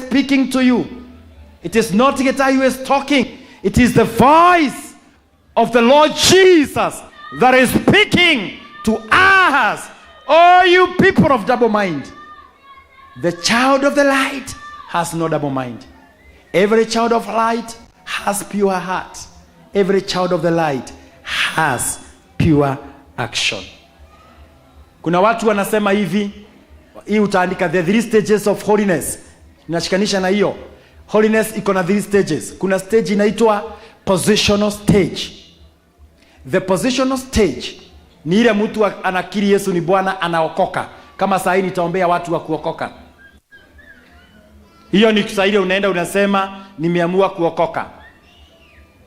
speaking to you. It is not Gitahi who is talking. It is the voice of the Lord Jesus that is speaking to us. Oh, you people of double mind. The child of the light has no double mind. Every child of light has pure heart. Every child of the light has pure action. Kuna watu wanasema hivi, hii utaandika the three stages of holiness. Ninashikanisha na hiyo. Holiness iko na three stages. Kuna stage inaitwa positional stage. The positional stage ni ile mtu anakiri Yesu ni Bwana, anaokoka. Kama saa hii nitaombea watu wa kuokoka. Hiyo ni saa ile unaenda unasema nimeamua kuokoka.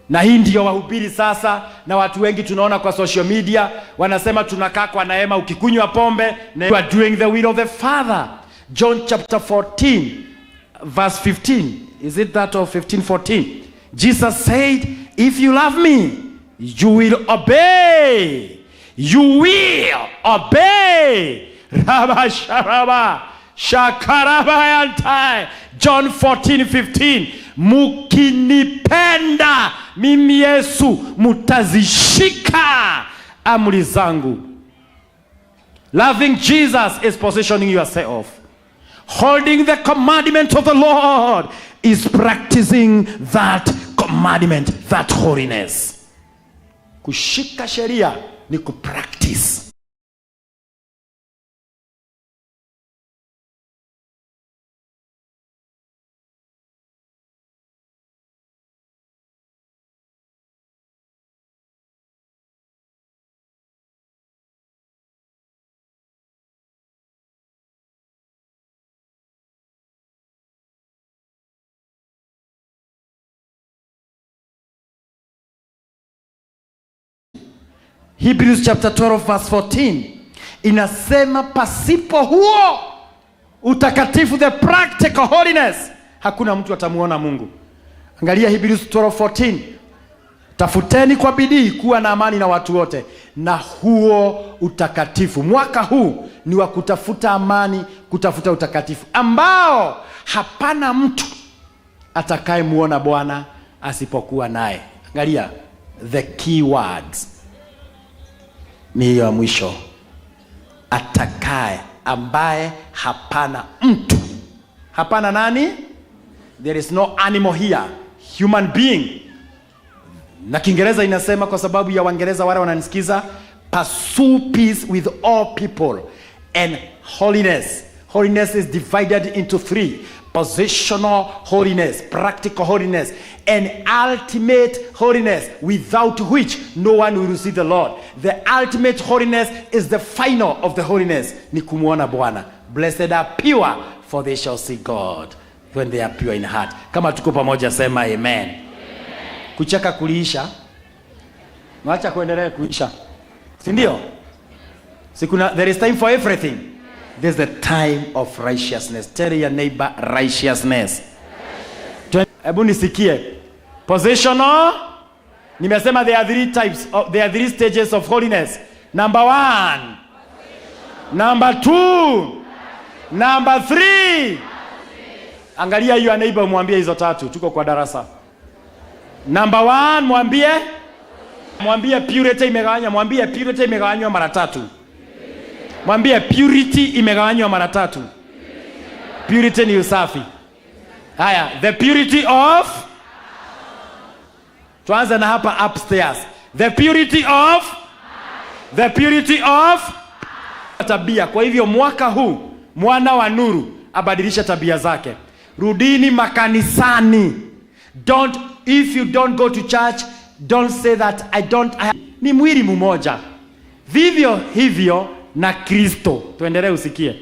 Na hii ndio wahubiri sasa, na watu wengi tunaona kwa social media wanasema tunakaa kwa neema, ukikunywa pombe na you are doing the will of the Father. John chapter 14 verse 15. Is it that of 15:14? Jesus said, if you love me, you will obey. You will obey. Raba sharaba shakaraba yantai. John 14:15. Mukinipenda mimi Yesu, mutazishika amri zangu. Loving Jesus is positioning yourself. Holding the commandment of the Lord is practicing that commandment, that holiness. Kushika sheria ni kupractice. Hebrews chapter 12 verse 14 inasema pasipo huo utakatifu, the practical holiness, hakuna mtu atamuona Mungu. Angalia Hebrews 12:14, tafuteni kwa bidii kuwa na amani na watu wote na huo utakatifu. Mwaka huu ni wa kutafuta amani, kutafuta utakatifu ambao hapana mtu atakayemuona Bwana asipokuwa naye. Angalia the key words ni hiyo ya mwisho, atakaye, ambaye hapana mtu. Hapana nani? There is no animal here, human being. Na Kiingereza inasema, kwa sababu ya Waingereza wale wananisikiza, pursue peace with all people and holiness. Holiness is divided into three: positional holiness, practical holiness, and ultimate holiness, without which no one will see the Lord. The ultimate holiness is the final of the holiness, ni kumuona Bwana. Blessed are pure, for they shall see God when they are pure in heart. Kama tuko pamoja, sema amen. Amen. Kucheka kuliisha, wacha kuendelea kuisha, si ndio? Sikuna, there is time for everything. There's the time of righteousness. Tell your neighbor, righteousness. Hebu nisikie. Positional. Nimesema there are three types, there are three stages of holiness. Number 1. Number 2. Number 3. Angalia your neighbor, mwambie hizo tatu. Tuko kwa darasa. Number 1, mwambie. Mwambie purity imegawanywa, mwambie purity imegawanywa mara tatu. Mwambie purity imegawanywa mara tatu. Purity ni usafi. Haya, the purity of, tuanze na hapa upstairs. The purity of, the purity of tabia. Kwa hivyo mwaka huu mwana wa nuru abadilisha tabia zake. Rudini makanisani. Don't, if you don't go to church, don't say that I don't. Ni mwili mmoja. Vivyo hivyo na Kristo. Tuendelee usikie.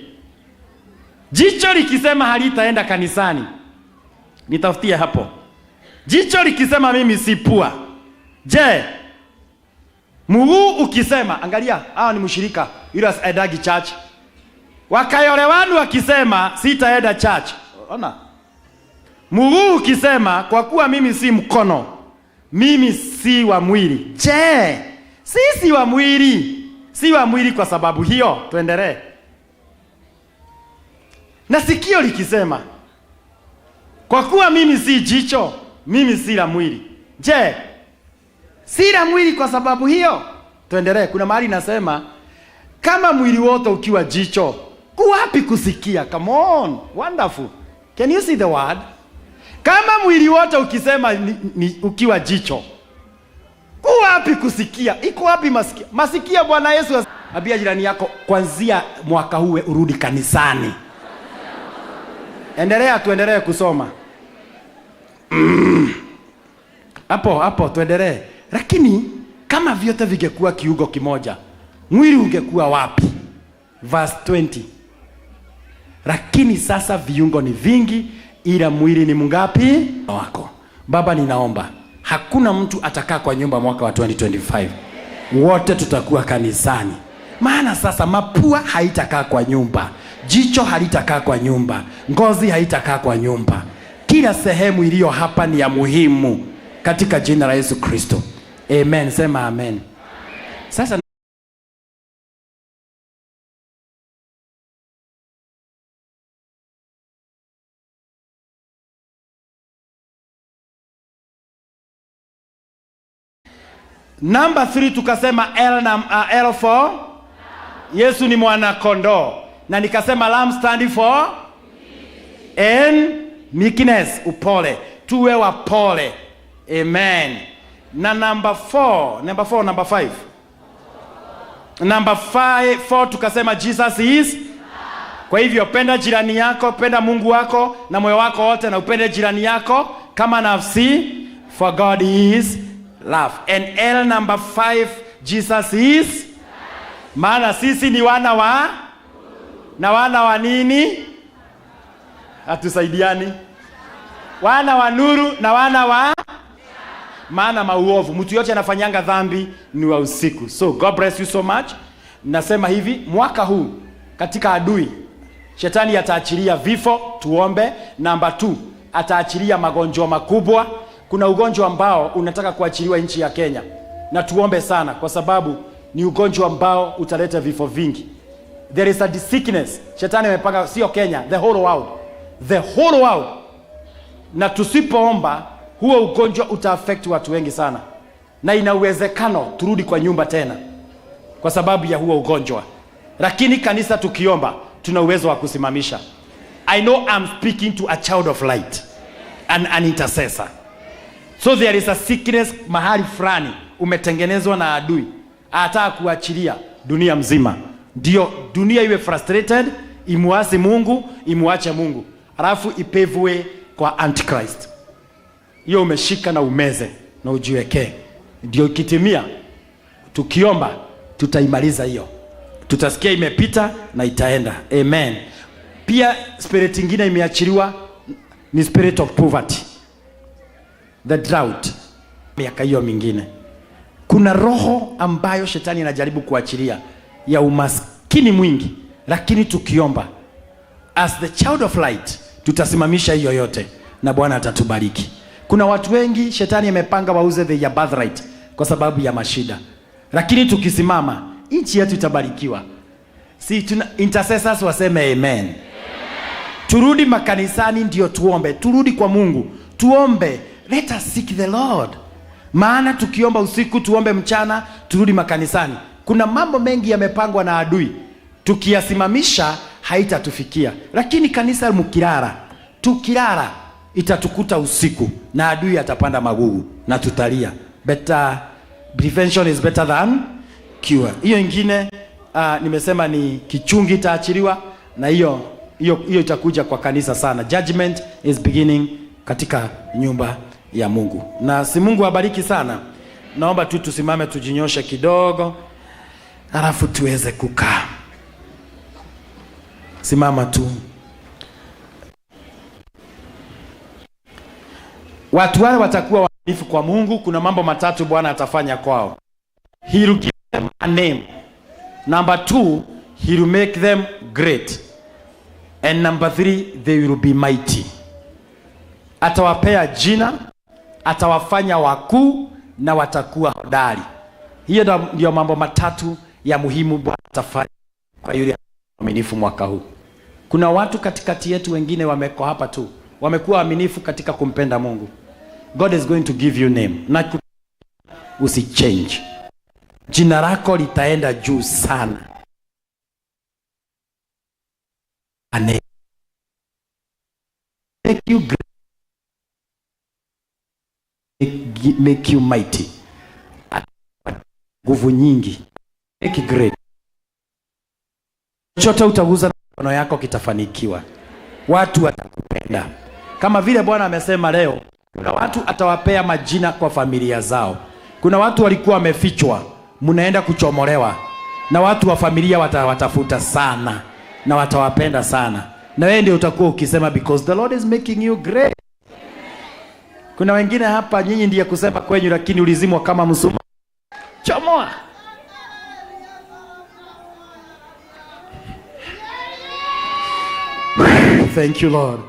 Jicho likisema halitaenda kanisani, nitafutie hapo. Jicho likisema mimi si pua, je, mguu ukisema, angalia, hawa ni mshirika yule aendagi church. Wakayolewanu wakisema sitaenda church. Ona. Mguu ukisema kwa kuwa mimi si mkono, mimi si wa mwili. Je, sisi wa mwili? Si wa mwili kwa sababu hiyo. Tuendelee. Na sikio likisema Kwa kuwa mimi si jicho, mimi si la mwili. Je, si la mwili kwa sababu hiyo? Tuendelee. Kuna mahali nasema kama mwili wote ukiwa jicho, kuwapi kusikia? Come on, wonderful. Can you see the word? Kama mwili wote ukisema ni ukiwa jicho, kuwapi kusikia? Iko wapi masikia? Masikia Bwana Yesu. Ambia jirani yako, kwanzia mwaka huu urudi kanisani. Endelea, tuendelee kusoma. Hapo hapo tuendelee. Lakini kama vyote vingekuwa kiungo kimoja, mwili ungekuwa wapi? Verse 20. Lakini sasa viungo ni vingi, ila mwili ni mungapi? Wako. Baba, ninaomba hakuna mtu atakaa kwa nyumba mwaka wa 2025. Wote tutakuwa kanisani. Maana sasa mapua haitakaa kwa nyumba, jicho halitakaa kwa nyumba, ngozi haitakaa kwa nyumba. Kila sehemu iliyo hapa ni ya muhimu katika jina la Yesu Kristo. Amen. Sema amen. Sasa number 3 tukasema L na L for Yesu ni mwana kondoo, na nikasema lamb stand for and meekness, upole, tuwe wapole. Amen. Na number 4, number 4, number 5, number 5, 4 tukasema Jesus is. Kwa hivyo penda jirani yako, penda Mungu wako na moyo wako wote, na upende jirani yako kama nafsi, for God is love. And L number 5, Jesus is, maana sisi ni wana wa na wana wa nini? Hatusaidiani. Wana wa nuru na wana wa maana mauovu. Mtu yote anafanyanga dhambi ni wa usiku. So God bless you so much. Nasema hivi, mwaka huu katika adui shetani ataachilia vifo, tuombe. Namba 2, ataachilia magonjwa makubwa. Kuna ugonjwa ambao unataka kuachiliwa nchi ya Kenya, na tuombe sana, kwa sababu ni ugonjwa ambao utaleta vifo vingi. There is a sickness shetani amepanga, sio Kenya, the whole world, the whole world. Na tusipoomba huo ugonjwa utaaffect watu wengi sana, na ina uwezekano turudi kwa nyumba tena kwa sababu ya huo ugonjwa. Lakini kanisa tukiomba, tuna uwezo wa kusimamisha. I know I'm speaking to a child of light and an intercessor. So there is a sickness mahali fulani umetengenezwa na adui, anataka kuachilia dunia mzima, ndio dunia iwe frustrated, imuasi Mungu, imuache Mungu, alafu ipevue kwa Antichrist. Hiyo umeshika na umeze na ujiwekee, ndio ikitimia, tukiomba tutaimaliza hiyo, tutasikia imepita na itaenda. Amen. Pia spirit ingine imeachiliwa ni spirit of poverty, the drought. Miaka hiyo mingine kuna roho ambayo shetani anajaribu kuachilia ya umaskini mwingi, lakini tukiomba as the child of light tutasimamisha hiyo yote na Bwana atatubariki. Kuna watu wengi shetani amepanga wauze their birthright kwa sababu ya mashida, lakini tukisimama nchi yetu itabarikiwa. Si tuna intercessors waseme amen. Turudi makanisani ndio tuombe, turudi kwa Mungu tuombe, let us seek the Lord. Maana tukiomba usiku, tuombe mchana, turudi makanisani. Kuna mambo mengi yamepangwa na adui, tukiyasimamisha haitatufikia. Lakini kanisa mkilala, tukilala itatukuta usiku na adui atapanda magugu na tutalia. Better prevention is better than cure. Hiyo ingine nimesema ni kichungi itaachiliwa na hiyo hiyo hiyo itakuja kwa kanisa sana. Judgment is beginning katika nyumba ya Mungu. Na si Mungu abariki sana. Naomba tu tusimame tujinyoshe kidogo, halafu tuweze kukaa. Simama tu. Watu wale watakuwa waaminifu kwa Mungu. Kuna mambo matatu Bwana atafanya kwao. He will give them a name. Number two, he will make them great. And number three, they will be mighty. Atawapea jina, atawafanya wakuu na watakuwa hodari. Hiyo ndio mambo matatu ya muhimu Bwana atafanya kwa yule mwaminifu mwaka huu. Kuna watu katikati yetu wengine wameko hapa tu. Wamekuwa waaminifu katika kumpenda Mungu. God is going to give you name. Na usichange. Jina lako litaenda juu sana. Ane. Make you great. Make you mighty. Nguvu nyingi. Make great. Chochote utaguza na mikono yako kitafanikiwa. Watu watakupenda. Kama vile Bwana amesema leo, kuna watu atawapea majina kwa familia zao. Kuna watu walikuwa wamefichwa, mnaenda kuchomolewa. Na watu wa familia watawatafuta sana na watawapenda sana. Na wewe ndio utakuwa ukisema because the Lord is making you great. Kuna wengine hapa nyinyi ndiye kusema kwenyu, lakini ulizimwa kama msuma. Chomoa. Thank you Lord.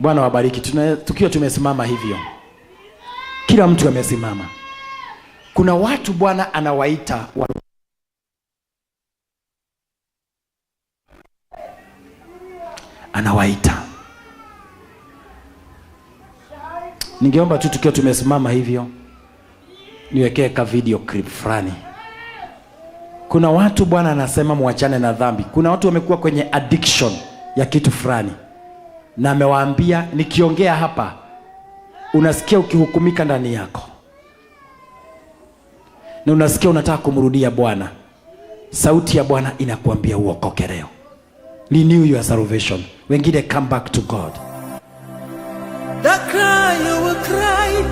Bwana wabariki. Tukiwa tumesimama hivyo, kila mtu amesimama. Kuna watu Bwana anawaita anawaita. Ningeomba tu tukiwa tumesimama hivyo niwekee ka video clip fulani. Kuna watu Bwana anasema muachane na dhambi. Kuna watu wamekuwa kwenye addiction ya kitu fulani. Na amewaambia nikiongea hapa unasikia ukihukumika ndani yako. Na unasikia unataka kumrudia Bwana. Sauti ya Bwana inakuambia uokoke leo. Renew your salvation. Wengine come back to God. The cry you will cry.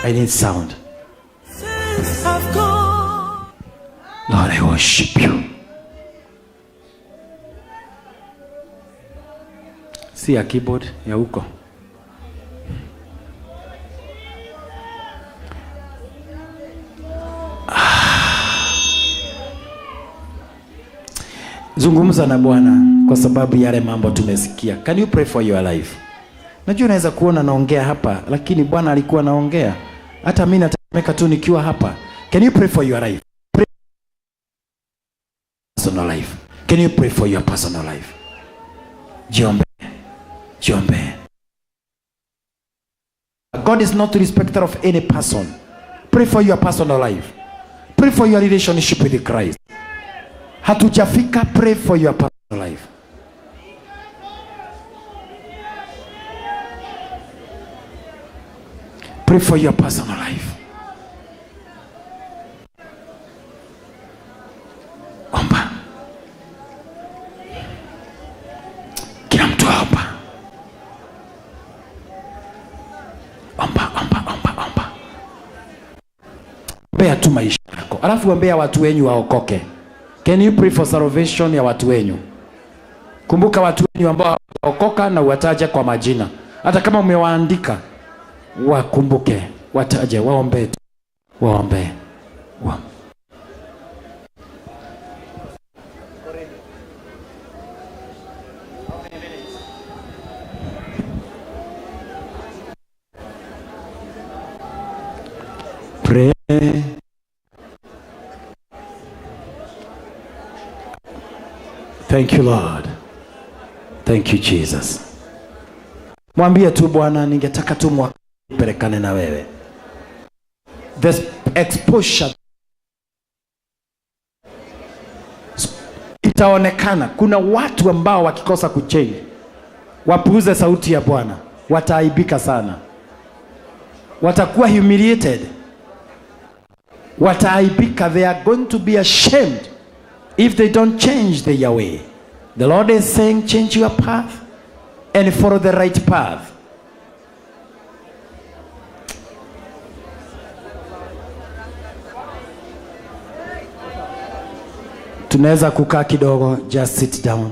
I need sound. Lord, I worship you. See a keyboard ya huko. Zungumza na Bwana kwa sababu yale mambo tumesikia. Can you pray for your life? Najua unaweza kuona naongea hapa, lakini Bwana alikuwa naongea. Hata mimi natameka tu nikiwa hapa. Can you pray for your life? Pray personal life. Can you pray for your personal life? Jiombe. Jiombe. God is not a respecter of any person. Pray for your personal life. Pray for your relationship with Christ. Hatujafika, pray for your personal life. Pray for your personal life. Omba. Kila mtu omba. Omba, omba, omba, omba. Ombea tu maisha yako. Alafu ombea watu wenyu waokoke. Can you pray for salvation ya watu wenyu? Kumbuka watu wenyu ambao waokoka na uwataje kwa majina. Hata kama umewaandika, wakumbuke, wataje, waombe, waombe. Pray. Thank you Lord. Thank you Jesus. Mwambie tu Bwana, ningetaka tu mwaka pelekane na wewe. The exposure itaonekana. Kuna watu ambao wakikosa kuchange, wapuuze sauti ya Bwana, wataaibika sana. Watakuwa humiliated. Wataaibika. They are going to be ashamed if they don't change their way. The Lord is saying, change your path and follow the right path. Tunaweza kukaa kidogo, just sit down.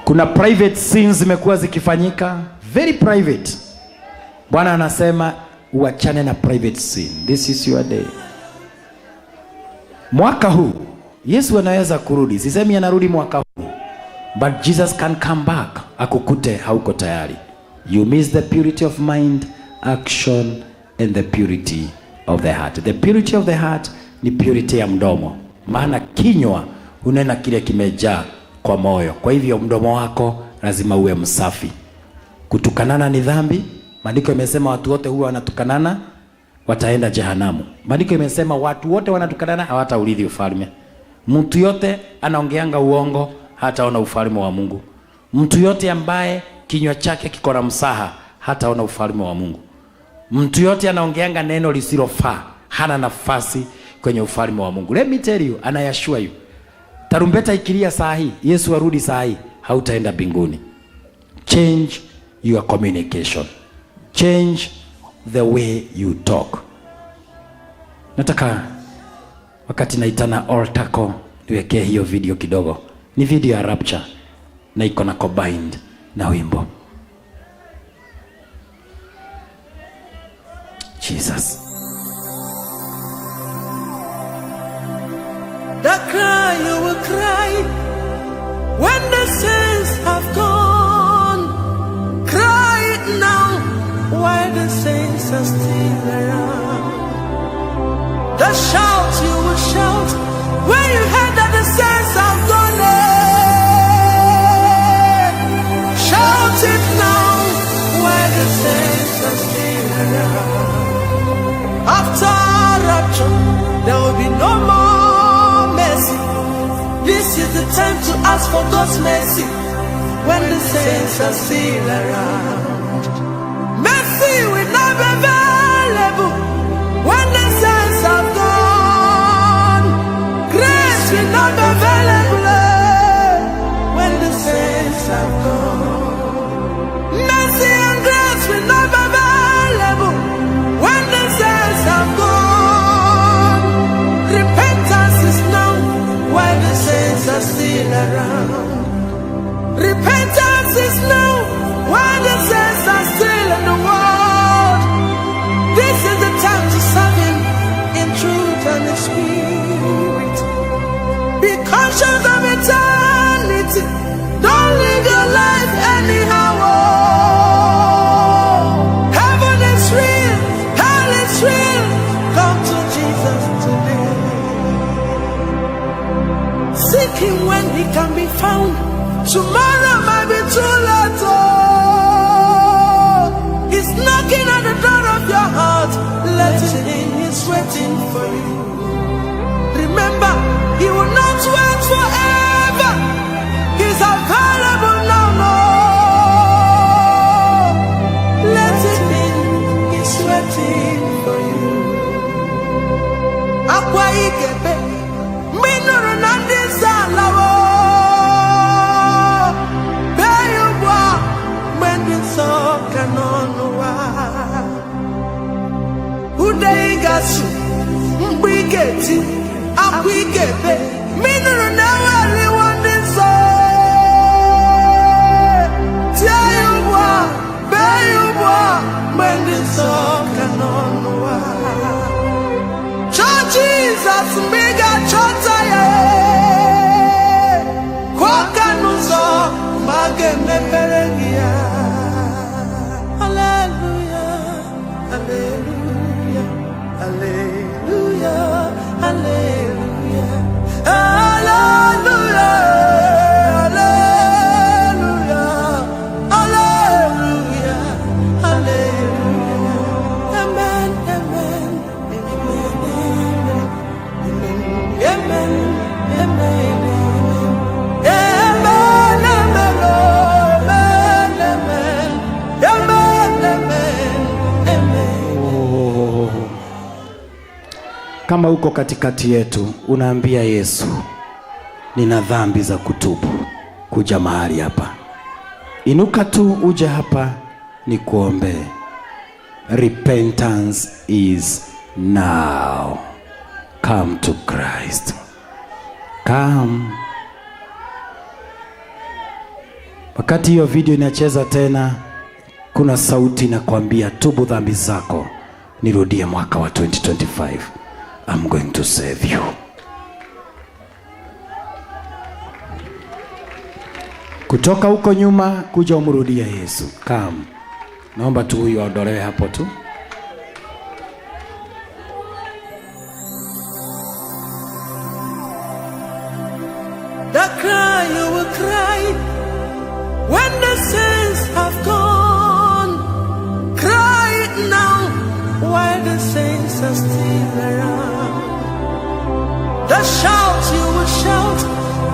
Kuna private sins zimekuwa zikifanyika, very private. Bwana anasema uachane na private sin. This is your day. Mwaka huu Yesu anaweza kurudi. Sisemi anarudi mwaka huu, but Jesus can come back akukute hauko tayari. You miss the purity of mind, action and the purity of the heart. The purity of the heart ni purity ya mdomo, maana kinywa hunena kile kimejaa kwa moyo. Kwa hivyo mdomo wako lazima uwe msafi. Kutukanana ni dhambi. Maandiko imesema watu wote huwa wanatukanana wataenda jehanamu. Maandiko imesema watu wote wanatukanana hawataurithi ufalme. Mtu yote anaongeanga uongo hataona ufalme wa Mungu. Mtu yote ambaye kinywa chake kiko na msaha hataona ufalme wa Mungu. Mtu yote anaongeanga neno lisilofaa hana nafasi kwenye ufalme wa Mungu. Let me tell you, and I assure you, tarumbeta ikilia saa hii, Yesu arudi saa hii, hautaenda mbinguni. Change your communication. Change the way you talk. Nataka wakati naitana altar call niwekee hiyo video kidogo. Ni video ya rapture na iko na combined na wimbo. Jesus. The cry you will cry when the saints have gone. Cry it now while the saints are still around. The shout you will shout when you hear that the saints have gone. Shout it now while the saints are still around. After rapture, there will be no more mercy. This is the time to ask for God's mercy when the saints are still around. Mercy will not be available when the saints have gone. Grace will not be available when the saints have gone. Mercy and grace will not be available when the saints have gone. Repentance is now while the saints are still around. Repentance is now while the saints are still in the world. This is the time to serve Him in truth and in spirit. Be conscious of eternity. Don't live your life anyhow. Oh. Heaven is real, hell is real. Come to Jesus today. Seek Him when He can be found. Tomorrow might be too late. Oh. He's knocking at the door of your heart. Let him in, He's waiting for you. Remember, He will not wait forever. He's available now. No. Let him in, He's waiting for you. Akwa ị ga-ebe mgbe ị nụrụ na ndị nsọ alawo. Bee ya ugbu a mgbe ndị nsọ ka nọ n'ụwa. Ude ị ga-asụ, mgbe ị ga-eti, akwa ị ga-ebe mgbe ị nụrụ na eweliwo ndị nsọ. Tie ya ugbu a, bee ya ugbu a mgbe ndị nsọ ka nọ n'ụwa. Chọọ Jizọs mgbe ị ga-achọta ya. Kụọ aka n'ụzọ mgbe a ga-emepere gị ya. Hallelujah, hallelujah, hallelujah, hallelujah, hallelujah, hallelujah, hallelujah, hallelujah. Amen, amen, amen, amen, amen, amen, amen, amen, amen, amen, amen, amen. Kama uko katikati yetu unaambia Yesu, nina dhambi za kutubu, kuja mahali hapa. Inuka tu uje hapa nikuombee. Repentance is now. Come to Christ. Come. Wakati hiyo video inacheza tena, kuna sauti inakwambia tubu dhambi zako, nirudie mwaka wa 2025. I'm going to save you. Kutoka huko nyuma kuja umrudie Yesu. Come. Naomba tu huyu aondolewe hapo tu. The cry you will cry when the saints have gone. Cry it now while the saints are still around. The shout you will shout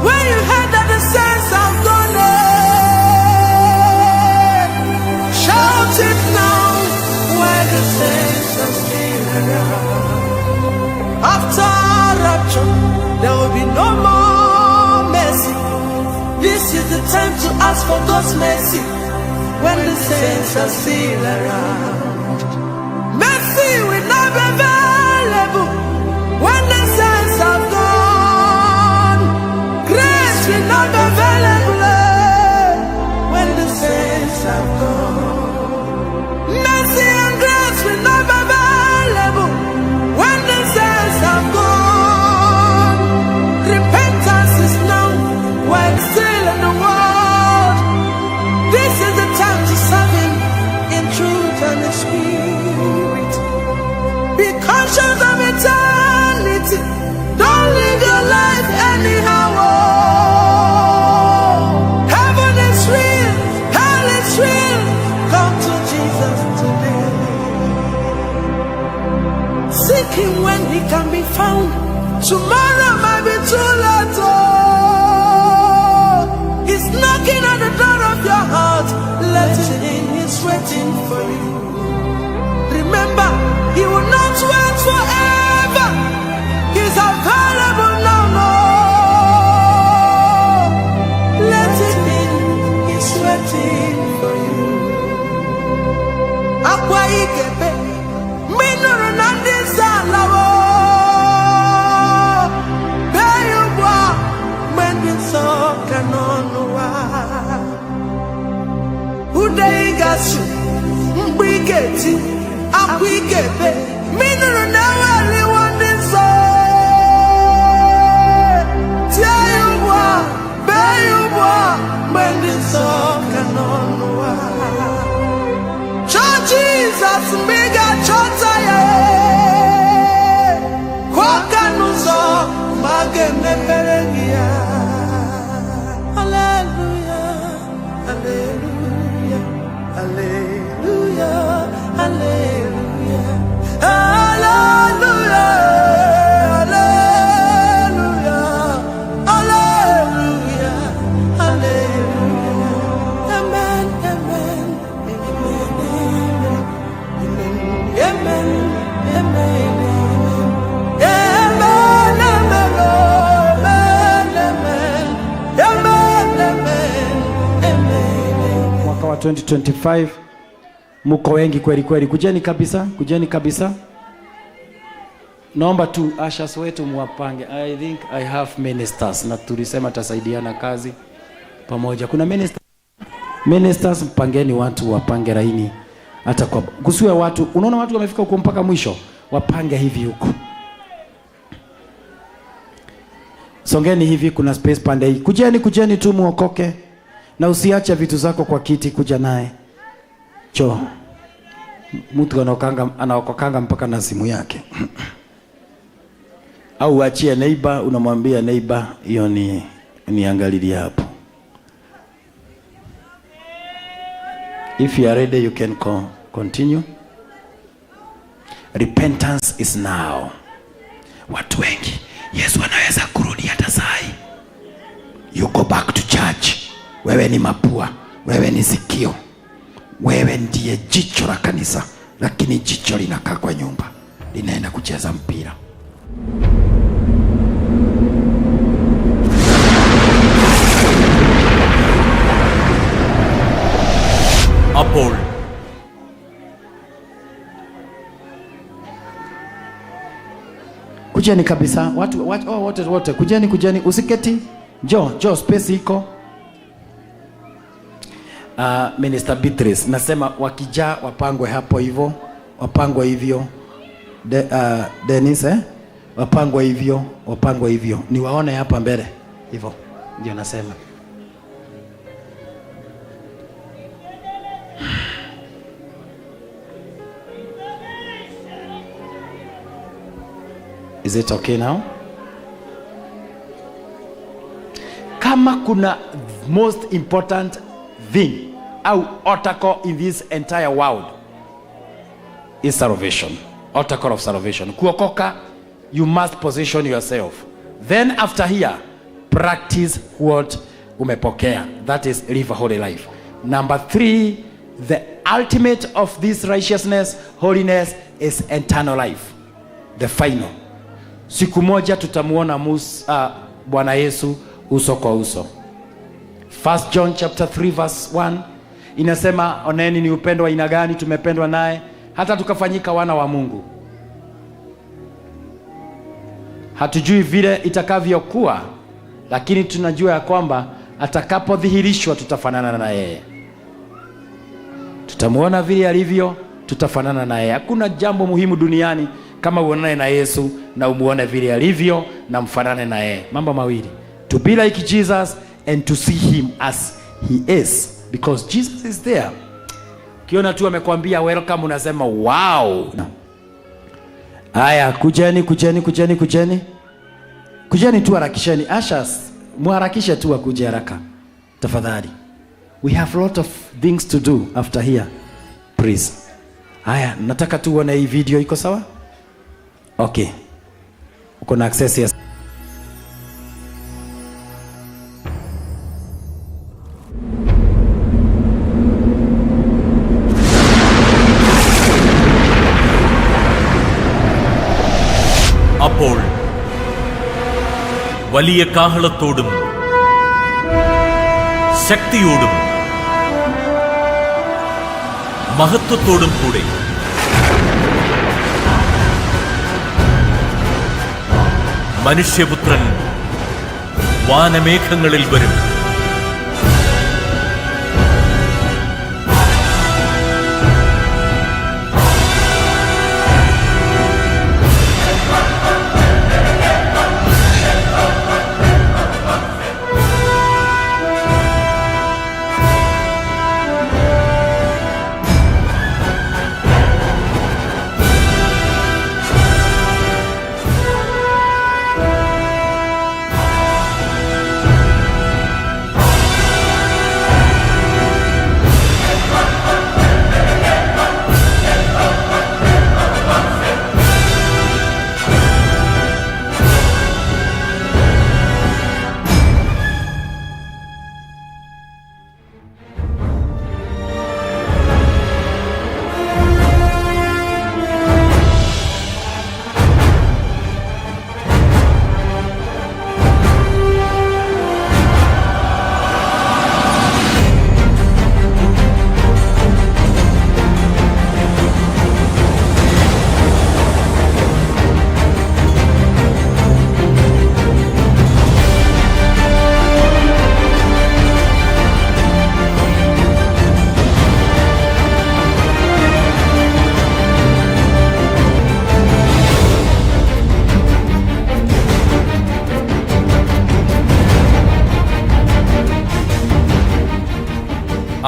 when you hear that the saints have gone. Shout it now while the saints are still around. After rapture, there will be no more mercy. This is the time to ask for God's mercy when the saints are still around. Mercy will not be available when the saints have gone. Grace will not be available when the saints have gone. Mercy and grace will not be available when the saints have gone. Repentance is now while still in the world. This is the time to serve Him in truth and in spirit. Be conscious of eternity. Don't live your life anyhow. Oh. Heaven is real, hell is real. Come to Jesus today. Seek Him when He can be found. Tomorrow might be too late. Oh. He's knocking at the door of your heart. Let him in, He's waiting for you. Remember, He will not wait forever. He's available now. No. Let him in, He's waiting for you. Akwa ị ga-ebe mgbe ị nụrụ na ndị nsọ alawo. Bee ya ugbu a mgbe ndị nsọ ka nọ n'ụwa. Ude ị ga-asụ, mgbe ị ga-eti, akwa ị ga-ebe mgbe ị nụrụ na eweliwo ndị nsọ. Tie ya ugbu a, bee ya ugbu a mgbe ndị nsọ ka nọ n'ụwa. Chọọ Jizọs mgbe ị ga-achọta ya. Kụọ aka n'ụzọ ma a ga-emepere gị ya. Hallelujah, hallelujah, hallelujah, hallelujah, hallelujah, hallelujah, hallelujah, hallelujah. Amen, amen, amen, amen, amen, amen, amen, amen, amen, amen, amen, amen. Mwaka wa 2025 muko wengi kweli kweli. Kujeni kabisa, kujeni kabisa. Naomba tu ushers wetu muwapange. I think I have ministers na tulisema tasaidiana kazi pamoja. Kuna ministers, ministers mpangeni watu wapange laini, hata kwa kusiwe watu, unaona watu wamefika huko mpaka mwisho, wapange hivi huko. Songeni hivi, kuna space pande hii. Kujeni, kujeni tu muokoke, na usiache vitu zako kwa kiti, kuja naye. Cho mtu anaokokanga mpaka na simu yake au uachie neighbor, unamwambia neighbor, hiyo ni niangalilie hapo. If you are ready, you can continue. Repentance is now. Watu wengi, Yesu anaweza kurudi hata sai. You go back to church. Wewe ni mapua, wewe ni sikio, wewe ndiye jicho la kanisa, lakini jicho linakaa kwa nyumba, linaenda kucheza mpira. അപ്പോൾ Kujeni kabisa watu, watu oh, wote wote, kujeni, kujeni, usiketi, njoo, njoo, space iko. Minister Beatrice, nasema wakijaa wapangwe hapo hivyo, wapangwe hivyo. Dennis, wapangwe hivyo, wapangwe hivyo, niwaone hapa mbele hivyo, ndio nasema. Is it okay now? Kama kuna most important thing au article in this entire world is salvation. Article of salvation. Kuokoka, you must position yourself. Then after here, practice what umepokea. That is live a holy life. Number 3, the ultimate of this righteousness, holiness is eternal life. The final. Siku moja tutamuona Bwana Yesu uso kwa uso. 1 John chapter 3 verse 1 inasema, oneni ni upendo wa aina gani tumependwa naye hata tukafanyika wana wa Mungu. Hatujui vile itakavyokuwa, lakini tunajua ya kwamba atakapodhihirishwa tutafanana na yeye. Tutamuona vile alivyo, tutafanana na yeye. Hakuna jambo muhimu duniani kama uonane na Yesu na umuone vile alivyo na mfanane na yeye. Mambo mawili: to be like Jesus and to see him as he is, because Jesus is there. Ukiona tu amekwambia welcome, unasema wow. Haya, kujeni, kujeni, kujeni, kujeni. Kujeni tu, harakisheni. Ushers, muharakishe tu akuje haraka. Tafadhali. We have lot of things to do after here. Please. Haya, nataka tu uone hii video iko sawa? Okay. Uko na access ya അപ്പോൾ വലിയ കാഹളത്തോടും ശക്തിയോടും മഹത്വത്തോടും കൂടെ മനുഷ്യപുത്രൻ വാനമേഘങ്ങളിൽ വരും.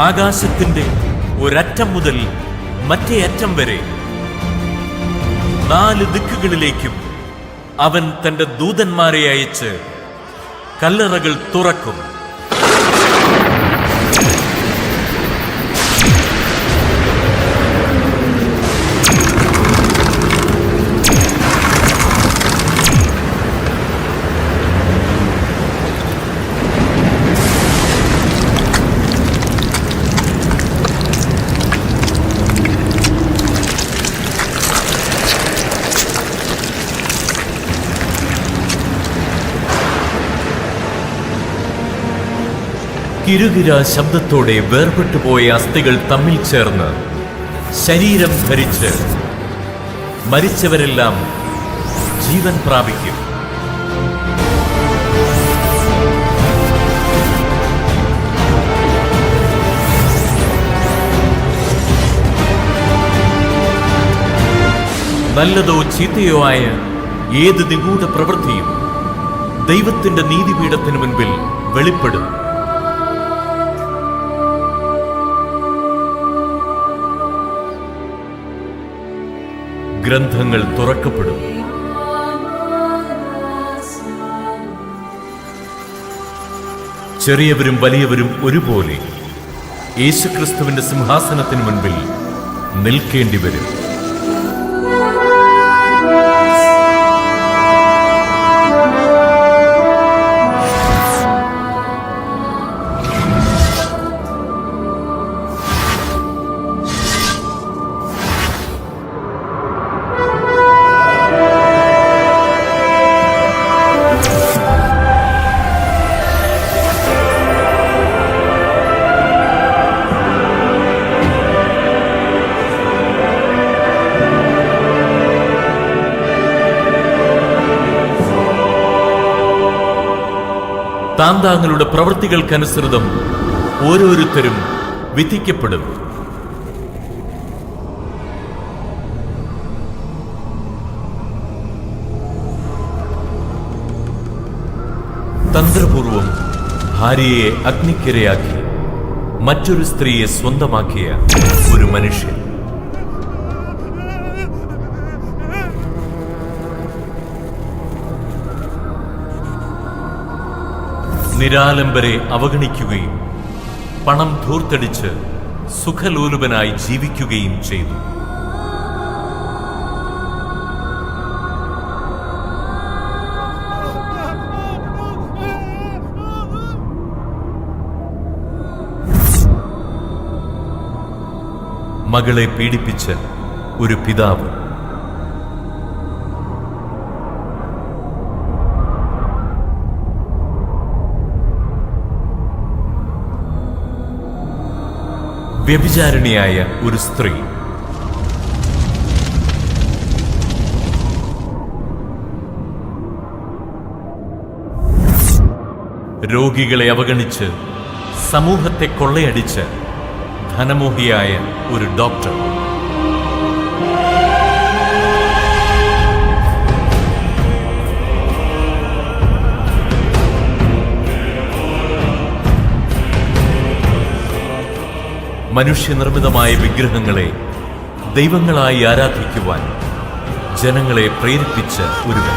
ആകാശത്തിന്റെ ഒരറ്റം മുതൽ മറ്റേ അറ്റം വരെ 4 ദിക്കുകളിലേക്കും അവൻ തന്റെ ദൂതന്മാരെ അയച്ച് കല്ലറകൾ തുറക്കും. കിരുകിര ശബ്ദത്തോടെ വേർപെട്ടുപോയ അസ്ഥികൾ തമ്മിൽ ചേർന്ന് ശരീരം ധരിച്ച് മരിച്ചവരെല്ലാം ജീവൻ പ്രാപിക്കും. നല്ലതോ ചീത്തയോ ആയ ഏത് നിഗൂഢ പ്രവൃത്തിയും ദൈവത്തിന്റെ നീതിപീഠത്തിനു മുൻപിൽ വെളിപ്പെടും. ഗ്രന്ഥങ്ങൾ തുറക്കപ്പെടും. ചെറിയവരും വലിയവരും ഒരുപോലെ യേശുക്രിസ്തുവിന്റെ സിംഹാസനത്തിന് മുൻപിൽ നിൽക്കേണ്ടി വരും. താൻ താങ്കളുടെ പ്രവൃത്തികൾക്കനുസൃതം ഓരോരുത്തരും വിധിക്കപ്പെടും. തന്ത്രപൂർവം ഭാര്യയെ അഗ്നിക്കിരയാക്കി മറ്റൊരു സ്ത്രീയെ സ്വന്തമാക്കിയ ഒരു മനുഷ്യൻ. നിരാലംബരെ അവഗണിക്കുകയും പണം ധൂർത്തടിച്ച് സുഖലോലുപനായി ജീവിക്കുകയും ചെയ്തു. മകളെ പീഡിപ്പിച്ച ഒരു പിതാവ്. വ്യഭിചാരിണിയായ ഒരു സ്ത്രീ. രോഗികളെ അവഗണിച്ച് സമൂഹത്തെ കൊള്ളയടിച്ച് ധനമോഹിയായ ഒരു ഡോക്ടർ. മനുഷ്യനിർമ്മിതമായ വിഗ്രഹങ്ങളെ ദൈവങ്ങളായി ആരാധിക്കുവാൻ ജനങ്ങളെ പ്രേരിപ്പിച്ച ഒരുവൻ.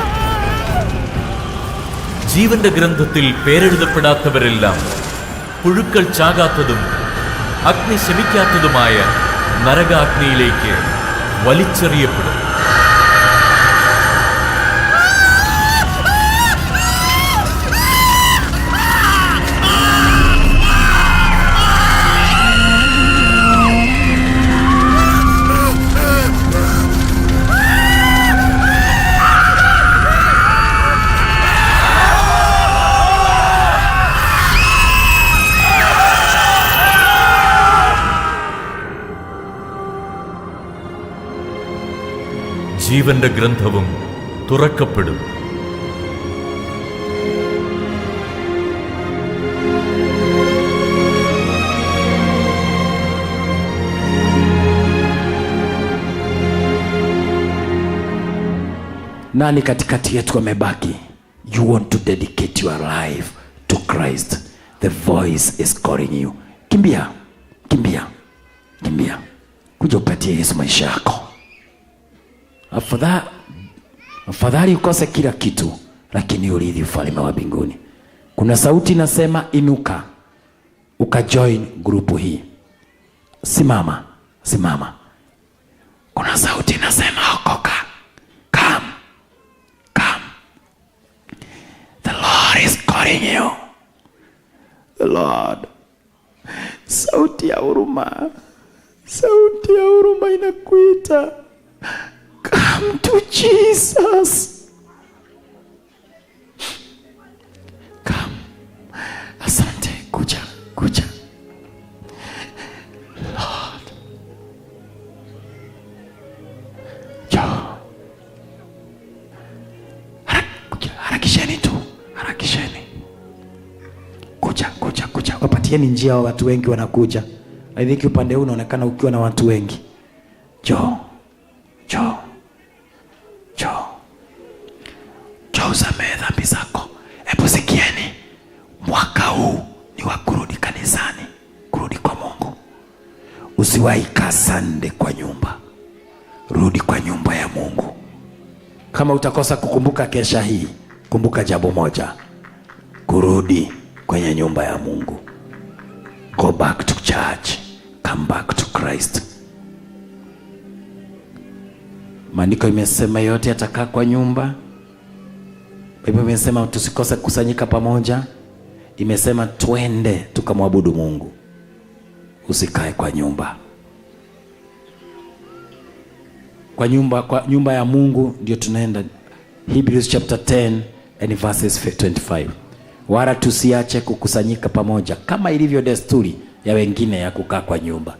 ജീവന്റെ ഗ്രന്ഥത്തിൽ പേരെഴുതപ്പെടാത്തവരെല്ലാം പുഴുക്കൾ ചാകാത്തതും അഗ്നി ശമിക്കാത്തതുമായ നരകാഗ്നിയിലേക്ക് വലിച്ചെറിയപ്പെടും. ജീവന്റെ ഗ്രന്ഥവും തുറക്കപ്പെടും. Nani katikati yetu amebaki? You want to dedicate your life to Christ. The voice is calling you. Kimbia, kimbia, kimbia, kuja upatie Yesu maisha yako. Afadhali ukose kila kitu, lakini urithi ufalme wa mbinguni. Kuna sauti inasema inuka, ukajoin grupu hii. Simama, simama. Kuna sauti inasema okoka. Come, come. The Lord is calling you. The Lord. Sauti ya huruma, sauti ya huruma inakuita. Come to Jesus. Come. Asante. Kuja, kuja. Lord. Njoo. Kuja, harakisheni tu. Harakisheni. Kuja, kuja, kuja. Wapatieni njia wa watu wengi wanakuja. I think upande huu unaonekana ukiwa na watu wengi. Njoo. Njoo. Njoo. Njoo usamehe dhambi zako. Hebu sikieni. Mwaka huu ni wa kurudi kanisani, kurudi kwa Mungu. Usiwahi kaa Sunday kwa nyumba. Rudi kwa nyumba ya Mungu. Kama utakosa kukumbuka kesha hii, kumbuka jambo moja: kurudi kwenye nyumba ya Mungu. Go back to church. Come back to Christ. Maandiko imesema yote yatakaa kwa nyumba. Biblia imesema tusikose kusanyika pamoja. Imesema twende tukamwabudu Mungu. Usikae kwa nyumba. Kwa nyumba ya Mungu ndio tunaenda. Hebrews chapter 10 and verses 25. Wala tusiache kukusanyika pamoja kama ilivyo desturi ya wengine ya kukaa kwa nyumba,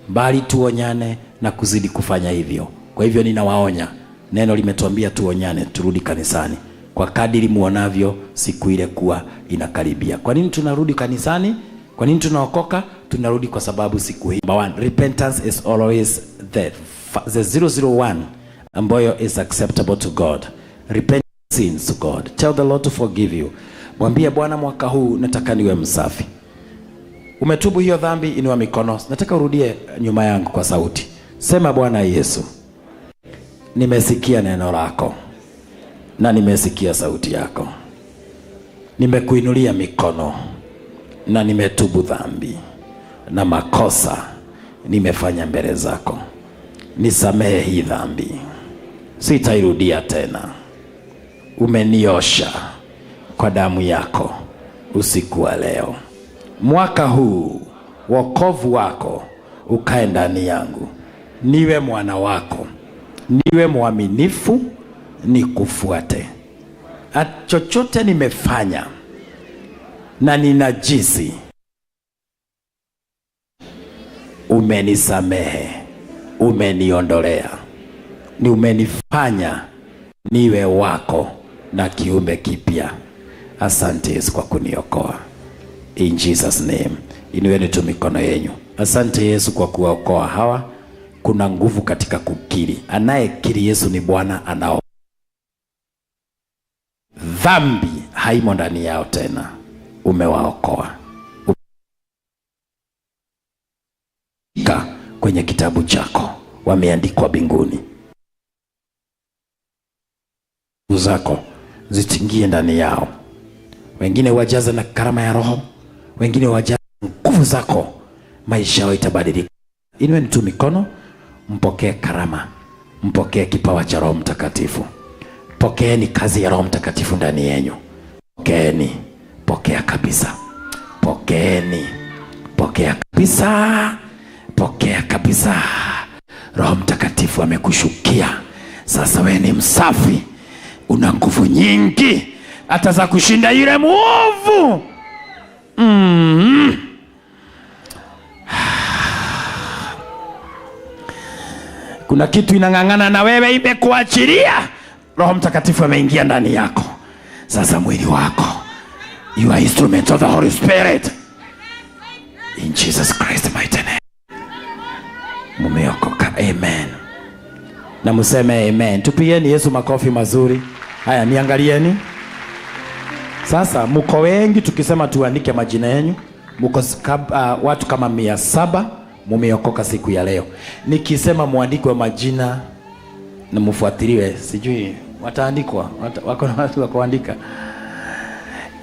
bali tuonyane na kuzidi kufanya hivyo. Kwa hivyo ninawaonya, neno limetuambia tuonyane, turudi kanisani kwa kadiri muonavyo siku ile kuwa inakaribia. Kwa nini tunarudi kanisani? Kwa nini tunaokoka? Tunarudi kwa sababu siku hii. Number one, repentance is always the 001 ambayo is acceptable to God. Repent sins to God. Tell the Lord to forgive you. Mwambie Bwana, mwaka huu nataka niwe msafi. Umetubu hiyo dhambi, inua mikono. Nataka urudie nyuma yangu kwa sauti. Sema, Bwana Yesu, nimesikia neno lako na nimesikia sauti yako. Nimekuinulia mikono na nimetubu dhambi na makosa nimefanya mbele zako. Nisamehe hii dhambi, sitairudia tena. Umeniosha kwa damu yako usiku wa leo. Mwaka huu wokovu wako ukae ndani yangu, niwe mwana wako, niwe mwaminifu, nikufuate. Chochote nimefanya na ninajisi, umenisamehe, umeniondolea, ni umenifanya niwe wako na kiumbe kipya. Asante Yesu kwa kuniokoa. In Jesus name. Inueni tu mikono yenu. Asante Yesu kwa kuwaokoa hawa. Kuna nguvu katika kukiri. Anayekiri Yesu ni Bwana anao. Dhambi haimo ndani yao tena. Umewaokoa. Kwenye kitabu chako wameandikwa mbinguni. Zako zitingie ndani yao. Wengine wajaze na karama ya Roho, wengine wajaze nguvu zako, maisha yao itabadilika. Inueni tu mikono, mpokee karama, mpokee kipawa cha Roho Mtakatifu. Pokeeni kazi ya Roho Mtakatifu ndani yenu. Pokeeni, pokea kabisa. Pokeeni, pokea kabisa, pokea kabisa. Roho Mtakatifu amekushukia. Sasa wewe ni msafi, una nguvu nyingi hata za kushinda yule muovu. Kuna kitu inang'ang'ana na wewe, imekuachilia. Roho Mtakatifu ameingia ndani yako. Sasa mwili wako, you are instrument of the Holy Spirit. In Jesus Christ mighty name. Mumeokoka. Amen. Na museme amen. Tupieni Yesu makofi mazuri. Haya, niangalieni. Sasa mko wengi, tukisema tuandike majina yenu, mko watu kama 700 mumeokoka siku ya leo. Nikisema muandikwe majina na mfuatiliwe, sijui wataandikwa, wako na watu wa kuandika.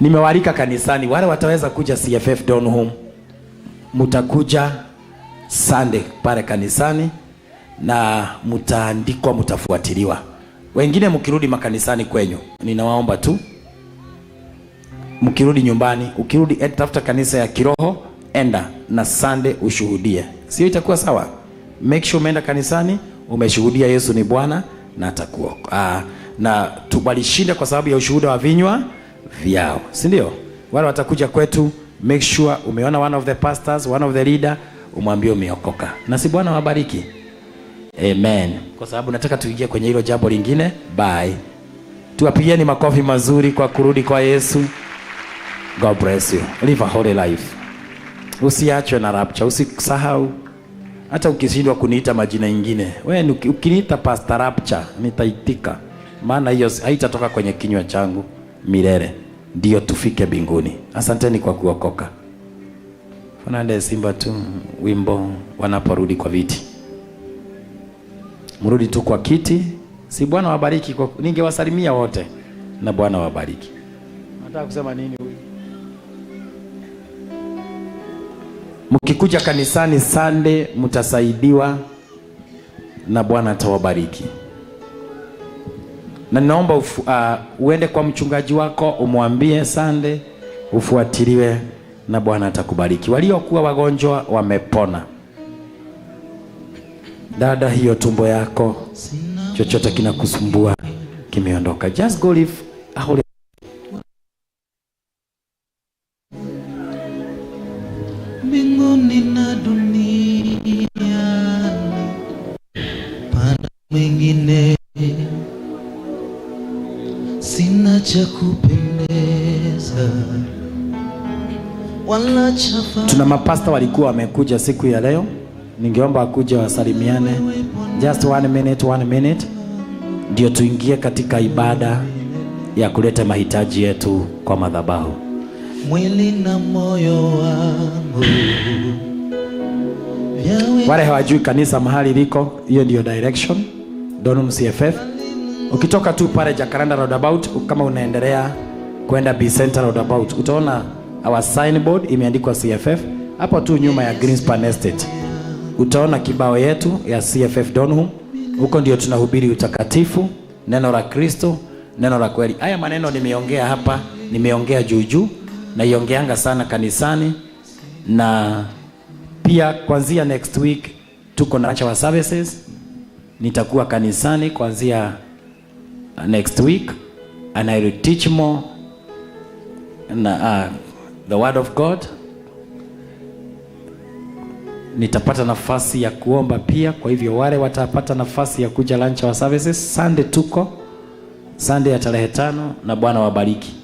Nimewaalika kanisani, wale wataweza kuja CFF Donholm, mtakuja Sunday pale kanisani na mtaandikwa, mtafuatiliwa. Wengine mkirudi makanisani kwenyu, ninawaomba tu mkirudi nyumbani, ukirudi tafuta kanisa ya kiroho, enda na Sunday ushuhudie. Sio itakuwa sawa? Make sure umeenda kanisani, umeshuhudia Yesu ni Bwana na atakuokoa. Na tubalishinda kwa sababu ya ushuhuda wa vinywa vyao. Si ndio? Wale watakuja kwetu, make sure umeona one of the pastors, one of the leader, umwambie umeokoka. Na si Bwana wabariki. Amen. Kwa sababu nataka tuingie kwenye hilo jambo lingine. Bye. Tuwapigieni makofi mazuri kwa kurudi kwa Yesu. God bless you. Live a holy life. Usiachwe na rapture, usisahau. Hata ukishindwa kuniita majina ingine, wewe ukiniita Pastor Rapture nitaitika. Maana hiyo haitatoka kwenye kinywa changu milele. Ndio tufike mbinguni. Asanteni kwa kuokoka. Fernandez Simba tu wimbo wanaporudi kwa viti. Mrudi tu kwa kiti. Si Bwana wabariki kwa, ningewasalimia wote na Bwana wabariki. Nataka kusema nini huyu? Mkikuja kanisani Sunday mtasaidiwa na Bwana atawabariki. Na ninaomba uende kwa mchungaji wako umwambie Sunday ufuatiliwe na Bwana atakubariki. Waliokuwa wagonjwa wamepona. Dada, hiyo tumbo yako chochote kinakusumbua kimeondoka. Just go live a holy. Mbinguni na duniani pana mwingine, sina cha kupendeza wala cha Tuna mapasta walikuwa wamekuja siku ya leo, ningeomba wakuje wasalimiane just one minute, one minute, ndio tuingie katika ibada ya kuleta mahitaji yetu kwa madhabahu. Mwili na moyo wangu vyawe. Wale hawajui kanisa mahali liko, hiyo ndio direction Donholm CFF. Ukitoka tu pale Jacaranda roundabout, kama unaendelea kwenda B Center roundabout, utaona our signboard imeandikwa CFF hapo tu nyuma ya Greenspan Estate. Utaona kibao yetu ya CFF Donholm. Huko ndio tunahubiri utakatifu, neno la Kristo, neno la kweli. Haya maneno nimeongea hapa, nimeongea juu juu, naiongeanga sana kanisani na pia kuanzia next week tuko na our services. Nitakuwa kanisani kuanzia next week and I will teach more na the word of God. Nitapata nafasi ya kuomba pia, kwa hivyo wale watapata nafasi ya kuja lunch hour services Sunday, tuko Sunday ya tarehe 5, na Bwana wabariki.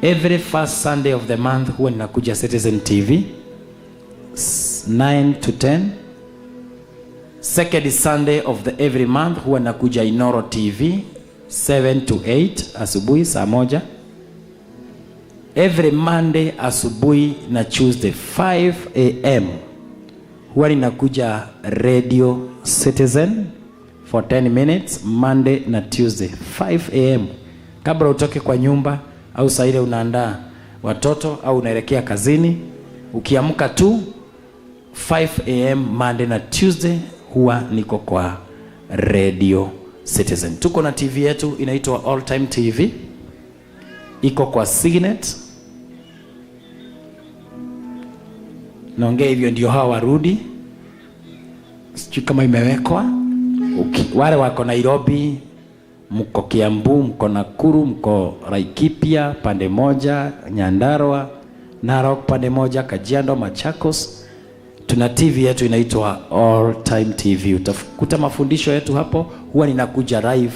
Every first Sunday of the month huwa ninakuja Citizen TV 9 to 10. Second Sunday of the every month huwa nakuja Inoro TV 7 to 8 asubuhi saa 1. Every Monday asubuhi na Tuesday 5 a.m. huwa ninakuja Radio Citizen for 10 minutes, Monday na Tuesday 5 a.m., kabla utoke kwa nyumba au saa ile unaandaa watoto au unaelekea kazini, ukiamka tu 5 a.m. Monday na Tuesday huwa niko kwa Radio Citizen. Tuko na TV yetu inaitwa All Time TV, iko kwa Signet. Naongea hivyo ndio hawa warudi, sijui kama imewekwa. Okay. Wale wako Nairobi, mko Kiambu, mko Nakuru, mko Laikipia pande moja, Nyandarua, Narok pande moja, Kajiado, Machakos. Tuna TV yetu inaitwa All Time TV. Utakuta mafundisho yetu hapo. Huwa ninakuja live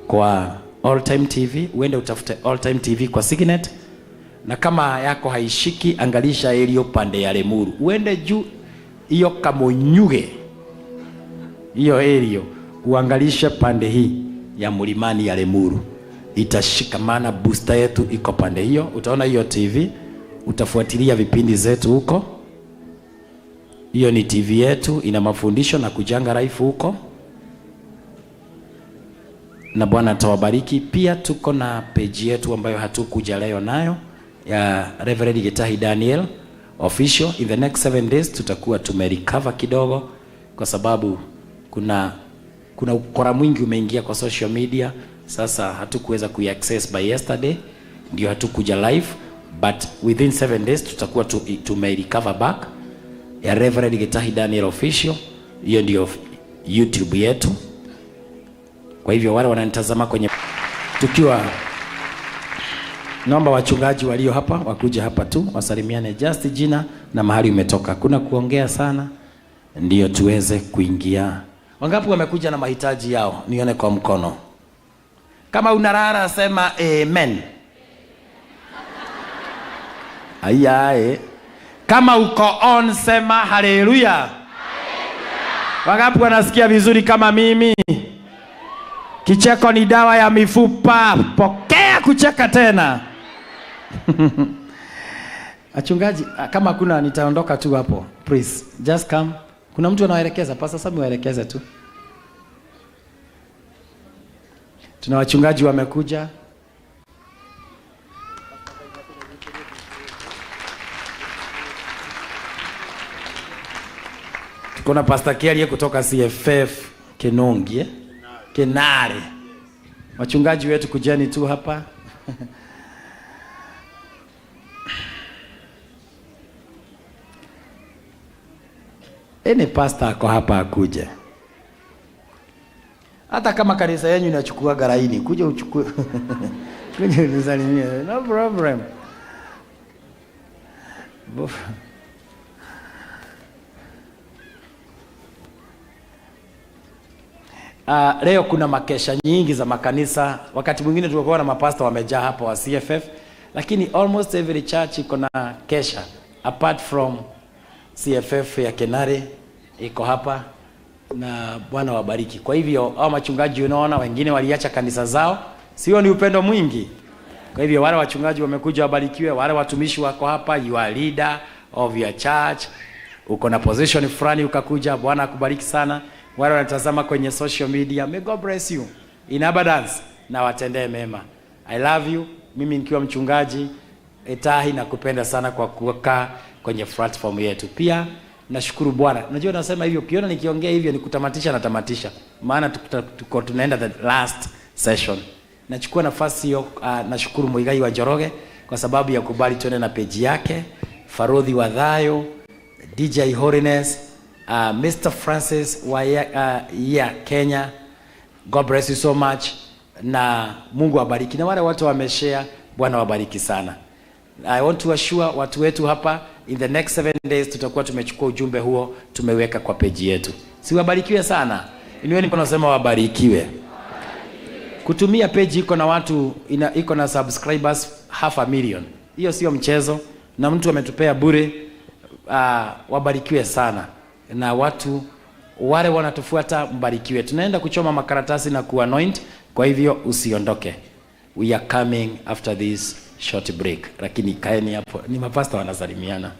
kwa All Time TV. Uende utafute All Time TV kwa Signet, na kama yako haishiki, angalisha iliyo pande ya Limuru, uende juu hiyo Kamonyuge, hiyo area uangalishe pande hii ya mlimani ya Limuru, itashikamana. Booster yetu iko pande hiyo, utaona hiyo TV, utafuatilia vipindi zetu huko. Hiyo ni TV yetu, ina mafundisho na kujanga live huko, na Bwana atawabariki. Pia tuko na page yetu ambayo hatukuja leo nayo ya Reverend Gitahi Daniel Official. In the next 7 days tutakuwa tumerecover kidogo, kwa sababu kuna ukora mwingi umeingia kwa social media. Sasa hatukuweza kuiaccess by yesterday, ndio hatukuja live, but within 7 days tutakuwa tumerecover back ya Reverend Gitahi Daniel Official. Hiyo ndio YouTube yetu. Kwa hivyo wale wananitazama kwenye tukiwa, naomba wachungaji walio hapa wakuja hapa tu wasalimiane, just jina na mahali umetoka. Kuna kuongea sana, ndio tuweze kuingia. Wangapi wamekuja na mahitaji yao? Nione kwa mkono. Kama unalala sema amen. Ayae. Kama uko on sema haleluya. Wangapi wanasikia vizuri kama mimi? Kicheko ni dawa ya mifupa. Pokea kucheka tena. Wachungaji, kama kuna nitaondoka tu hapo. Please, just come. Kuna mtu anawaelekeza, Pastor Sami waelekeze tu. Tuna wachungaji wamekuja. Kuna Pastor Kiarie kutoka CFF Kinungi, eh? Kinare. Wachungaji wetu kujeni tu hapa. Any pastor ako hapa akuje. Hata kama kanisa yenu inachukua garaini, kuja uchukue. Kuja unisalimie. No problem. Leo kuna makesha nyingi za makanisa. Wakati mwingine tulikuwa na mapasta wamejaa hapa wa CFF, lakini almost every church iko na kesha apart from CFF ya Kenare iko hapa, na Bwana wabariki. Kwa hivyo hao machungaji unaona wengine waliacha kanisa zao, sio? Ni upendo mwingi. Kwa hivyo wale wachungaji wamekuja wabarikiwe, wale watumishi wako hapa, you are leader of your church, uko na position fulani ukakuja, Bwana akubariki sana. Wale wanatazama kwenye social media, may God bless you in abundance na watendee mema. I love you. Mimi nikiwa mchungaji Etahi nakupenda sana kwa kukaa kwenye platform yetu. Pia nashukuru Bwana. Unajua nasema hivyo, ukiona nikiongea hivyo ni kutamatisha na tamatisha. Maana tuko tunaenda the last session. Nachukua nafasi hiyo, nashukuru Muigai wa Njoroge kwa sababu ya kubali tuende na page yake, Farodhi wa Thayo, DJ Holiness, Mr. Francis wa ya Kenya. God bless you so much, na Mungu awabariki. Na wale watu wameshare, Bwana wabariki sana. I want to assure watu wetu hapa, in the next 7 days tutakuwa tumechukua ujumbe huo tumeweka kwa page yetu. Si wabarikiwe sana. Inueni mkono sema wabarikiwe. Kutumia page iko na watu iko na subscribers 500,000. Hiyo sio mchezo, na mtu ametupea bure. Wabarikiwe sana. Na watu wale wanatufuata mbarikiwe. Tunaenda kuchoma makaratasi na kuanoint, kwa hivyo usiondoke. We are coming after this short break. Lakini kaeni hapo, ni mapasta wanasalimiana.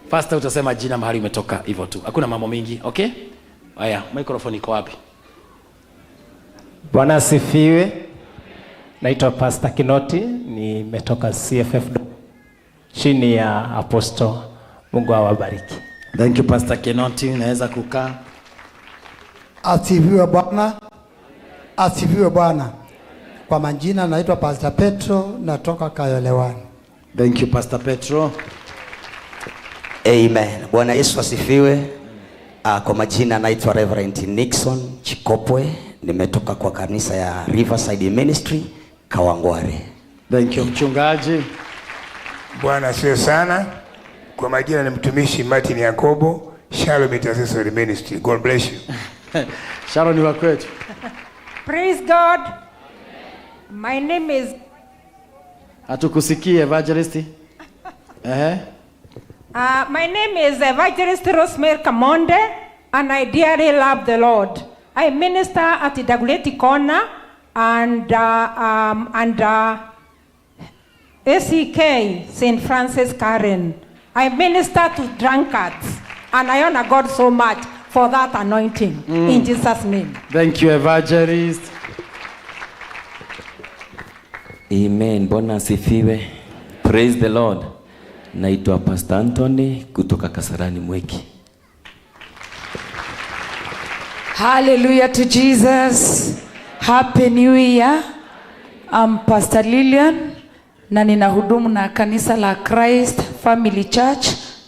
Pastor utasema jina mahali umetoka hivyo tu. Hakuna mambo mingi, okay? Haya, microphone iko wapi? Bwana asifiwe. Naitwa Pastor Kinoti, nimetoka CFF chini ya Apostle. Mungu awabariki. Thank you Pastor Kinoti, unaweza kukaa. Asifiwe Bwana. Asifiwe Bwana. Kwa majina naitwa Pastor Petro, natoka Kayolewani. Thank you Pastor Petro. Amen. Bwana Yesu asifiwe. Kwa majina naitwa Reverend Nixon Chikopwe, nimetoka kwa kanisa ya Riverside Ministry Kawangware. Thank you mchungaji. Bwana asifiwe sana. Kwa majina ni mtumishi Martin Yakobo, Shalom Intercessory Ministry. God bless you. Sharon ni wa kwetu. Praise God. My name is Hatukusikii Evangelist. My name is Evangelist Rosemary Kamonde, and I dearly love the Lord. I minister at the Dagoretti Corner and ACK St. Francis Karen. I minister to drunkards, and I honor God so much for that anointing. In Jesus' name. Thank you, Evangelist. Amen. Bwana asifiwe. Praise the Lord. Naitwa Pastor Anthony kutoka Kasarani Mwiki. Hallelujah to Jesus. Happy New Year. I'm Pastor Lillian na ninahudumu na kanisa la Christ Family Church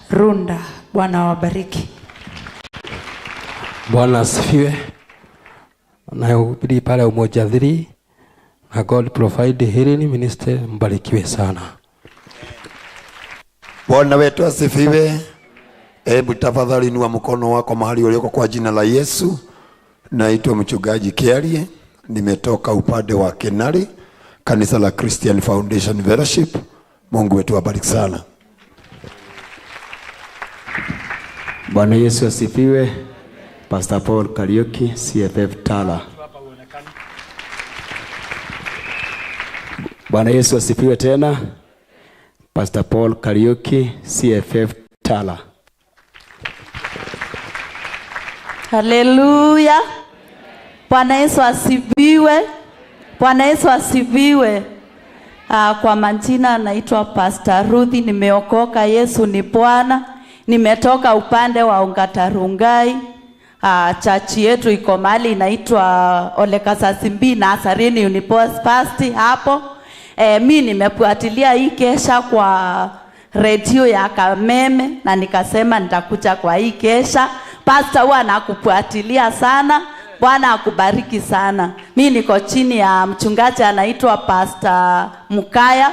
Runda. Bwana awabariki. Bwana asifiwe. Nahubiri pale Umoja 3 na God Provide Healing Ministry. Mbarikiwe sana. Bwana wetu asifiwe. Hebu tafadhali inua mkono wako mahali ulioko kwa jina la Yesu. Naitwa mchungaji Kiarie, nimetoka upande wa Kenari, kanisa la Christian Foundation Fellowship. Mungu wetu abariki sana. Bwana Yesu asifiwe. Pastor Paul Kariuki, CFF Tala. Bwana Yesu asifiwe tena. Pastor Paul Kariuki, CFF Tala. Haleluya. Bwana Yesu asifiwe. Bwana Yesu asifiwe. Kwa majina naitwa Pastor Ruthi, nimeokoka, Yesu ni Bwana. Nimetoka upande wa Ongatarungai. Chachi yetu iko mahali inaitwa Olekasasimbi na Asarini University hapo. Mi nimefuatilia hii kesha kwa redio ya Kameme na nikasema nitakuja kwa hii kesha. Pastor huwa anakufuatilia sana. Bwana akubariki sana. Mi niko chini ya mchungaji anaitwa Pastor Mukaya,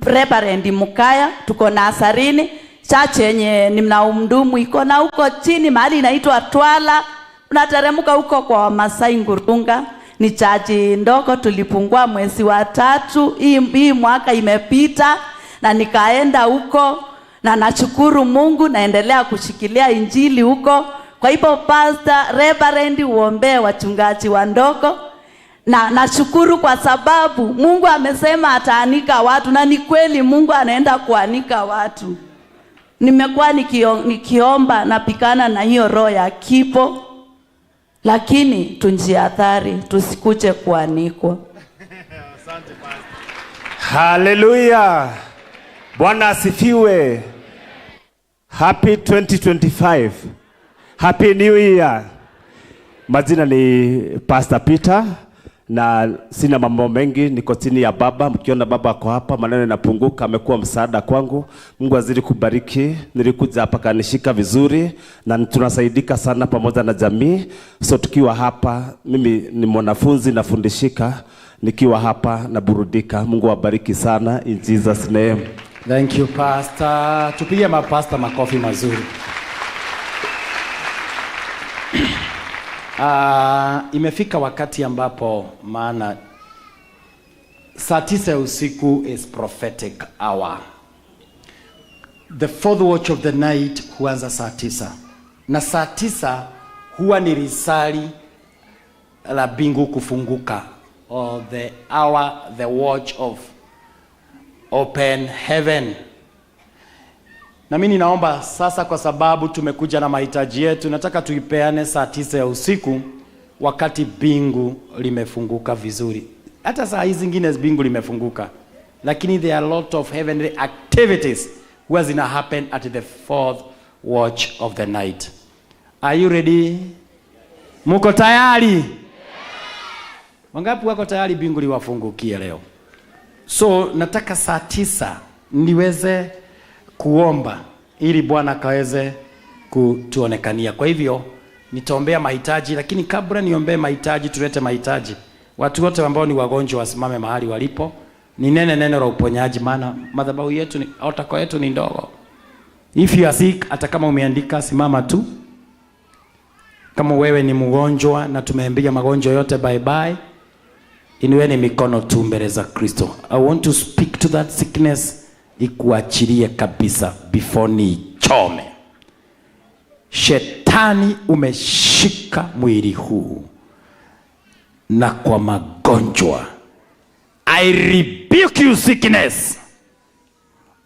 Reverend Mukaya, tuko na Asarini. Church yenye nimnaumdumu iko na huko chini mahali inaitwa Twala. Unateremka huko kwa Masai Ngurunga. Ni church ndogo, tulipungua mwezi wa 3 hii mwaka imepita, na nikaenda huko na nashukuru Mungu, naendelea kushikilia injili huko. Kwa hivyo Pastor Reverend, uombee wachungaji wa ndogo. Na nashukuru kwa sababu Mungu amesema ataanika watu, na ni kweli Mungu anaenda kuanika watu. Nimekuwa nikiomba napikana na hiyo roho ya kipo, lakini tunjiathari tusikuje kuanikwa. Hallelujah. Bwana asifiwe. Happy 2025. Happy New Year. Majina ni Pastor Peter na sina mambo mengi, niko chini ya baba. Mkiona baba ako hapa, maneno yanapunguka, amekuwa msaada kwangu. Mungu azidi kubariki. Nilikuja hapa kanishika vizuri na tunasaidika sana pamoja na jamii. So tukiwa hapa, mimi ni mwanafunzi nafundishika, nikiwa hapa naburudika. Mungu awabariki sana in Jesus name. Thank you Pastor. Tupige mapasta makofi mazuri. Imefika wakati ambapo, maana saa 9 usiku is prophetic hour. The fourth watch of the night huanza saa 9. Na saa 9 huwa ni risali la bingu kufunguka, or the hour, the watch of open heaven. Na mimi ninaomba sasa, kwa sababu tumekuja na mahitaji yetu, nataka tuipeane saa 9 ya usiku wakati bingu limefunguka vizuri. Hata saa hizi zingine bingu limefunguka, lakini there are a lot of heavenly activities huwa zina happen at the fourth watch of the night. Are you ready? Muko tayari? Wangapi wako tayari bingu liwafungukie leo? So nataka saa 9 niweze kuomba ili Bwana kaweze kutuonekania. Kwa hivyo nitaombea mahitaji, lakini kabla niombee mahitaji, tulete mahitaji. Watu wote ambao ni wagonjwa wasimame mahali walipo. Ninene neno la uponyaji, maana madhabahu yetu ni otako yetu ni ndogo. If you are sick, hata kama umeandika, simama tu. Kama wewe ni mgonjwa na tumeambia magonjwa yote bye bye, inueni mikono tu mbele za Kristo. I want to speak to that sickness, ikuachilie kabisa before ni chome. Shetani umeshika mwili huu na kwa magonjwa, I rebuke you sickness,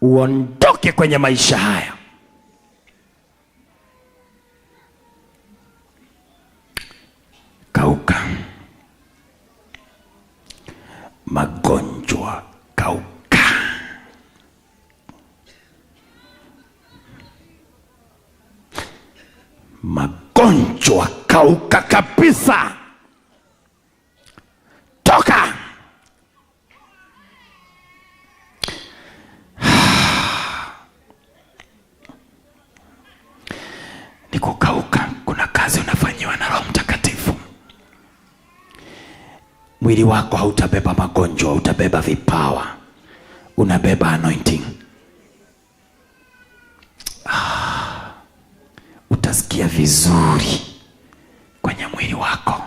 uondoke kwenye maisha haya. Kauka magonjwa, kauka. Magonjwa kauka kabisa. Toka. Ni kukauka. Kuna kazi unafanyiwa na Roho Mtakatifu. Mwili wako hautabeba magonjwa, utabeba vipawa. Unabeba anointing. Utasikia vizuri kwenye mwili wako.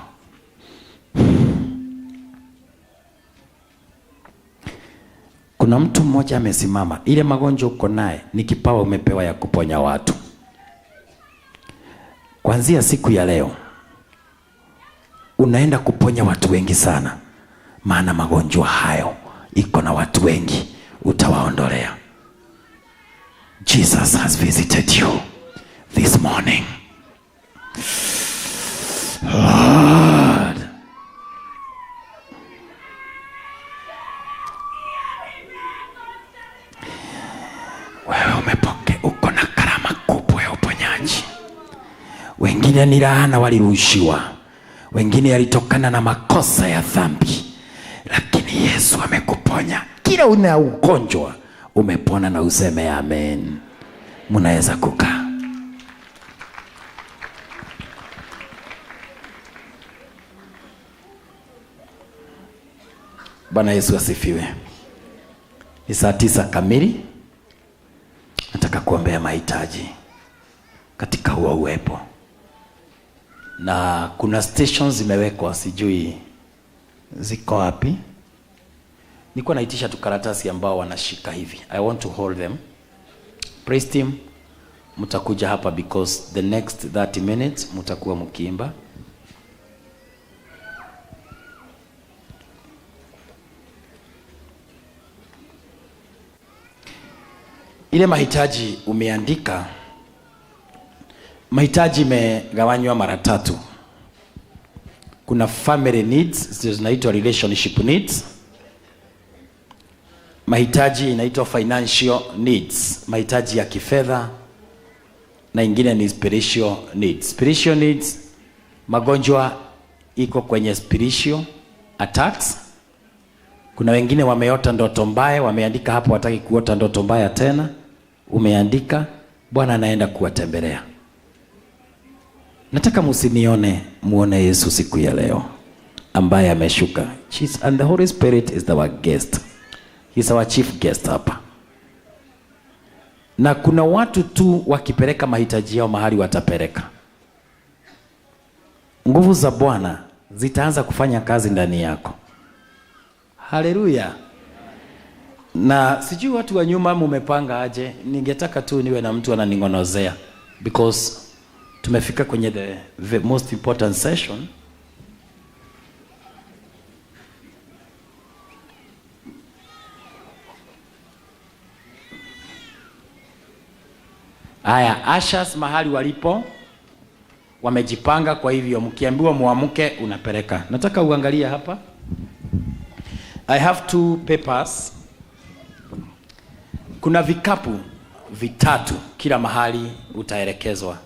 Kuna mtu mmoja amesimama, ile magonjwa uko naye ni kipawa umepewa ya kuponya watu. Kuanzia siku ya leo unaenda kuponya watu wengi sana, maana magonjwa hayo iko na watu wengi, utawaondolea. Jesus has visited you this morning. Lord. Wewe umepoke, uko na karama kubwa. Wengine ni laana walirushiwa, wengine yalitokana na makosa ya dhambi, lakini Yesu amekuponya. Kila una ugonjwa umepona, na useme amen. Mnaweza kukaa. Bwana Yesu asifiwe. Ni saa 9 kamili. Nataka kuombea mahitaji katika huo uwepo, na kuna stations zimewekwa, sijui ziko wapi. Nilikuwa naitisha tu karatasi ambao wanashika hivi. I want to hold them. Praise team, mtakuja hapa because the next 30 minutes mtakuwa mkiimba. Ile mahitaji umeandika, mahitaji imegawanywa mara tatu. Kuna family needs, zinaitwa relationship needs. Mahitaji inaitwa financial needs, mahitaji ya kifedha, na ingine ni spiritual needs. Spiritual needs, magonjwa iko kwenye spiritual attacks. Kuna wengine wameota ndoto mbaya, wameandika hapo wataki kuota ndoto mbaya tena. Umeandika, Bwana anaenda kuwatembelea. Nataka msinione, muone Yesu siku ya leo ambaye ameshuka. Jesus and the Holy Spirit is our guest. He's our chief guest hapa. Na kuna watu tu wakipeleka mahitaji yao mahali watapeleka. Nguvu za Bwana zitaanza kufanya kazi ndani yako. Haleluya. Na sijui watu wa nyuma mumepanga aje. Ningetaka tu niwe na mtu ananingonozea, because tumefika kwenye the most important session. Aya, ushers mahali walipo wamejipanga, kwa hivyo mkiambiwa muamke unapeleka. Nataka uangalie hapa. I have 2 papers. Kuna vikapu vitatu kila mahali utaelekezwa.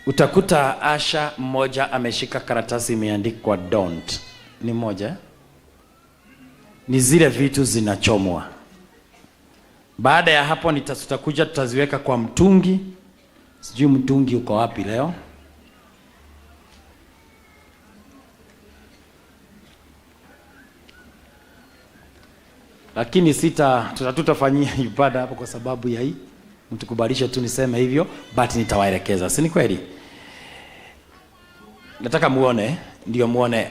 Utakuta asha mmoja ameshika karatasi imeandikwa don't. Ni moja. Ni zile vitu zinachomwa. Baada ya hapo tutakuja tutaziweka kwa mtungi. Sijui mtungi uko wapi leo. Lakini tutafanyia ibada hapo kwa sababu ya hii. Mtukubalishe tu niseme hivyo, but nitawaelekeza. Si ni kweli? Nataka muone, ndio muone.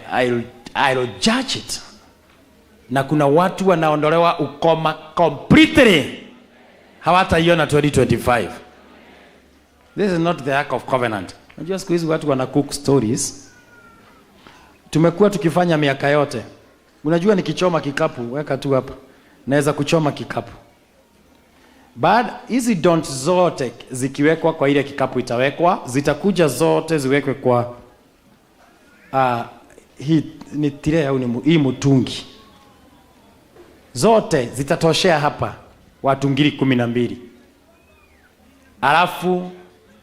I'll judge it. Na kuna watu wanaondolewa ukoma completely. Hawataiona 2025. This is not the Ark of Covenant. Unajua siku hizi watu wana cook stories. Tumekuwa tukifanya miaka yote. Unajua nikichoma kikapu, weka tu hapa. Naweza kuchoma kikapu. Baada hizi don't zote zikiwekwa kwa ile kikapu itawekwa, zitakuja zote ziwekwe kwa hii ni tire au ni hii mtungi. Zote zitatoshea hapa watu ngiri 12. Alafu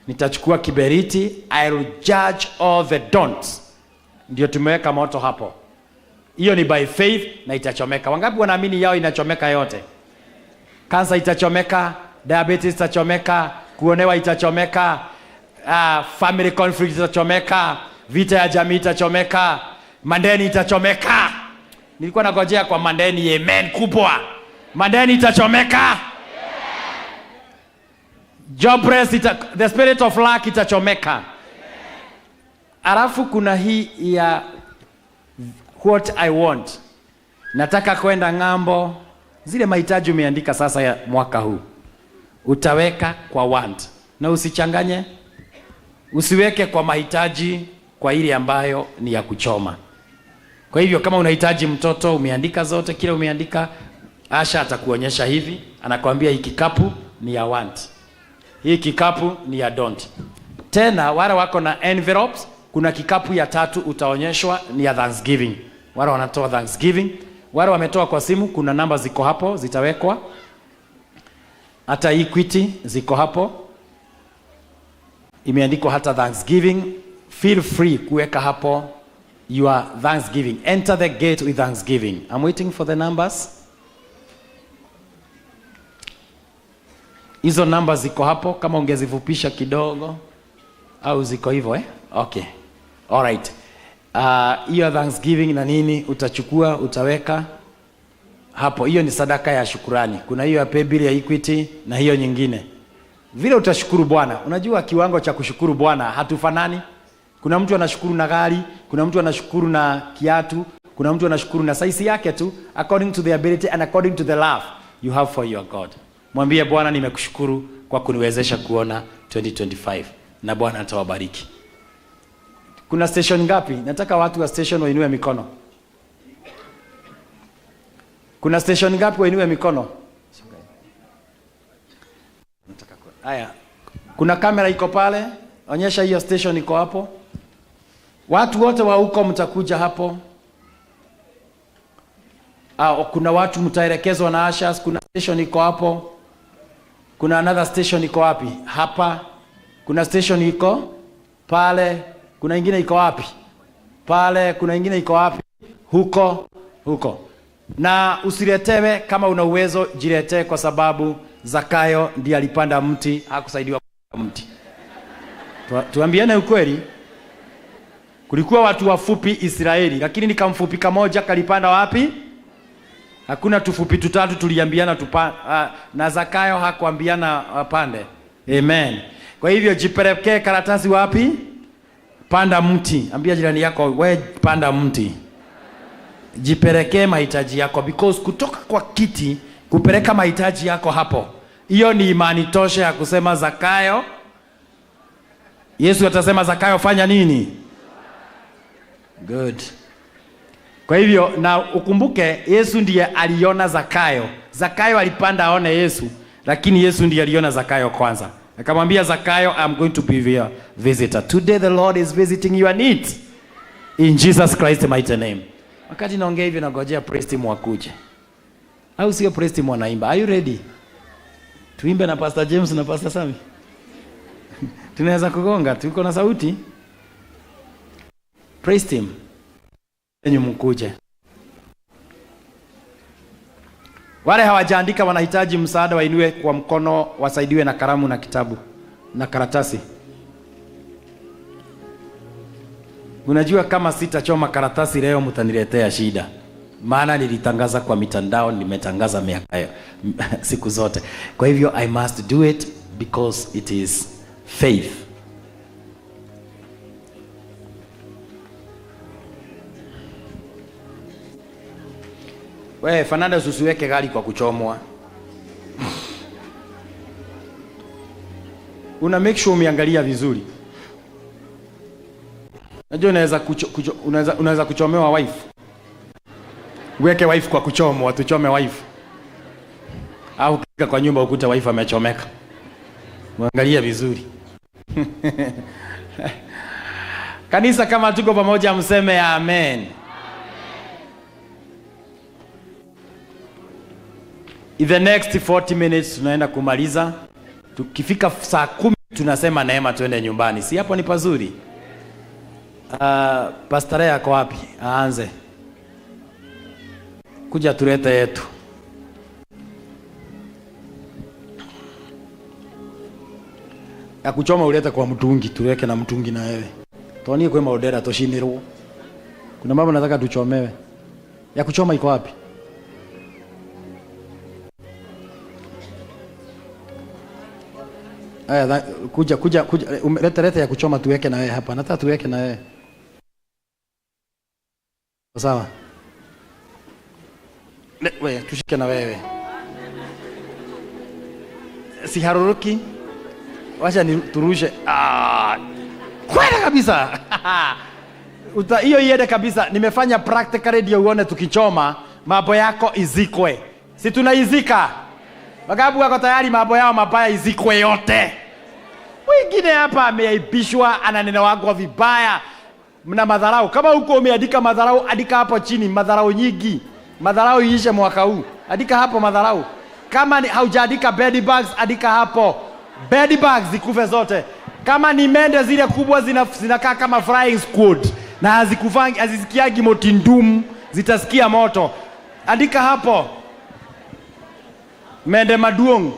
nitachukua kiberiti, I will judge all the don'ts. Ndio tumeweka moto hapo. Hiyo ni by faith na itachomeka. Wangapi wanaamini yao inachomeka yote? Kansa itachomeka, diabetes itachomeka, kuonewa itachomeka, family conflict itachomeka, vita ya jamii itachomeka, mandeni itachomeka. Nilikuwa nagojea kwa mandeni, amen kubwa. Mandeni itachomeka. Jobless the spirit of lack itachomeka. Alafu kuna hii ya what I want. Nataka kwenda ng'ambo. Zile mahitaji umeandika sasa ya mwaka huu utaweka kwa want. Na usichanganye. Usiweke kwa mahitaji kwa ile ambayo ni ya kuchoma. Kwa hivyo kama unahitaji mtoto umeandika zote, kile umeandika, Asha atakuonyesha hivi, anakuambia hii kikapu ni ya want. Hii kikapu ni ya don't. Tena wale wako na envelopes, kuna kikapu ya tatu utaonyeshwa ni ya Thanksgiving. Wale wanatoa Thanksgiving, wale wametoa kwa simu, kuna namba ziko hapo zitawekwa. Hata Equity ziko hapo. Imeandikwa hata thanksgiving. Feel free kuweka hapo your thanksgiving. Enter the gate with thanksgiving. I'm waiting for the numbers. Hizo namba ziko hapo, kama ungezifupisha kidogo au ziko hivyo eh? Okay. All right. Hiyo thanksgiving na nini utachukua utaweka hapo. Hiyo ni sadaka ya shukurani. Kuna hiyo ya paybill ya Equity na hiyo nyingine. Vile utashukuru Bwana. Unajua kiwango cha kushukuru Bwana hatufanani. Kuna mtu anashukuru na gari, kuna mtu anashukuru na kiatu, kuna mtu anashukuru na size yake tu, according to the ability and according to the love you have for your God. Mwambie Bwana, nimekushukuru kwa kuniwezesha kuona 2025, na Bwana atawabariki. Kuna station ngapi? Nataka watu wa station wainue mikono. Kuna station ngapi wainue mikono? Haya. Kuna kamera iko pale, onyesha hiyo station iko hapo. Watu wote wa huko mtakuja hapo. Kuna watu mtaelekezwa na ushers. Kuna station iko hapo. Kuna another station iko wapi? Hapa. Kuna station iko pale. Kuna ingine iko wapi? Pale. Kuna ingine iko wapi? Huko, huko. Na usiletewe, kama una uwezo jiletee, kwa sababu Zakayo ndiye alipanda mti, hakusaidiwa mti. Tuambiane ukweli. Kulikuwa watu wafupi Israeli, lakini ni kamfupi kamoja kalipanda wapi? Hakuna tufupi tutatu tuliambiana na Zakayo hakuambiana pande. Amen. Kwa hivyo jipelekee karatasi wapi? Panda mti. Ambia jirani yako, we panda mti. Jipelekee mahitaji yako, because kutoka kwa kiti kupeleka mahitaji yako hapo, hiyo ni imani tosha ya kusema Zakayo. Yesu atasema Zakayo fanya nini? Good. Kwa hivyo na ukumbuke Yesu ndiye aliona Zakayo. Zakayo alipanda aone Yesu, lakini Yesu ndiye aliona Zakayo kwanza. Akamwambia Zakayo, I'm going to be your visitor. Today the Lord is visiting your needs. In Jesus Christ mighty name. Wakati naongea hivi nangojea praise team wakuje. Au sio praise team wanaimba? Are you ready? Tuimbe na Pastor James na Pastor Sami. Tunaweza kugonga, tuko na sauti. Praise team. Enyu mkuje. Wale hawajaandika wanahitaji msaada, wainue kwa mkono, wasaidiwe na kalamu na kitabu na karatasi. Unajua kama sitachoma karatasi leo mtaniletea shida. Maana nilitangaza kwa mitandao, nimetangaza miaka siku zote. Kwa hivyo I must do it because it is faith. Wewe Fernandez, usiweke gari kwa kuchomwa. Una make sure umeangalia vizuri. Unajua unaweza kuchomewa wife. Uweke wife kwa kuchomwa, tuchome wife. Au ukifika kwa nyumba ukuta wife amechomeka. Muangalie vizuri. Kanisa, kama tuko pamoja mseme amen. In the next 40 minutes tunaenda kumaliza. Tukifika saa 10 tunasema neema tuende nyumbani. Si hapo ni pazuri? Pastor yako wapi? Aanze. Kuja tulete yetu. Ya kuchoma ulete kwa mtungi, tuweke na mtungi na wewe. Tuonie kwa maodera toshinirwo. Kuna mambo nataka tuchomewe. Ya kuchoma iko wapi? Aya, kuja leta ya kuchoma tuweke na wewe hapa. Nataka tuweke na wewe. Sawa. Wewe tushike na wewe. Si haruruki. Wacha ni turushe. Kwenda kabisa. Hiyo iende kabisa. Nimefanya practical radio uone tukichoma mambo yako izikwe. Si tunaizika. Wagabu wako tayari mambo yao mabaya izikwe yote. Wengine hapa ameaibishwa, ananena wangu vibaya. Mna madharau. Kama huko umeandika madharau, andika hapo chini madharau nyingi. Madharau iishe mwaka huu. Andika hapo madharau. Kama haujaandika bed bugs, andika hapo. Bed bugs zikufe zote. Kama ni mende zile kubwa zinakaa kama flying squad na hazikufangi, hazisikiagi motindum, zitasikia moto. Andika hapo. Mende maduong.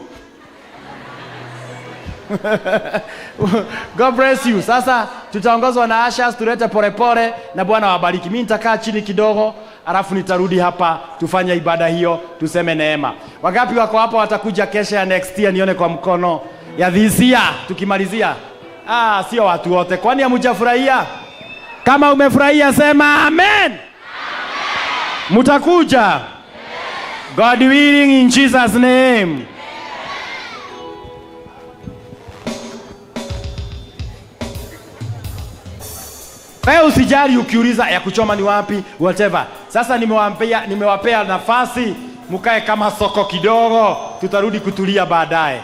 God bless you. Sasa tutaongozwa na ushers, tulete polepole na Bwana wabariki. Mimi nitakaa chini kidogo, alafu nitarudi hapa tufanye ibada hiyo, tuseme neema. Wangapi wako hapa watakuja kesha ya next year? Nione kwa mkono ya this year tukimalizia. Ah, sio watu wote. Kwani hamjafurahia? Kama umefurahia sema amen. Mutakuja. God willing, in Jesus name. Wewe usijali ukiuliza ya kuchoma ni wapi, whatever. Sasa nimewapea nafasi mkae kama soko kidogo, tutarudi kutulia baadaye.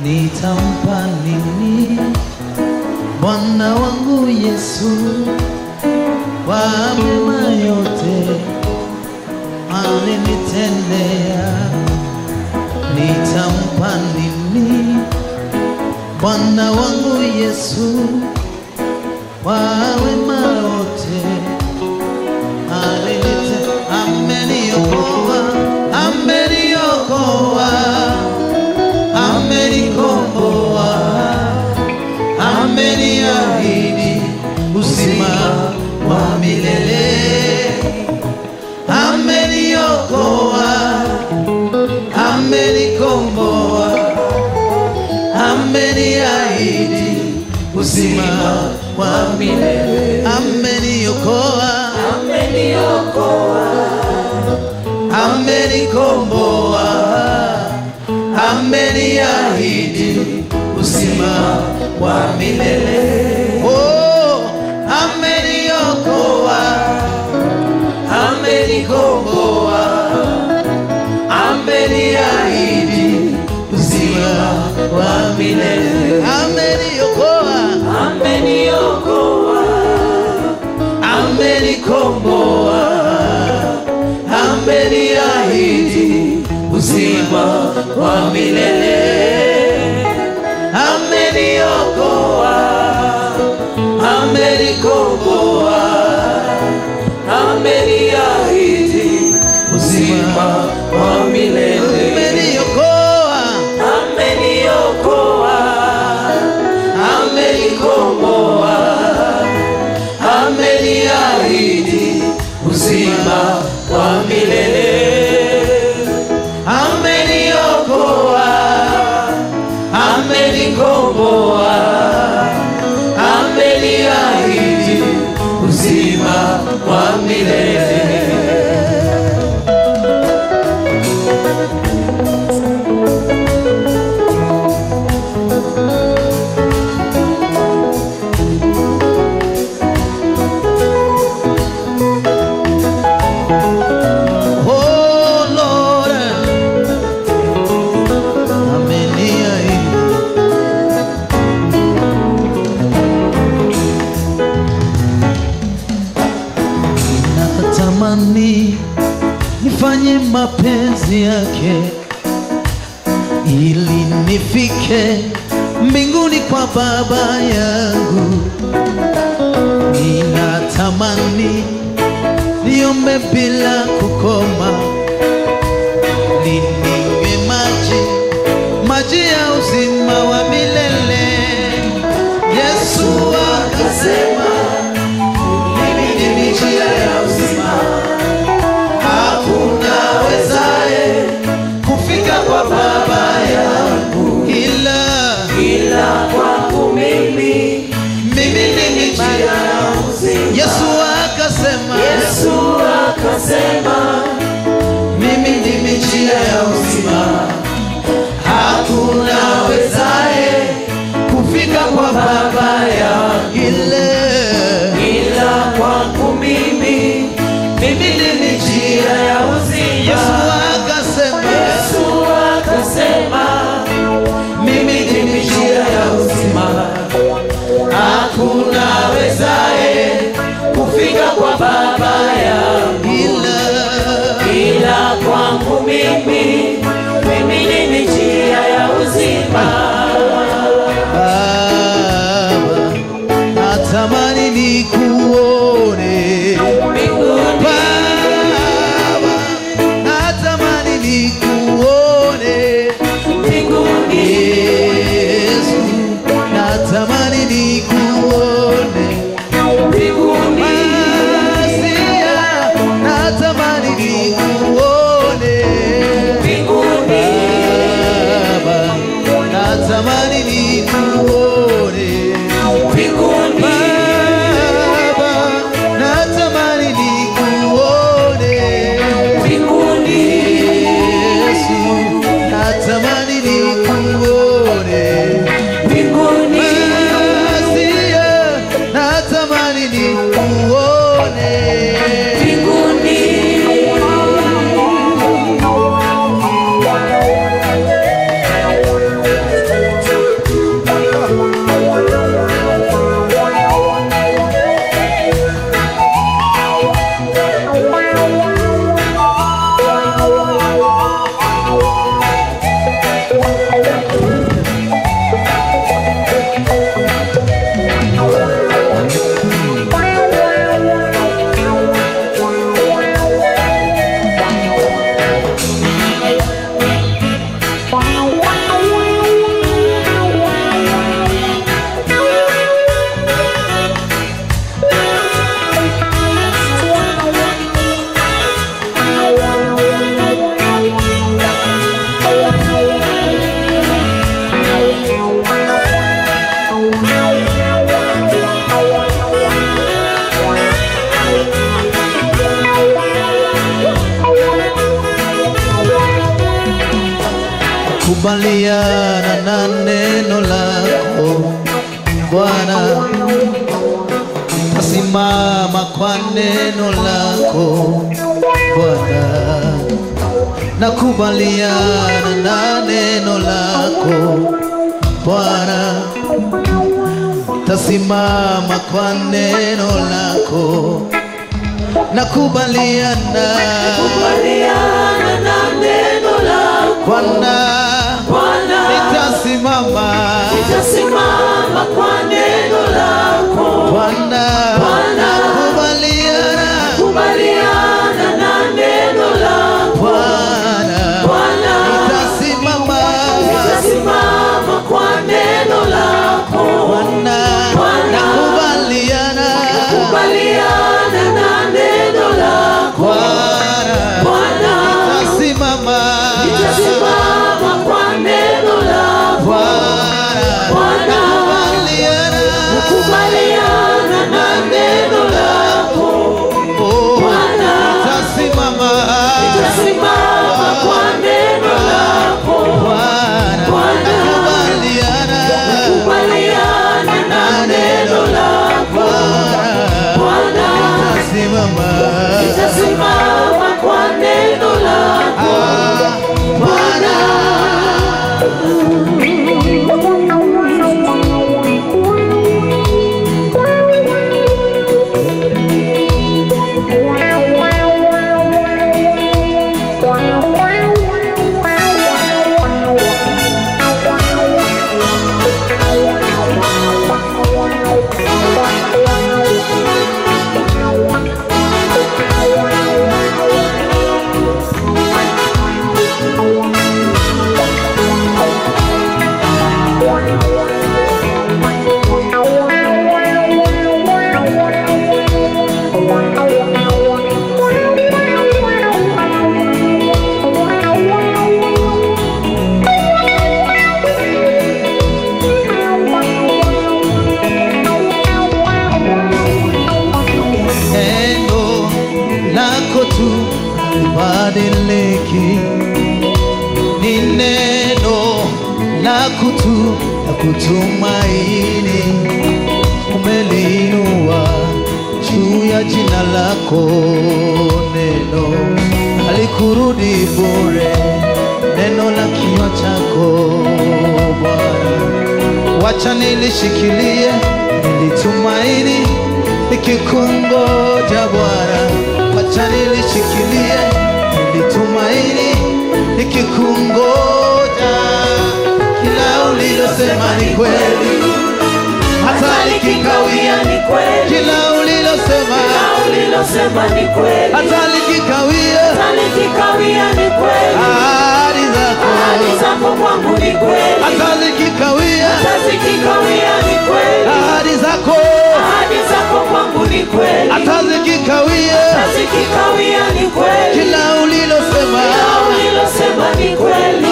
Nitampa nini Bwana wangu Yesu kwa mema yote alinitendea? Nitampa nini Bwana wangu Yesu kwa wema wote alinitendea? Ameniokoa, ameniokoa, amenikomboa, ameniahidi uzima wa milele. Ameniokoa, amenikomboa, ameniahidi uzima wa milele. Ameniokoa, ameniokoa, amenikomboa, ameniahidi uzima wa milele. Oh, ameniokoa, amenikomboa, ameniahidi uzima wa milele. Ameniokoa, ameniokoa, amenikomboa, ameniahidi uzima wa milele. Ameniokoa, amenikomboa, ameniahidi uzima wa milele. Ameniokoa, ameniokoa, amenikomboa, ameniahidi uzima wa milele. Ameniokoa, amenikomboa, ameniahidi wa milele. Oh Lord, ameniahidi natamani nifanye mapenzi yake ili nifike mbinguni kwa Baba yangu. Ninatamani niombe bila kukoma, ninywe maji, maji ya uzima wa milele. Yesu akasema, mimi ndimi njia ya uzima, hakuna wezaye kufika kwa Baba yangu ila kwangu mimi. Mimi ndimi njia ya uzima. Yesu akasema, Yesu akasema, mimi ndimi njia ya uzima, hakuna wezaye kufika kwa Baba yangu ila kwangu mimi. Mimi ndimi njia ya uzima. Yesu akasema, Yesu akasema, mimi ndimi njia ya uzima, hakuna wezaye kufika kwa Baba yangu ila kwangu mimi. Mimi ndimi njia ya uzima. Baba, natamani nikuone mbinguni. Baba, natamani nikuone mbinguni. Yesu, natamani nikuone mbinguni. Masia, natamani nikuone mbinguni. Baba, natamani nikuone mbinguni. Baba, natamani nikuone mbinguni. Yesu, natamani nikuone mbinguni. Masia, natamani nikuone mbinguni. Kubaliana na neno lako Bwana, tasimama kwa neno lako Bwana, nakubaliana na neno lako Bwana, tasimama kwa neno lako, nakubaliana, Nakubaliana na neno lako Bwana, Bwana, nitasimama, nitasimama kwa neno lako Bwana, Bwana, nakubaliana, nakubaliana na neno lako Bwana, Bwana, nitasimama, nitasimama kwa neno lako Bwana, Bwana, nakubaliana, nakubaliana na neno lako Bwana, Bwana, nitasimama, nitasimama kwa neno lako Bwana, Bwana, nakubaliana, nakubaliana na Nitasimama kwa neno lako Bwana. Neno lako tu halibadiliki, ni neno lako tu la kutumaini. Umeliinua juu ya jina lako, neno halikurudi bure, neno la kinywa chako Bwana. Wacha nilishikilie, nilitumaini nikikungoja Bwana. Wacha nilishikilie, nilitumaini nikikungoja. Kila ulilosema ni kweli, hata likikawia ni kweli. Kila ulilosema, Kila ulilosema ni kweli, hata likikawia, hata likikawia ni kweli. Ahadi zako, Ahadi zako kwangu ni kweli, hata likikawia, hata zikikawia ni kweli. Ahadi zako, Ahadi zako kwangu ni kweli, hata zikikawia, hata zikikawia ni kweli. Kila ulilosema, Kila ulilosema ni kweli,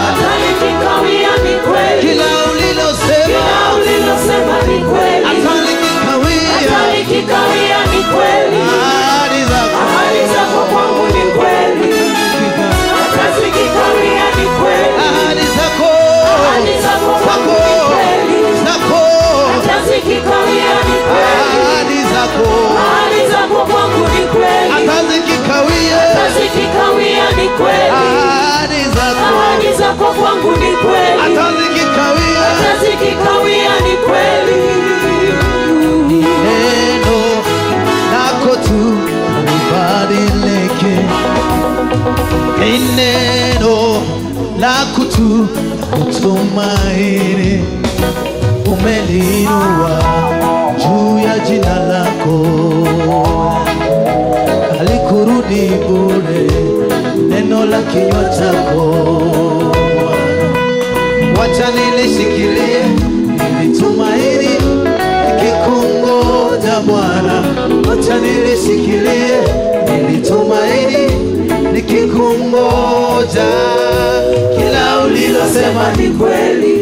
hata likikawia ni kweli. Kila ulilosema, Kila ulilosema ni kweli, hata likikawia, hata likikawia ni kweli. Ahadi zako, Ahadi zako kwangu ni kweli, hata zikikawia ni kweli. Ahadi zako, Ahadi zako kwangu ni kweli, zako, hata zikikawia ni kweli. Ahadi zako, Ahadi zako kwangu ni kweli, hata zikikawia, hata zikikawia ni kweli. Ahadi zako, Ahadi zako kwangu ni kweli, hata zikikawia, hata zikikawia ni kweli. Neno lako tu halibadiliki, ni neno lako tu la kutumaini. Umeliinua juu ya jina lako, halikurudi bure, neno la kinywa chako. Wacha nilishikilie, nilitumaini nikikungoja Bwana. Wacha nilishikilie, nilitumaini nikikungoja. Kila ulilosema ni kweli,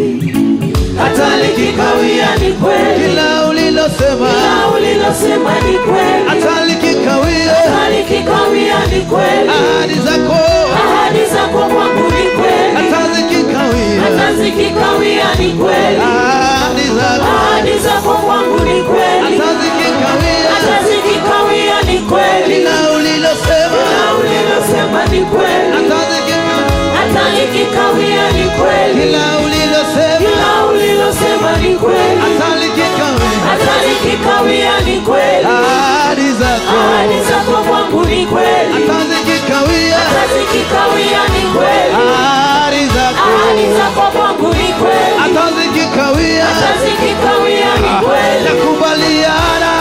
hata likikawia ni kweli. Kila ulilosema, Kila ulilosema ni kweli, hata likikawia, hata likikawia ni kweli. Ahadi zako, Ahadi zako kwangu ni kweli, hata zikikawia, hata zikikawia ni kweli. Ahadi zako, Ahadi zako kwangu ni kweli, hata zikikawia, hata zikikawia ni kweli. Kila ulilosema, Kila ulilosema ni kweli, hata zikikawia, hata likikawia ni kweli. Kila ulilosema, Kila ulilosema ni kweli, hata likikawia, hata likikawia ni kweli. Ahadi zako, Ahadi zako kwangu ni kweli, hata zikikawia, hata zikikawia ni kweli. Ahadi zako, Ahadi zako kwangu ni kweli, hata zikikawia, hata zikikawia ni kweli. Nakubaliana,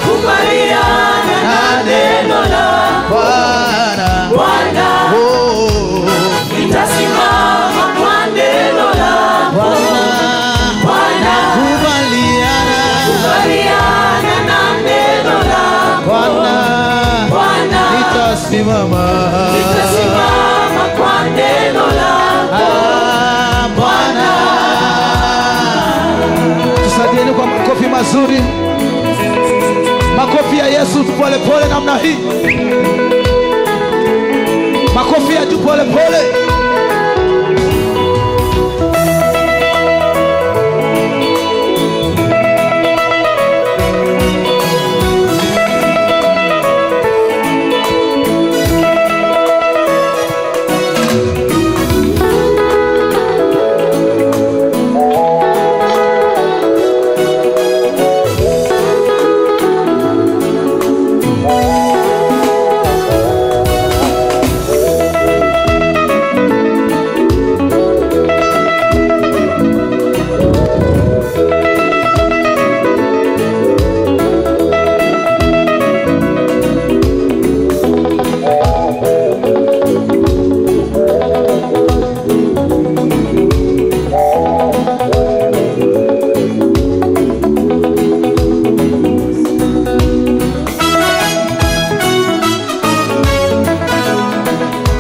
Kubaliana na neno lako Bwana, Bwana, oh, nitasimama kwa neno lako Bwana, kubaliana, kubaliana na neno lako Bwana, Bwana, nitasimama, nitasimama kwa neno lako Ah, Bwana. Tusaidieni kwa makofi mazuri, makofi ya Yesu polepole namna hii, makofi ya juu polepole.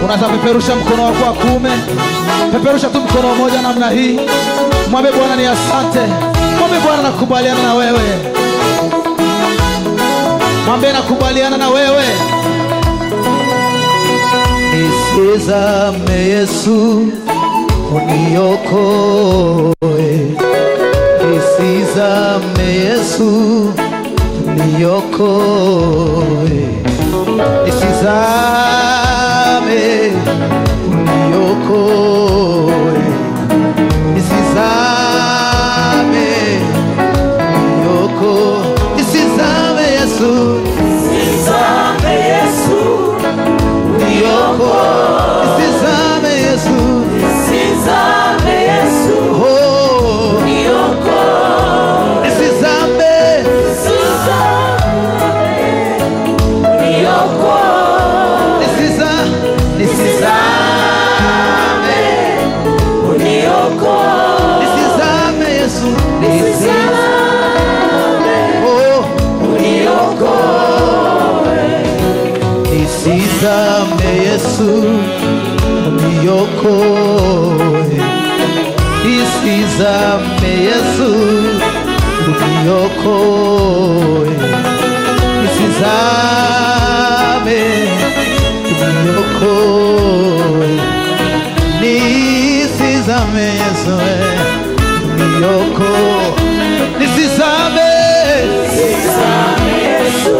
Unaweza peperusha mkono wako wa kuume, peperusha tu mkono mmoja namna hii. Mwambie Bwana ni asante. Mwambie Bwana nakubaliana na wewe. Mwambie nakubaliana na wewe. Nisizame Yesu uniokoe, nisizame Yesu uniokoe, nisizame uniokoe, nisizame uniokoe, nisizame Yesu, nisizame Yesu uniokoe, nisizame Yesu, nisizame Yesu, oh, uniokoe, nisizame, nisizame uniokoe, nisizame uniokoe, nisizame Yesu, nisizame, oh, uniokoe, nisizame Yesu uniokoe, nisizame Yesu uniokoe, nisizame uniokoe, nisizame Yesu uniokoe, nisizame, nisizame Yesu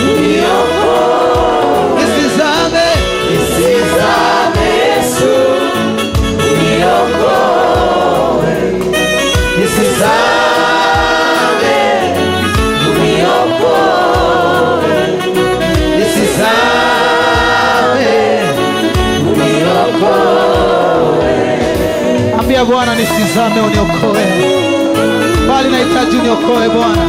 uniokoe, nisizame, nisizame Yesu uniokoe, nisizame uniokoe, nisizame uniokoe. Ambia Bwana nisizame uniokoe, bali nahitaji uniokoe Bwana.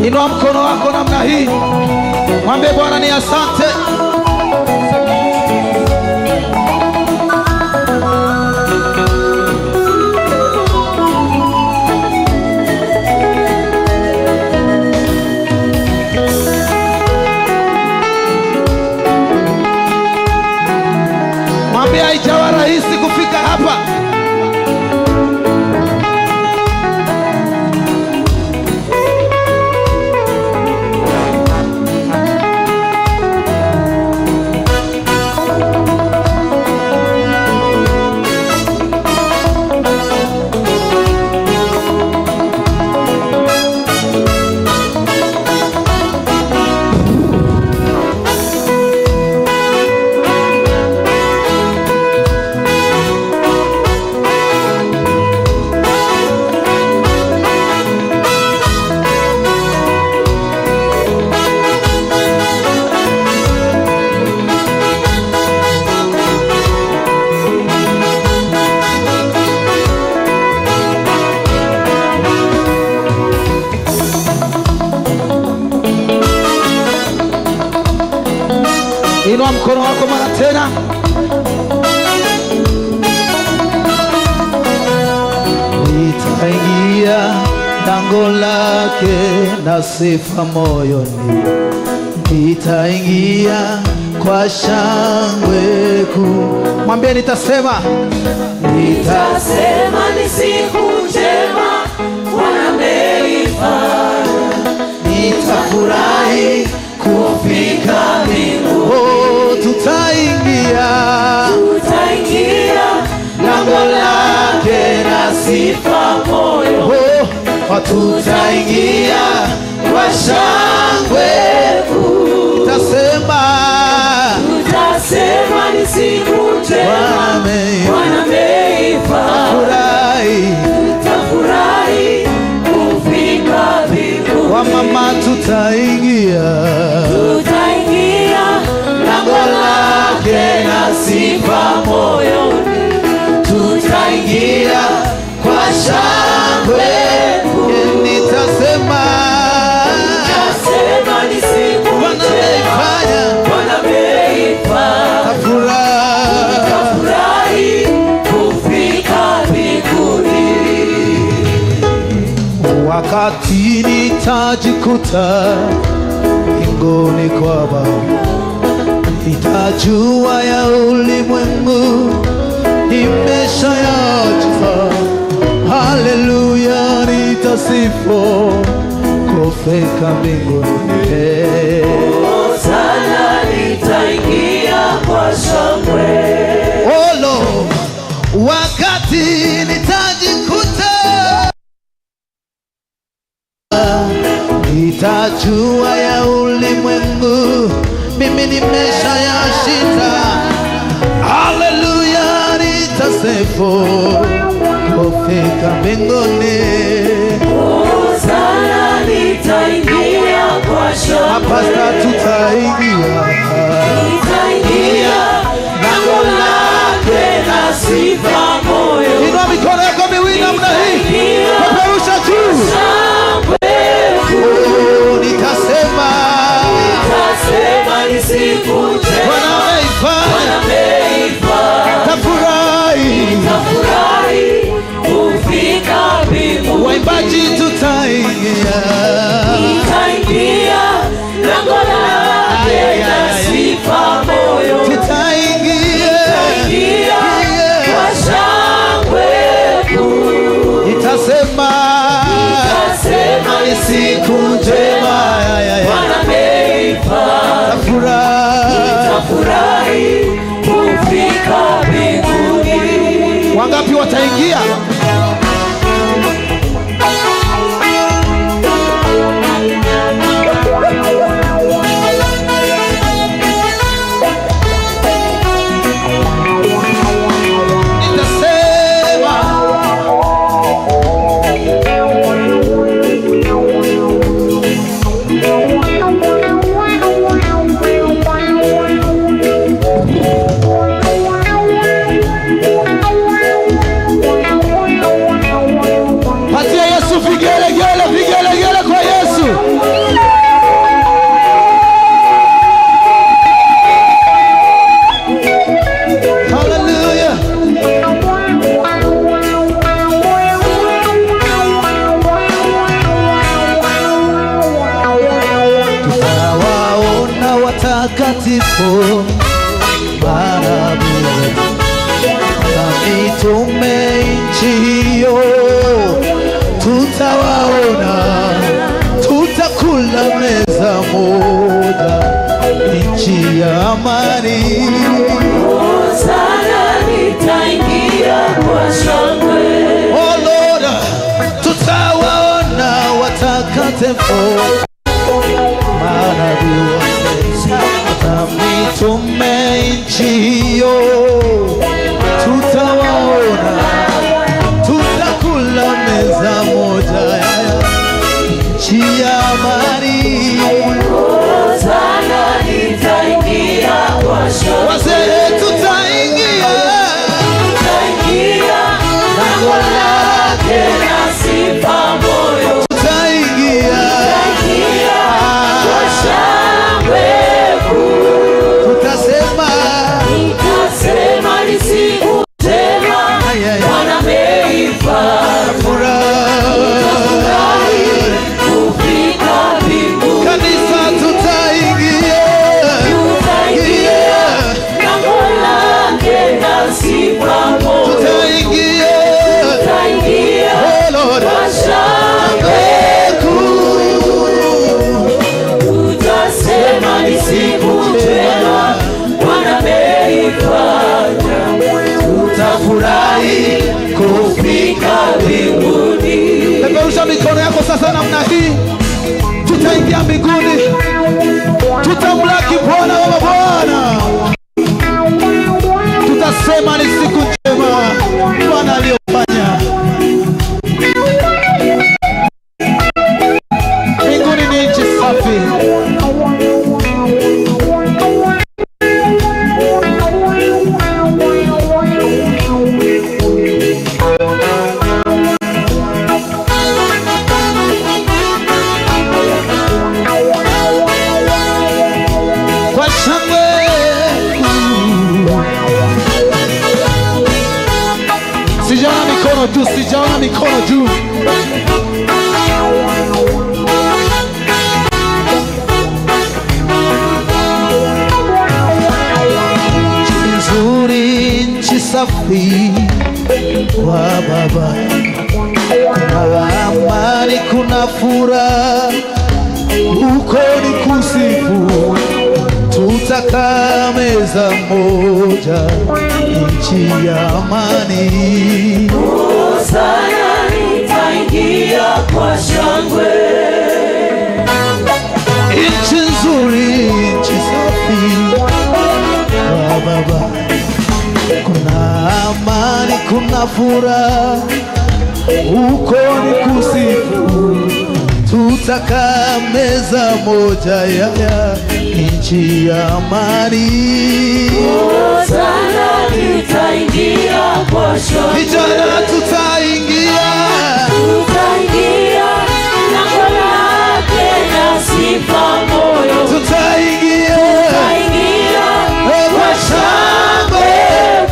Inua mkono wako namna hii, mwambie Bwana ni asante. Mwambie haijawa rahisi kufika hapa. Inua mkono wako mara tena. Nitaingia lango lake na sifa moyoni, nitaingia kwa shangwe kuu. Mwambie nitasema, nitasema ni siku njema Bwana ameifanya, nitafurahi kufika mbinguni. Oh, tutaingia, tutaingia lango lake na sifa moyo. Oh, tutaingia kwa shangwe kuu. Nitasema, tutasema ni siku njema Bwana ameifanya, tutafurahi kufika mbinguni. Kwa mama tutaingia, tutaingia lango lake na sifa moyoni, tutaingia kwa shangwe. Nitasema, nitasema ni siku Bwana ameifanya, Bwana ameifanya. Nitafurahi kufika mbinguni. Wakati nitajikuta mbinguni kwa Baba, nitajua ya ulimwengu nimeshayajua. Haleluya, nitasifu kufika mbinguni. Hosana, nitaingia kwa shangwe. Oh Lord, wakati nitajikuta, nitajua ya ulimwengu mimi nimeshayashinda. Haleluya, nitasifu kufika mbinguni. Hosana, nitaingia kwa shangwe. Mapasta tutaingia, nitaingia lango lake na sifa moyo. Inua mikono yako miwili namna hii, peperusha juu. Oh, nitasema, nitasema ni siku njema Bwana ameifanya, Bwana ameifanya. Nitafurahi, nitafurahi kufika mbinguni. Waimbaji tutaingia, nitaingia lango lake na sifa moyo. Tutaingia, nitaingia kwa shangwe kuu. Nitasema, nitasema ni siku njema Bwana ameifanya. Nitafurahi, nitafurahi kufika mbinguni. Wangapi wataingia? Nitasema, patia Yesu vigelegele, vigelegele kwa Yesu. Hallelujah. Tutawaona watakatifu manabii na mitume nchi hiyo, tutawaona, tutakula meza moja, nchi ya amani. Hosana, nitaingia kwa shangwe. Oh Lord, tutawaona watakatifu manabii wote na mitume nchi hiyo, tutawaona, tutakula meza moja, nchi ya amani. Hosana, nitaingia kwa shangwe. Wazee tutaingia, nitaingia lango lake na sifa moyo. Tutaingia, nitaingia kwa shangwe kuu. Tutasema, nitasema ni siku njema Bwana ameifanya. Nitafurahi kufika mbinguni. Kanisa tutaingia, tutaingia lango lake na sifa moyo. Tutaingia, tutaingia Oh Lord, kwa shangwe kuu. Tutasema ni siku njema Bwana ameifanya. Tutafurahi kufika mbinguni. Peperusha mikono yako sasa namna hii. Tutaingia mbinguni, tutamlaki Bwana wa mabwana, tutasema ni siku njema Bwana aliyofanya. Mbinguni ni nchi safi. juu, sijaona mikono juu. Nchi nzuri, nchi safi kwa Baba, kuna amani, kuna furaha, huko ni kusifu. Tutakaa meza moja, nchi ya amani. Hosana, nitaingia kwa shangwe. Nchi nzuri, nchi safi kwa Baba, kuna amani, kuna furaha, huko ni kusifu. Tutakaa meza moja ya nchi ya amani. Hosana, tutaingia kwa shangwe. Vijana tutaingia, tutaingia lango lake na sifa moyo. Tutaingia, tutaingia kwa shangwe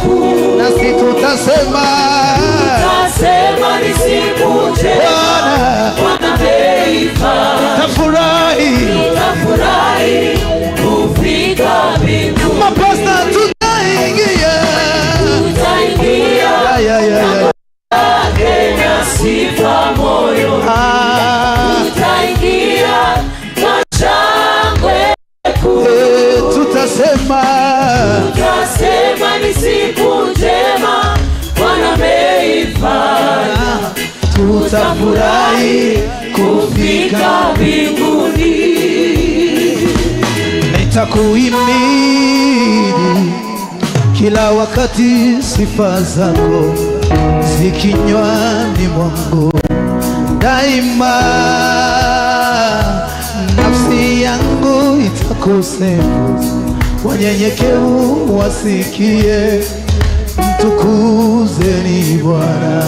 kuu, nasi tutasema, tutasema ni siku njema Bwana ameifanya. Tafurahi, tutafurahi kufika mbinguni. Mapasta tutaingia, tutaingia lango lake na sifa moyo. Tutaingia kwa shangwe kuu. Tutasema, tutasema ni siku njema Bwana ameifanya. Tutafurahi kufika mbinguni. Nitakuhimidi kila wakati, sifa zako zikinywani mwangu daima. Nafsi yangu itakusifu, wanyenyekevu wasikie. Mtukuzeni Bwana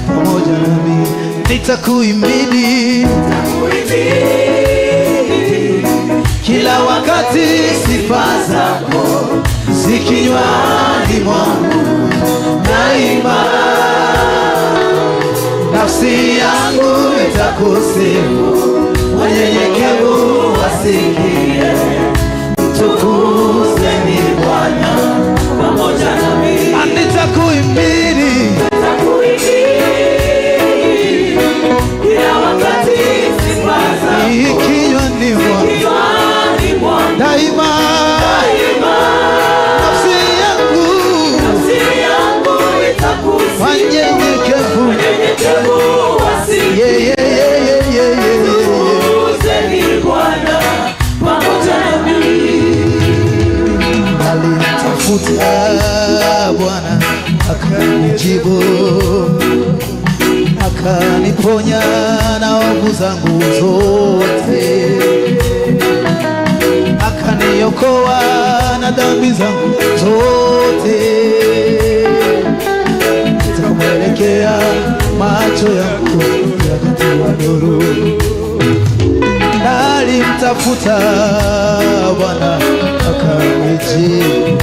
pamoja nami. Nitakuhimidi kila wakati, sifa zako zikinywani mwangu daima. Nafsi yangu itakusifu, wanyenyekevu wasikie. Mtukuzeni Bwana pamoja nami. Nitakuhimidi, nitakuhimidi kila wakati, sifa zako kinywani mwangu daima. Nafsi yangu, nafsi yangu itakusifu, wanyenyekevu wasikie. Mtukuzeni Bwana pamoja nami. Alimtafuta Bwana akanijibu, akaniponya na ovu zangu zote, akaniokoa na dhambi zangu zote. Nitamwelekea macho yangu yakatiwa nuru. Nalimtafuta Bwana akanijibu,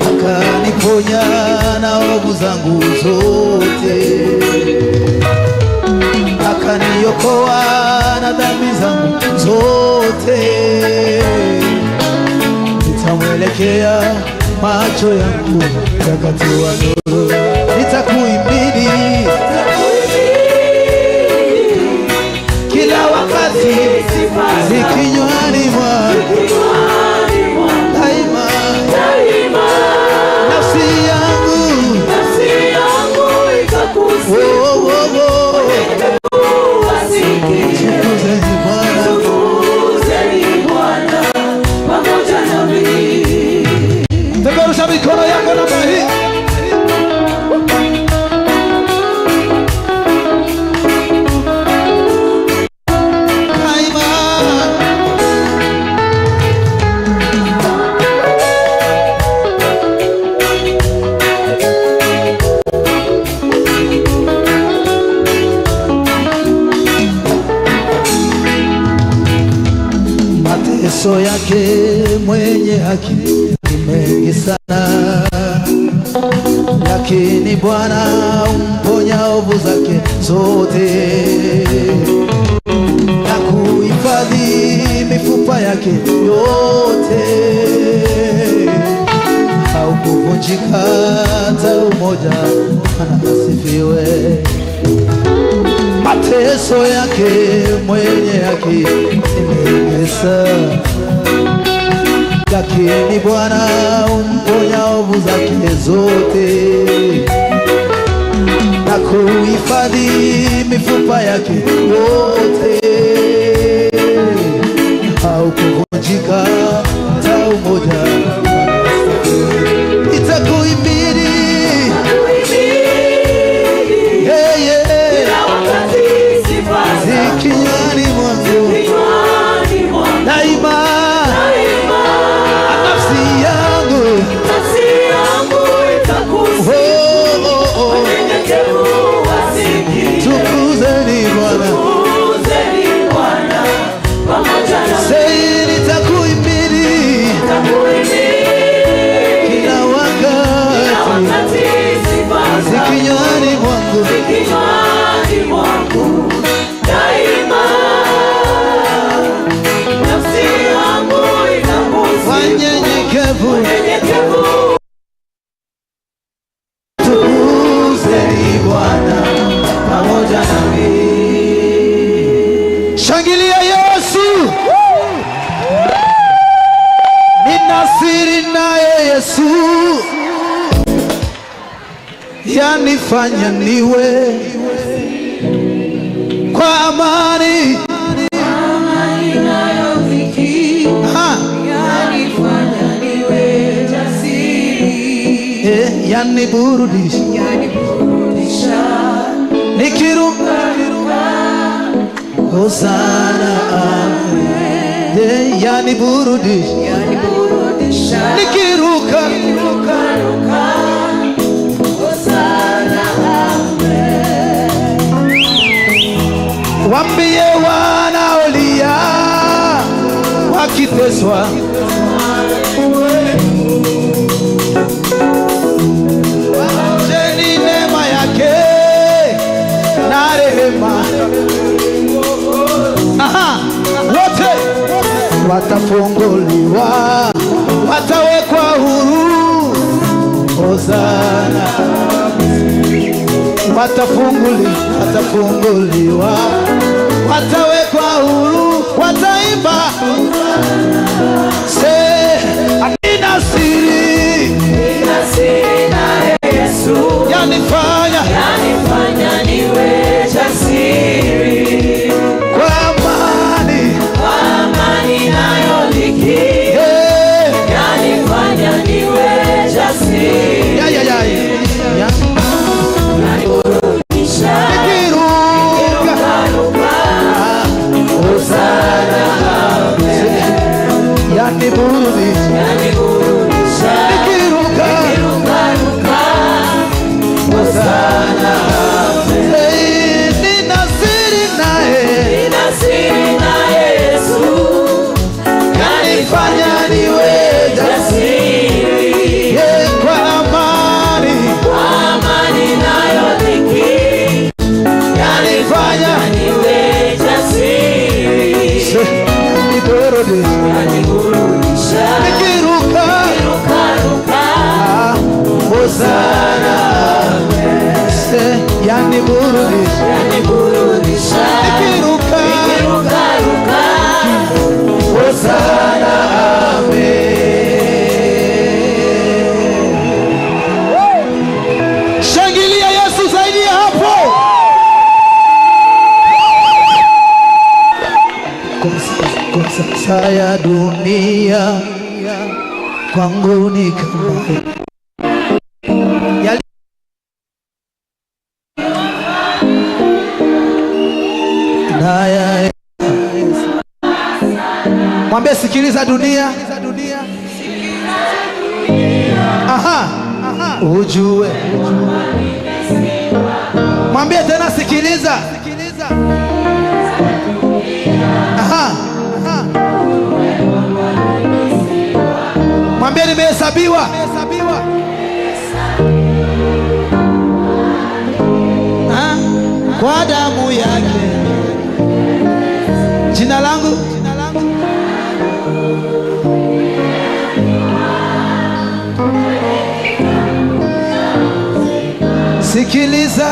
akaniponya na ovu zangu zote, akaniokoa na dhambi zangu zote. Nitamwelekea macho yangu yakatiwa nuru. Nitakuhimidi kila wakati, zikinywani mwangu daima. Nafsi yangu, itakusifu, Mtukuzeni Bwana, mtukuzeni Bwana pamoja nami. Peperusha mikono yako namna hii. Mateso yake mwenye haki ni mengi sana, Lakini Bwana umponya ovu zake zote na kuhifadhi mifupa yake yote, haukuvunjika hata umoja. Bwana asifiwe. Mateso yake mwenye haki nimemesa, lakini Bwana umponya ovu zake zote na kuhifadhi mifupa yake yote, haukuvunjika hata umoja. Nitakuhimidi yeah, yeah. Kinywani mwangu daima, nafsi yangu oh, oh, oh. Tukuzeni Bwana, sei nitakuhimidi kila wakati, kinywani mwangu wanyenyekevu, tukuzeni Bwana pamoja nami. Shangilia Yesu. Nina siri naye Yesu, yanifanya niwe kwa amani. Yaniburudisha, nikiruka hosana, yaniburudisha, nikiruka hosana. Wambie wanaolia wakiteswa, wacheni neema yake na rehema. Aha, wote watafunguliwa, watawekwa huru. Hosana, watafunguliwa, watawekwa huru, wataimba. Se nina siri, Yesu, yanifanya niwe jasiri kwa amani, inayoliki, yanifanya niwe jasiri. Ya, ya, ya, ya. Nikiruka hosana, yaniburudisha, nikiruka hosana. Hey, nina siri naye, Yesu, yanifanya niwe jasiri, yeah, kwa amani, inayoliki, yanifanya niwe jasiri. Yaniburudisha, nikiruka hosana, yaniburudisha, nikiruka hosana. Amen. Shangilia Yesu zaidi ya hapo. Kwa sasa ya dunia kwangu ni kama naya. Mwambie sikiliza dunia, aha, ujue. Mwambie tena sikiliza, aha, mwambie nimehesabiwa. kwa damu yake. Jina langu sikiliza,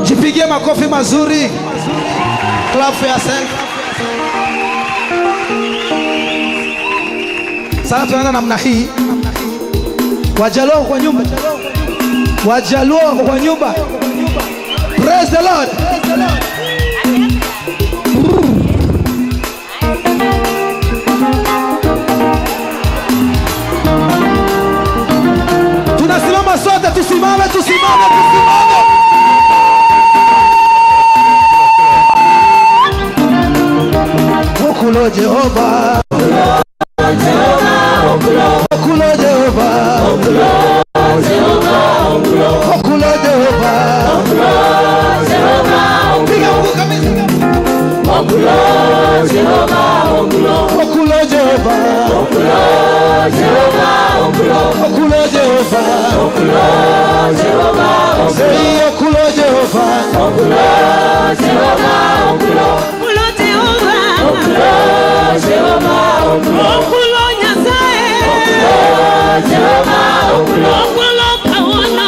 jipigie makofi mazuri. Clap for yourself. Sasa tunaanza namna hii. Wajaluo kwa nyumba, Wajaluo kwa nyumba. Praise the Lord. Tunasimama sote, tusimame, tusimame, tusimame. Okulo Jehova, Okulo Jehova, Okulo Jehova, Piga Mungu kabisa. Okulo Jehova, Okulo Jehova, Okulo Jehova, Say Okulo Jehova, Okulo Jehova, Okulo Jehova, Okulo Nyasaye, Okulo Kawona,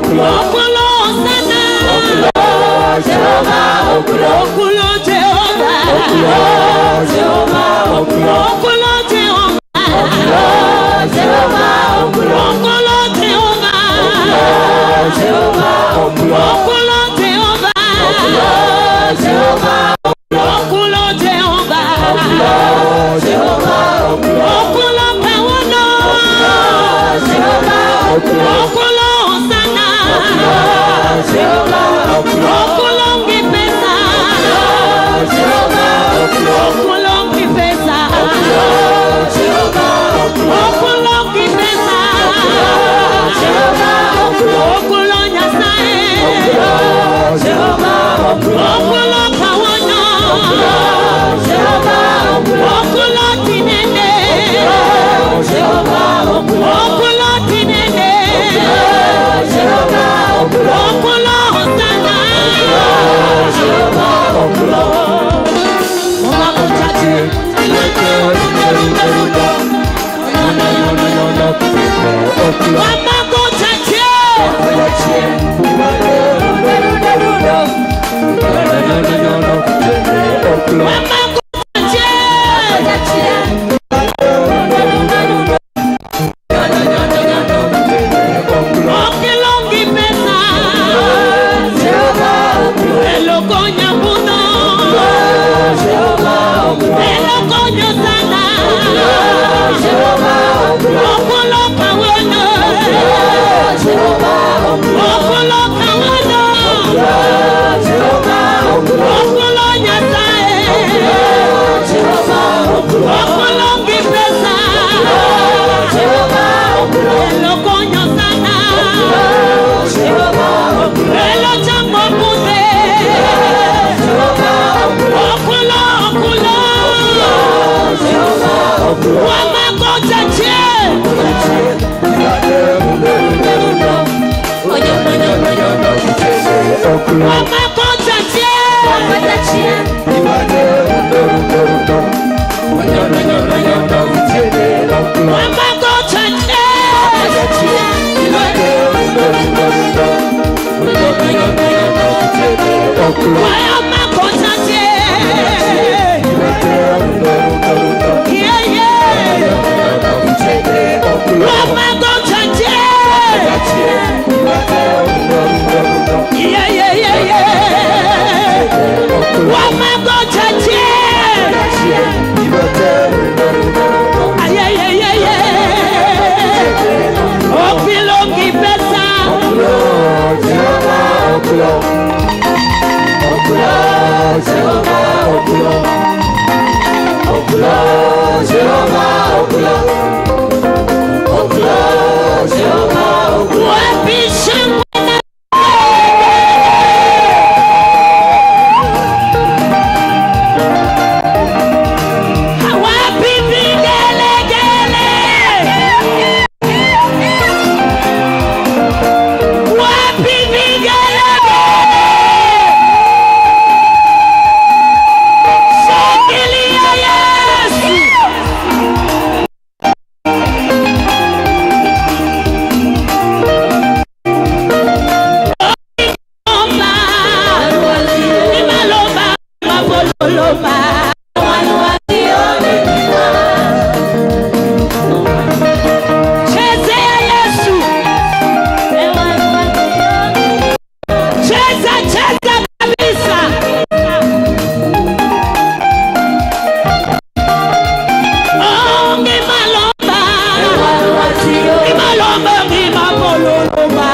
Okulo Osana, Okulo Jehova, Okulo Jehova, Okulo Jehova, Okulo Jehova, Okulo Jehova, Okulo Kawona, Okulo Osana, Okulo Ngipesa, Okulo Ngipesa, Okulo Ngipesa, Okulo Nyasaye, Okulo Kawona, Okulo Tinene, Okulo Tinene, Okulo Osana, Yeah, yeah, yeah, yeah. Pololoma. Chezea Yesu. Cheza, cheza kabisa. Oh, ngimalomba. Ngimalomba, ngimapololoma.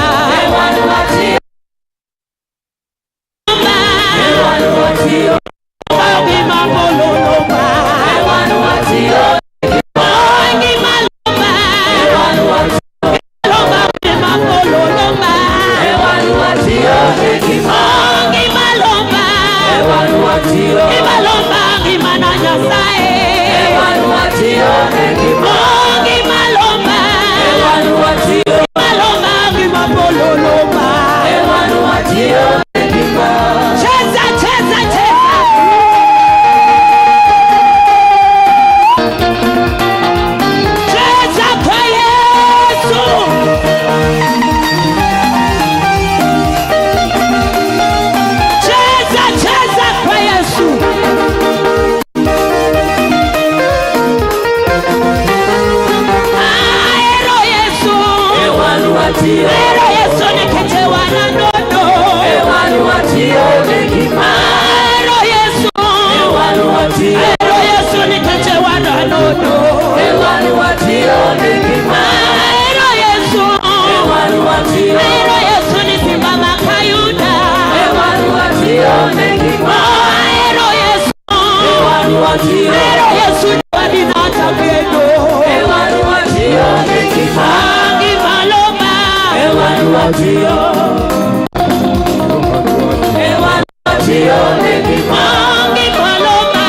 Cheza, cheza, cheza. Cheza kwa Yesu. Cheza, cheza kwa Yesu. Ah, ero Yesu. Ero Yesu niketewa na nono. Ah, ero Yesu. Ero Yesu niketewa na nono. Ah, ero Yesu. Ero Yesu nisimama kayuda. Ah, ero Yesu. Ero Yesu wadinata kendo. Ah, gimaloma. Ah, gimaloma.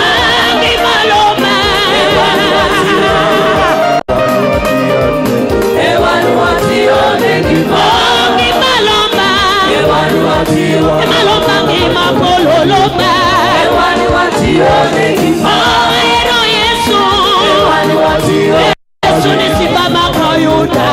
Ah, gimaloma. Oh, gimaloma. Gimaloma, gimapololoma. Oh, ero Yesu. Yesu nisimama kwa Yuda.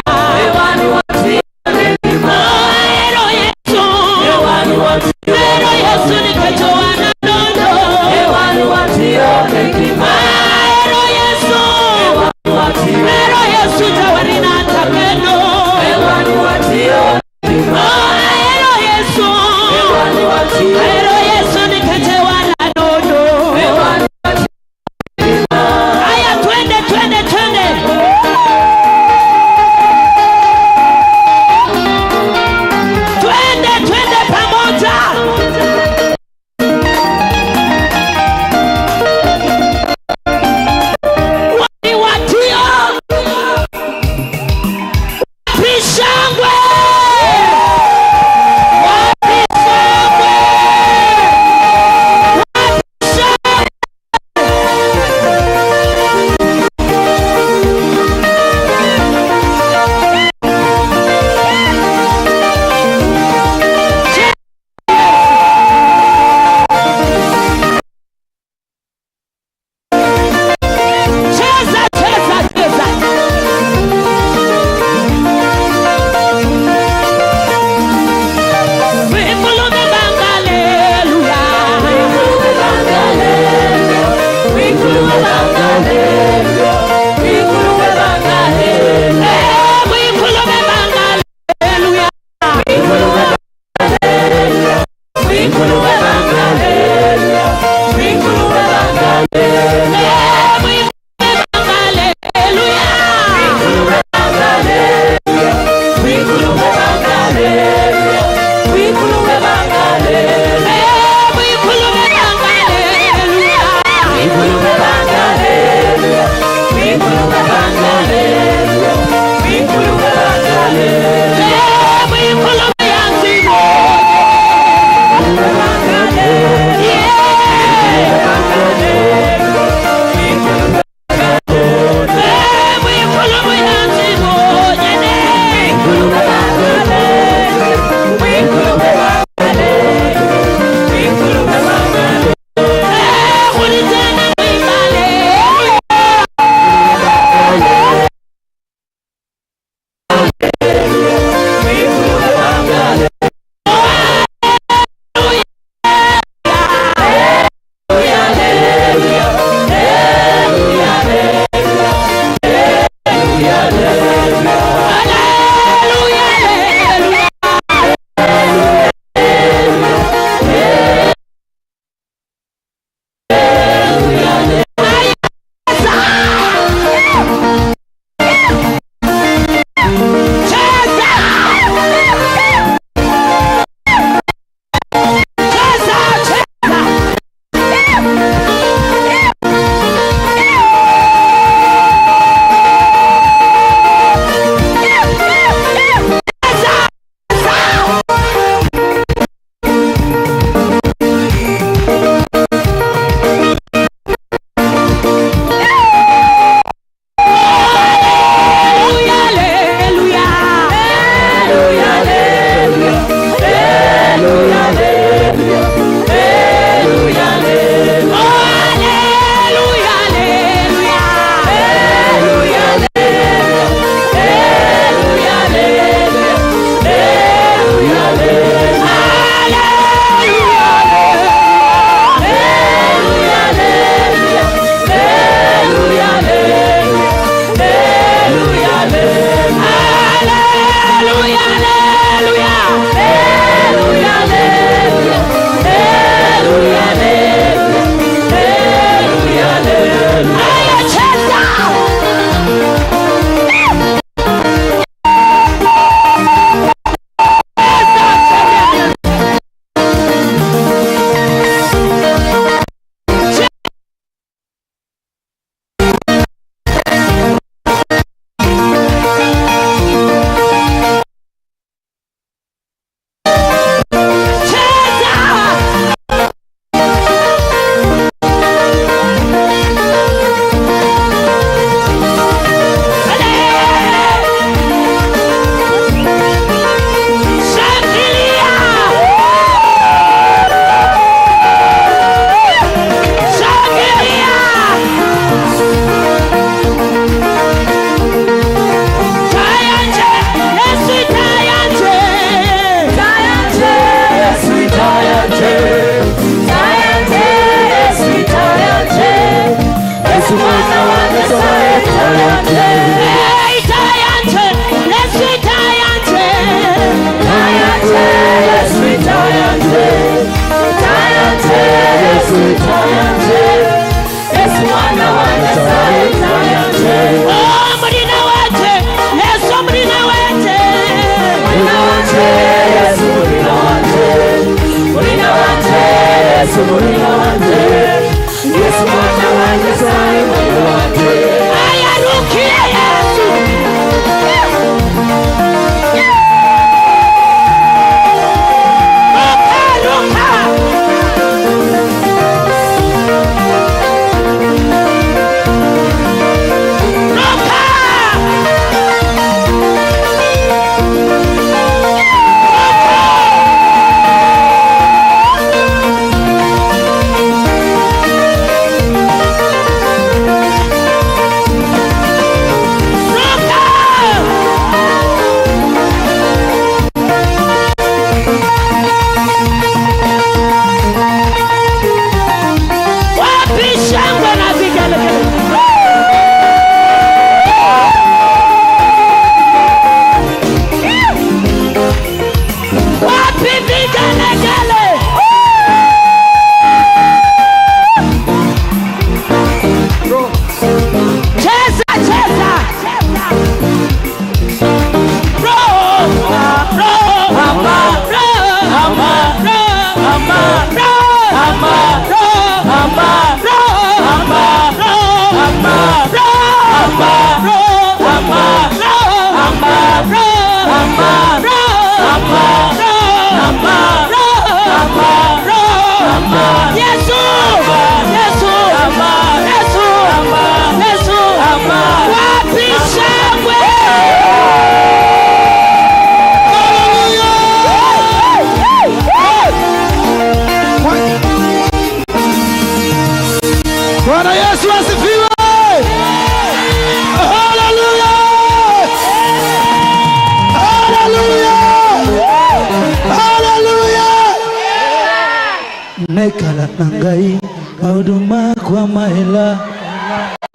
Nekala nangai mauduma kwa mahela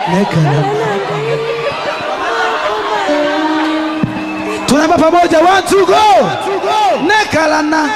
nekala. Tunaimba pamoja, 1 2 go. Nekala na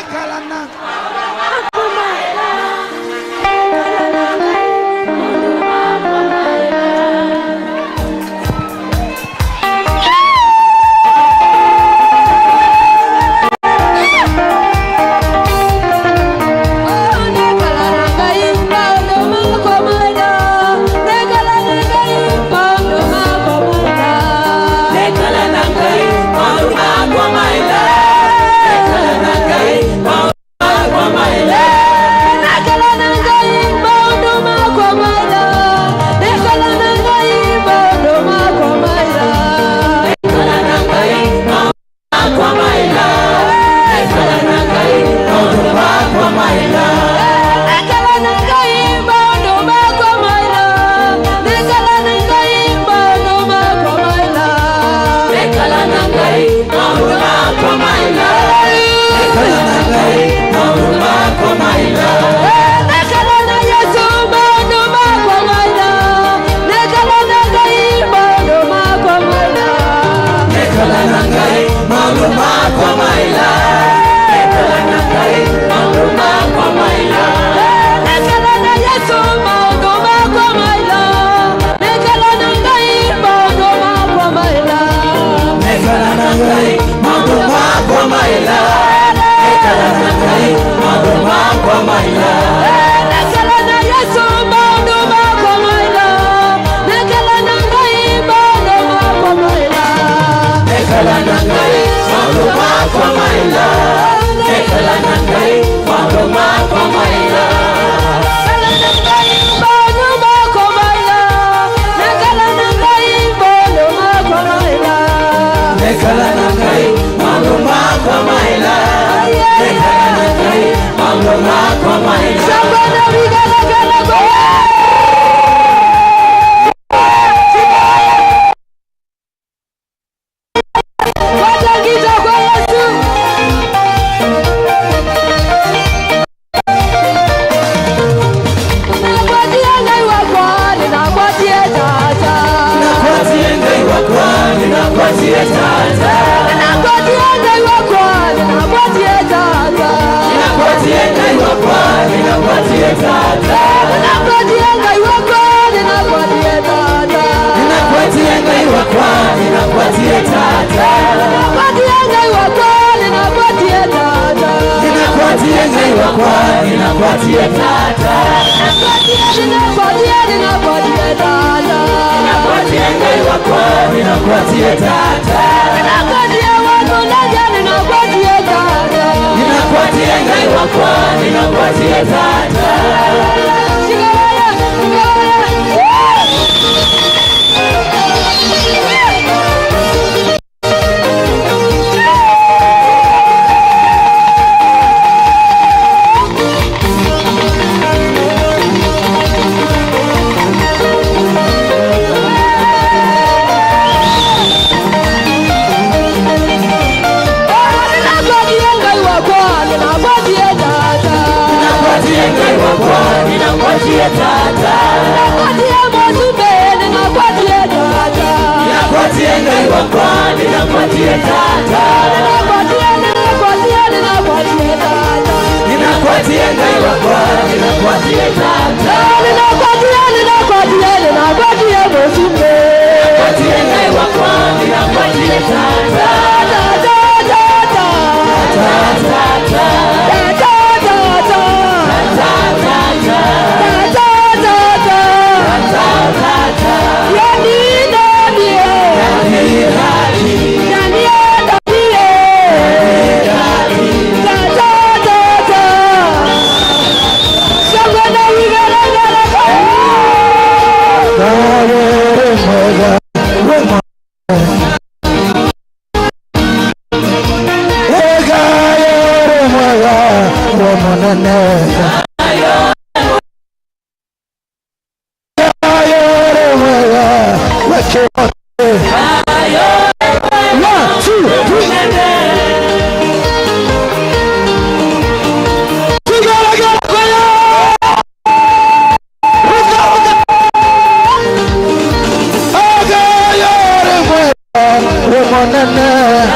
Monene.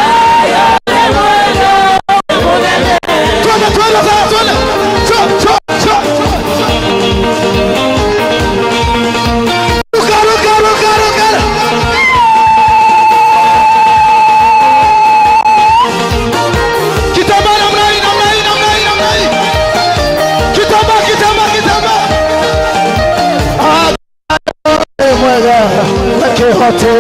Twende, twende sasa, twende. Cho, cho, cho. Ruka, ruka, ruka, ruka. Kitambaa namna hii, namna hii, namna hii, namna hii. Kitambaa, kitambaa, kitambaa. Ah, mwega, kihote.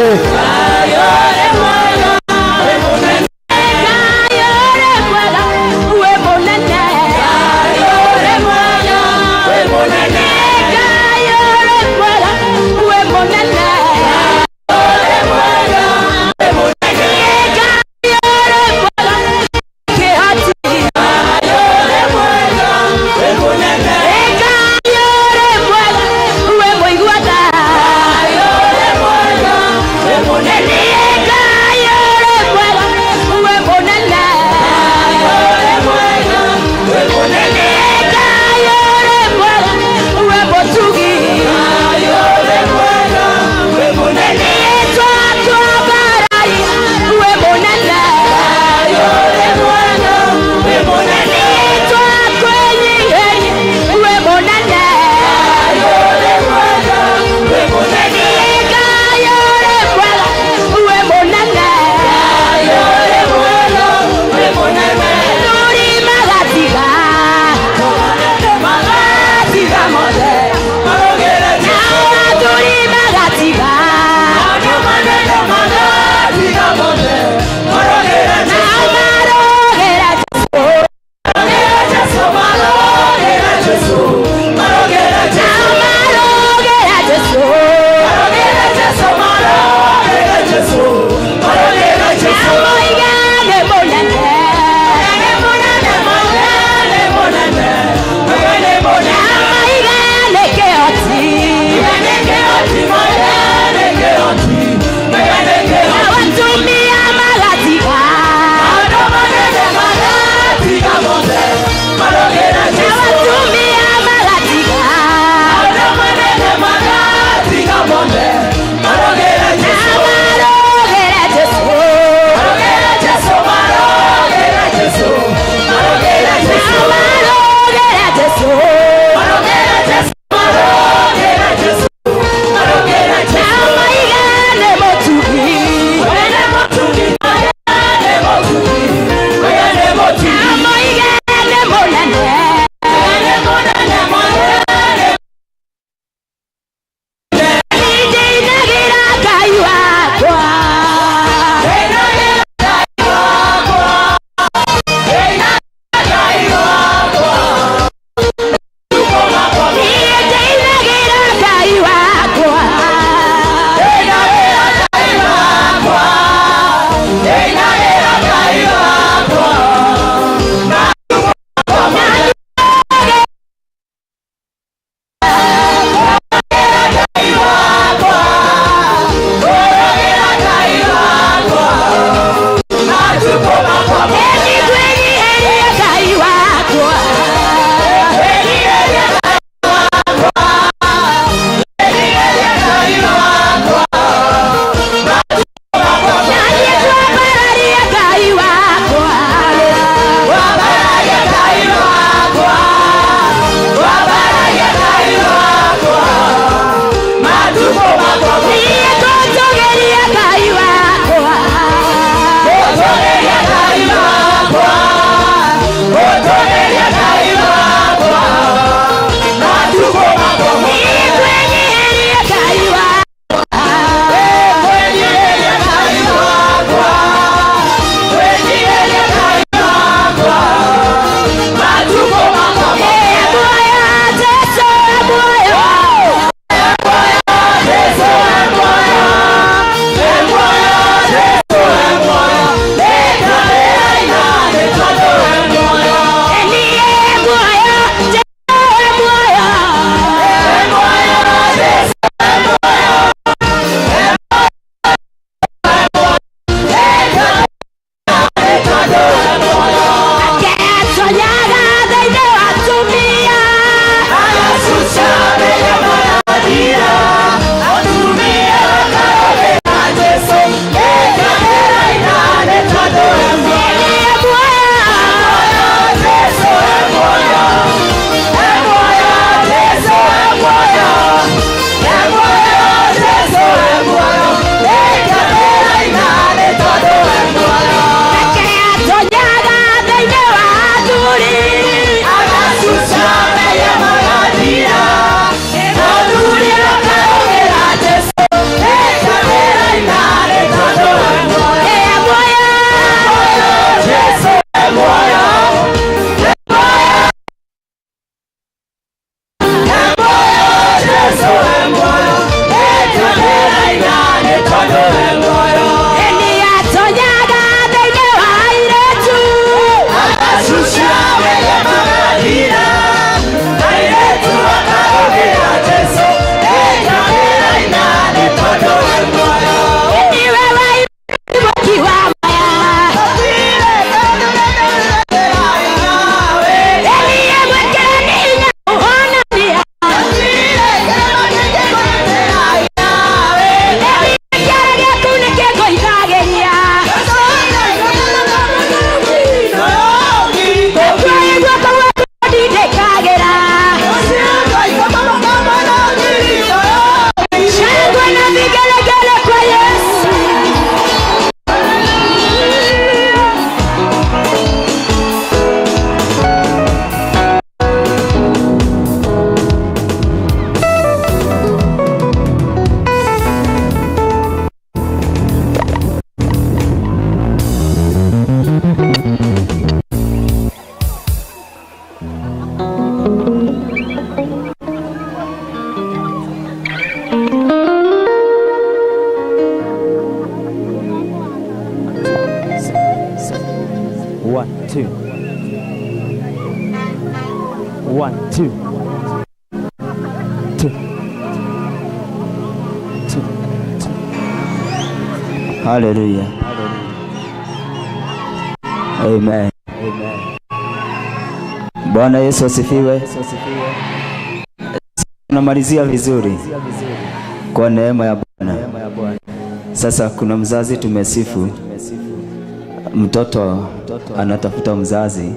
1 2 1 2 2 2. Hallelujah. Amen. Bwana Yesu asifiwe. Tunamalizia vizuri kwa neema ya Bwana. Sasa kuna mzazi tumesifu, mtoto anatafuta mzazi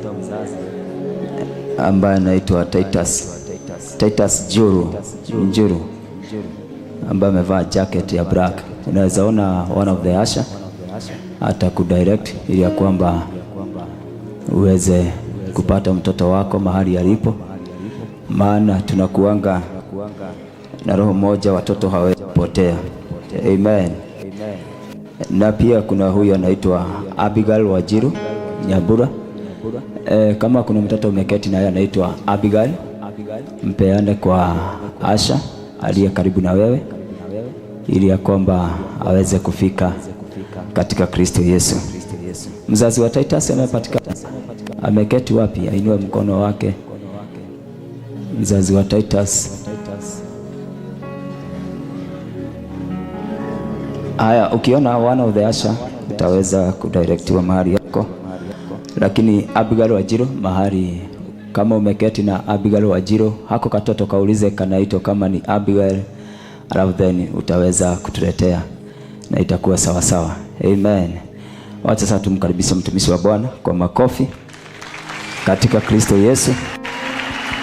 ambaye anaitwa Titus Njuru ambaye amevaa jacket ya black. Unaweza ona one of the usher atakudirect ili ya kwamba uweze kupata mtoto wako mahali alipo, maana tunakuanga na roho moja, watoto hawezi kupotea. Amen. Na pia kuna huyu anaitwa Abigail Wajiru Nyambura. Kama kuna mtoto umeketi naye anaitwa Abigail, mpeane kwa Asha aliye karibu na wewe ili ya kwamba aweze kufika katika Kristo Yesu. Mzazi wa Titus amepatikana, ameketi wapi? Ainue mkono wake. Mzazi wa Titus. Haya, ukiona one of the usher utaweza kudirectiwa mahali yako, lakini Abigail Wajiro mahali kama umeketi na Abigail Wajiro, hako katoto kaulize kanaitwa kama ni Abigail, alafu then utaweza kutuletea na itakuwa sawa sawa. Amen. Wacha sasa tumkaribishe mtumishi wa Bwana kwa makofi katika Kristo Yesu,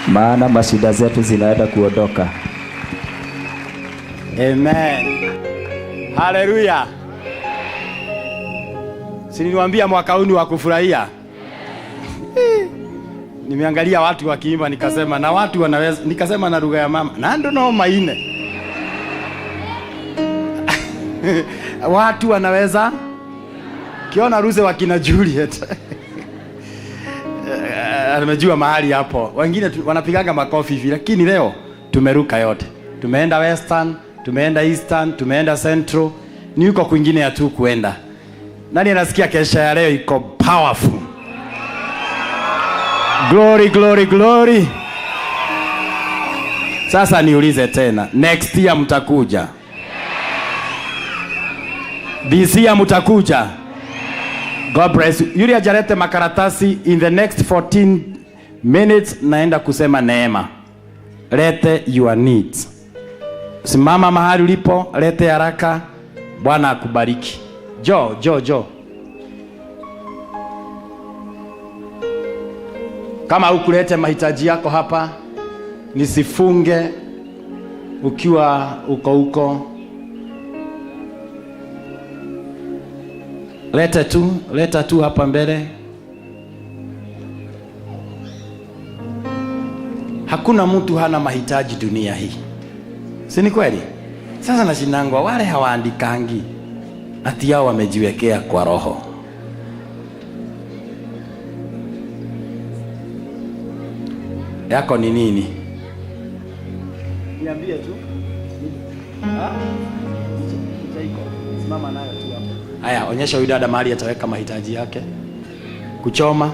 maana mashida zetu zinaenda kuondoka. Amen. Haleluya. Si niliwaambia mwaka huu ni wa kufurahia? Nimeangalia watu wakiimba nikasema na watu wanaweza, nikasema na lugha ya mama na ndo no maine. Watu wanaweza kiona ruze wakina Juliet. Amejua mahali hapo. Wengine wanapigaga makofi hivi, lakini leo tumeruka yote. Tumeenda Western, tumeenda Eastern, tumeenda Central, ni huko kwingine hatu kuenda. Nani anasikia kesha ya leo iko powerful? Glory, glory, glory. Sasa niulize tena, next year mtakuja? This year mtakuja? God bless you. Yule ajalete makaratasi in the next 14 minutes naenda kusema neema. Lete your needs. Simama mahali ulipo, lete haraka. Bwana akubariki. Jo, jo, jo. Kama hukulete mahitaji yako hapa, nisifunge ukiwa uko uko. Leta tu hapa mbele. Hakuna mtu hana mahitaji dunia hii. Si ni kweli? Sasa nashinangwa wale hawaandikangi, ati yao wamejiwekea kwa roho. Yako ni nini? Niambie tu. Ha? Iko. Simama nayo tu hapo. Haya, onyesha huyu dada mahali ataweka mahitaji yake. Kuchoma.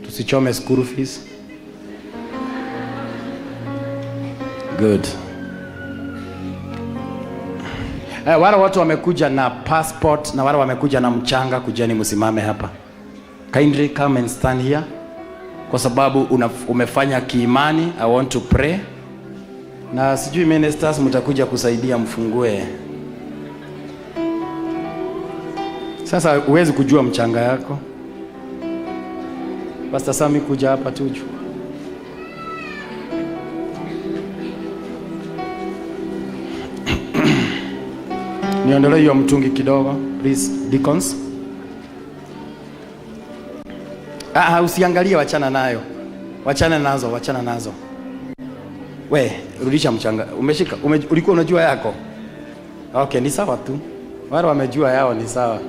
Tusichome school fees. Good. Wale watu wamekuja na passport na wale wamekuja na mchanga, kujeni msimame hapa. Kindly come and stand here. Kwa sababu umefanya kiimani, I want to pray. Na sijui ministers mtakuja kusaidia mfungue. Sasa huwezi kujua mchanga yako. Pastor Sami kuja hapa tuju. Niondolee hiyo mtungi kidogo, please, deacons. Usiangalie, wachana nayo. Wachana nazo, wachana nazo. We, rudisha mchanga. Umeshika, ulikuwa unajua yako? Okay, ni sawa tu. Wale wamejua yao ni sawa.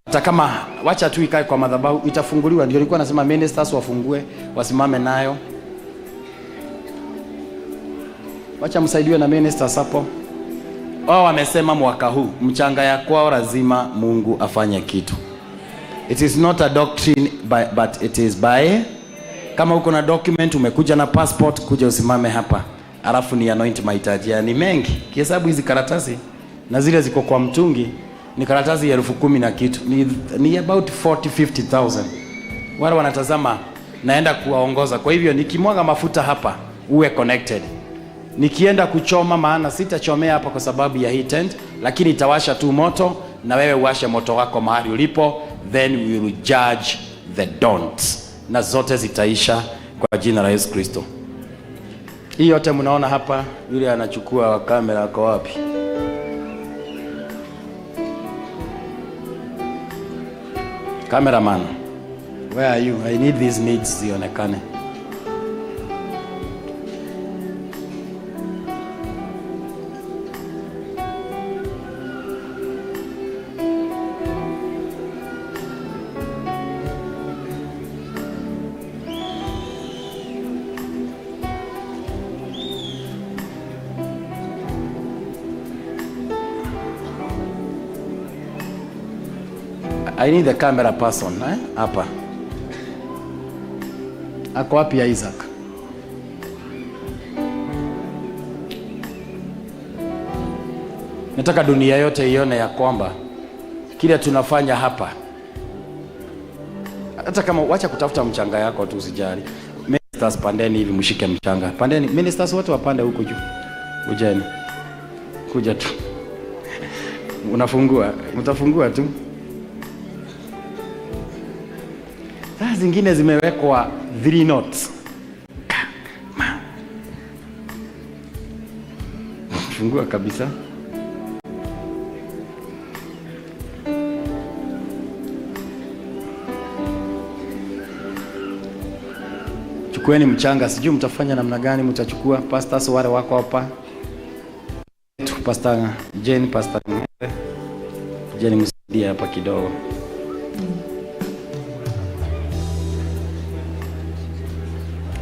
Hata kama wacha tu ikae kwa madhabahu, itafunguliwa. Ndio nilikuwa nasema ministers wafungue, wasimame nayo. Wacha msaidiwe na ministers hapo. Wao wamesema mwaka huu mchanga ya kwao lazima Mungu afanye kitu. It is not a doctrine but it is by. Kama uko na document, umekuja na passport, kuja usimame hapa. Alafu ni anoint mahitaji. Ni mengi. Kihesabu hizi karatasi na zile ziko kwa mtungi ni karatasi ya 10,000 na kitu. Ni about 40-50,000. Wale wanatazama naenda kuwaongoza. Kwa hivyo nikimwaga mafuta hapa uwe connected. Nikienda kuchoma, maana sitachomea hapa kwa sababu ya hii tent, lakini itawasha tu moto na wewe uwashe moto wako mahali ulipo, then we will judge the don'ts. Na zote zitaisha kwa jina la Yesu Kristo. Hii yote mnaona hapa, yule anachukua kamera ako wapi? Cameraman, where are you? I need these needs zionekane. I need the camera person, eh? Hapa. Ako wapi Isaac? Nataka dunia yote ione ya kwamba kile tunafanya hapa, hata kama wacha kutafuta mchanga yako tu, usijali. Ministers pandeni hivi, mshike mchanga. Pandeni, ministers wote wapande huku juu. Kujeni. Kuja tu. Unafungua, mtafungua tu. Saa zingine zimewekwa 3 knots. Fungua kabisa. Chukueni mchanga, sijui mtafanya namna gani, mtachukua. Pastors wale wako hapa. Pastor Jane, Pastor Jane, msaidie hapa kidogo.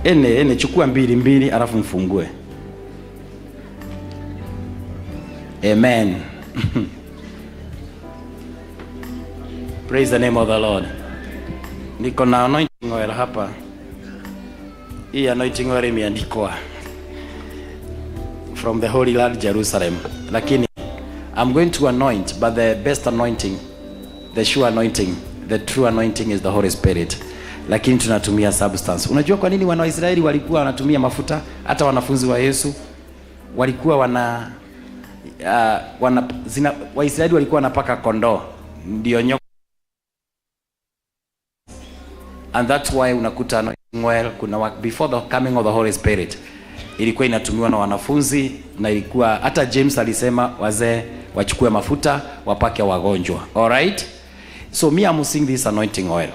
Ene chukua 2 alafu mfungue. Amen. Praise the name of the Lord. Niko na anointing oil hapa. Hii anointing oil imeandikwa from the Holy Land Jerusalem. Lakini I'm going to anoint, but the best anointing, the sure anointing, the true anointing is the Holy Spirit. Lakini tunatumia substance. Unajua kwa nini wana wa Israeli walikuwa wanatumia mafuta? Hata wanafunzi wa Yesu walikuwa Waisraeli walikuwa wanapaka kondoo ndio nyoka. And that's why unakuta anointing oil kuna before the coming of the Holy Spirit ilikuwa inatumiwa na wanafunzi, na ilikuwa hata James alisema wazee wachukue mafuta wapake wagonjwa. All right? So me I'm using this anointing oil.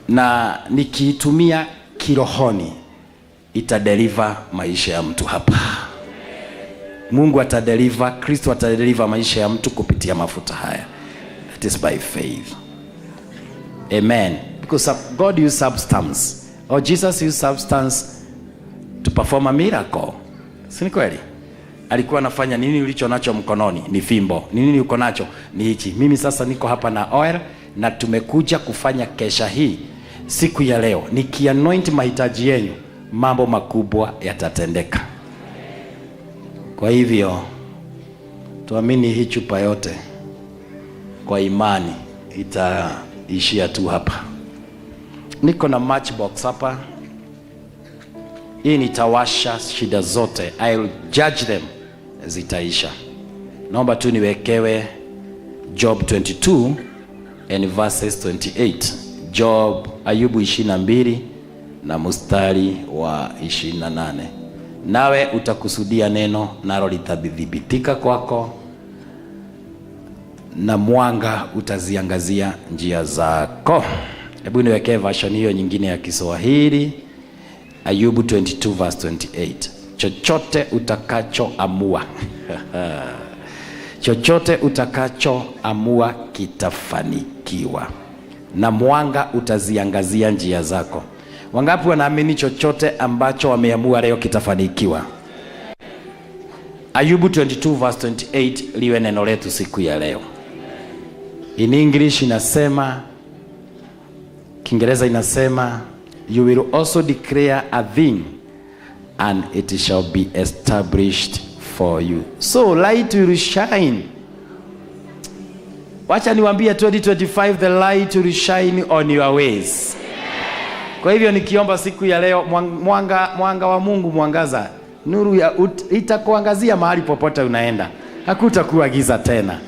Na nikiitumia kirohoni itadeliver maisha ya mtu hapa. Mungu atadeliver, Kristo atadeliver maisha ya mtu kupitia mafuta haya. That is by faith. Amen. Because God used substance, or Jesus used substance to perform a miracle. Si ni kweli? Alikuwa anafanya nini ulicho nacho mkononi? Ni fimbo. Ni nini uko nacho? Ni hichi. Mimi sasa niko hapa na oil, na tumekuja kufanya kesha hii siku ya leo. Nikianoint mahitaji yenu, mambo makubwa yatatendeka. Kwa hivyo tuamini hii chupa yote kwa imani itaishia tu hapa. Niko na matchbox hapa. Hii nitawasha shida zote. I'll judge them, zitaisha. Naomba tu niwekewe Job 22 and verses 28. Job, Ayubu 22 na mstari wa 28. Nawe utakusudia neno nalo litathibitika kwako, na mwanga utaziangazia njia zako. Hebu niwekee version hiyo nyingine ya Kiswahili. Ayubu 22 verse 28. Chochote utakachoamua. Chochote utakachoamua kitafanikiwa, na mwanga utaziangazia njia zako. Wangapi wanaamini chochote ambacho wameamua leo kitafanikiwa? Ayubu 22 verse 28 liwe neno letu siku ya leo. In English inasema, Kiingereza inasema, you will also declare a thing and it shall be established for you. So light will shine. Wacha niwaambie 2025 the light will shine on your ways. Kwa hivyo nikiomba siku ya leo mwanga wa Mungu mwangaza, nuru ya itakuangazia mahali popote unaenda. Hakutakuwa giza tena.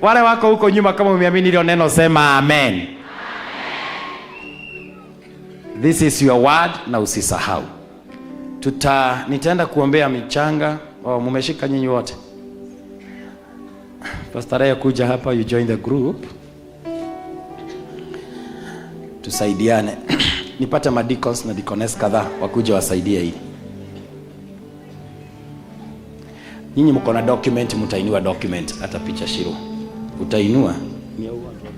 Wale wako huko nyuma, kama umeamini hilo neno sema amen. This is your word na usisahau. Nitaenda kuombea michanga. Oh, mumeshika nyinyi wote. Pastor Ray kuja hapa, you join the group. Tusaidiane. Nipate madicons na deaconess kadhaa wakuja wasaidie hii. Nyinyi mko na document, mtainua document, hata picha Shiro. Utainua? Ni ya ugonjwa.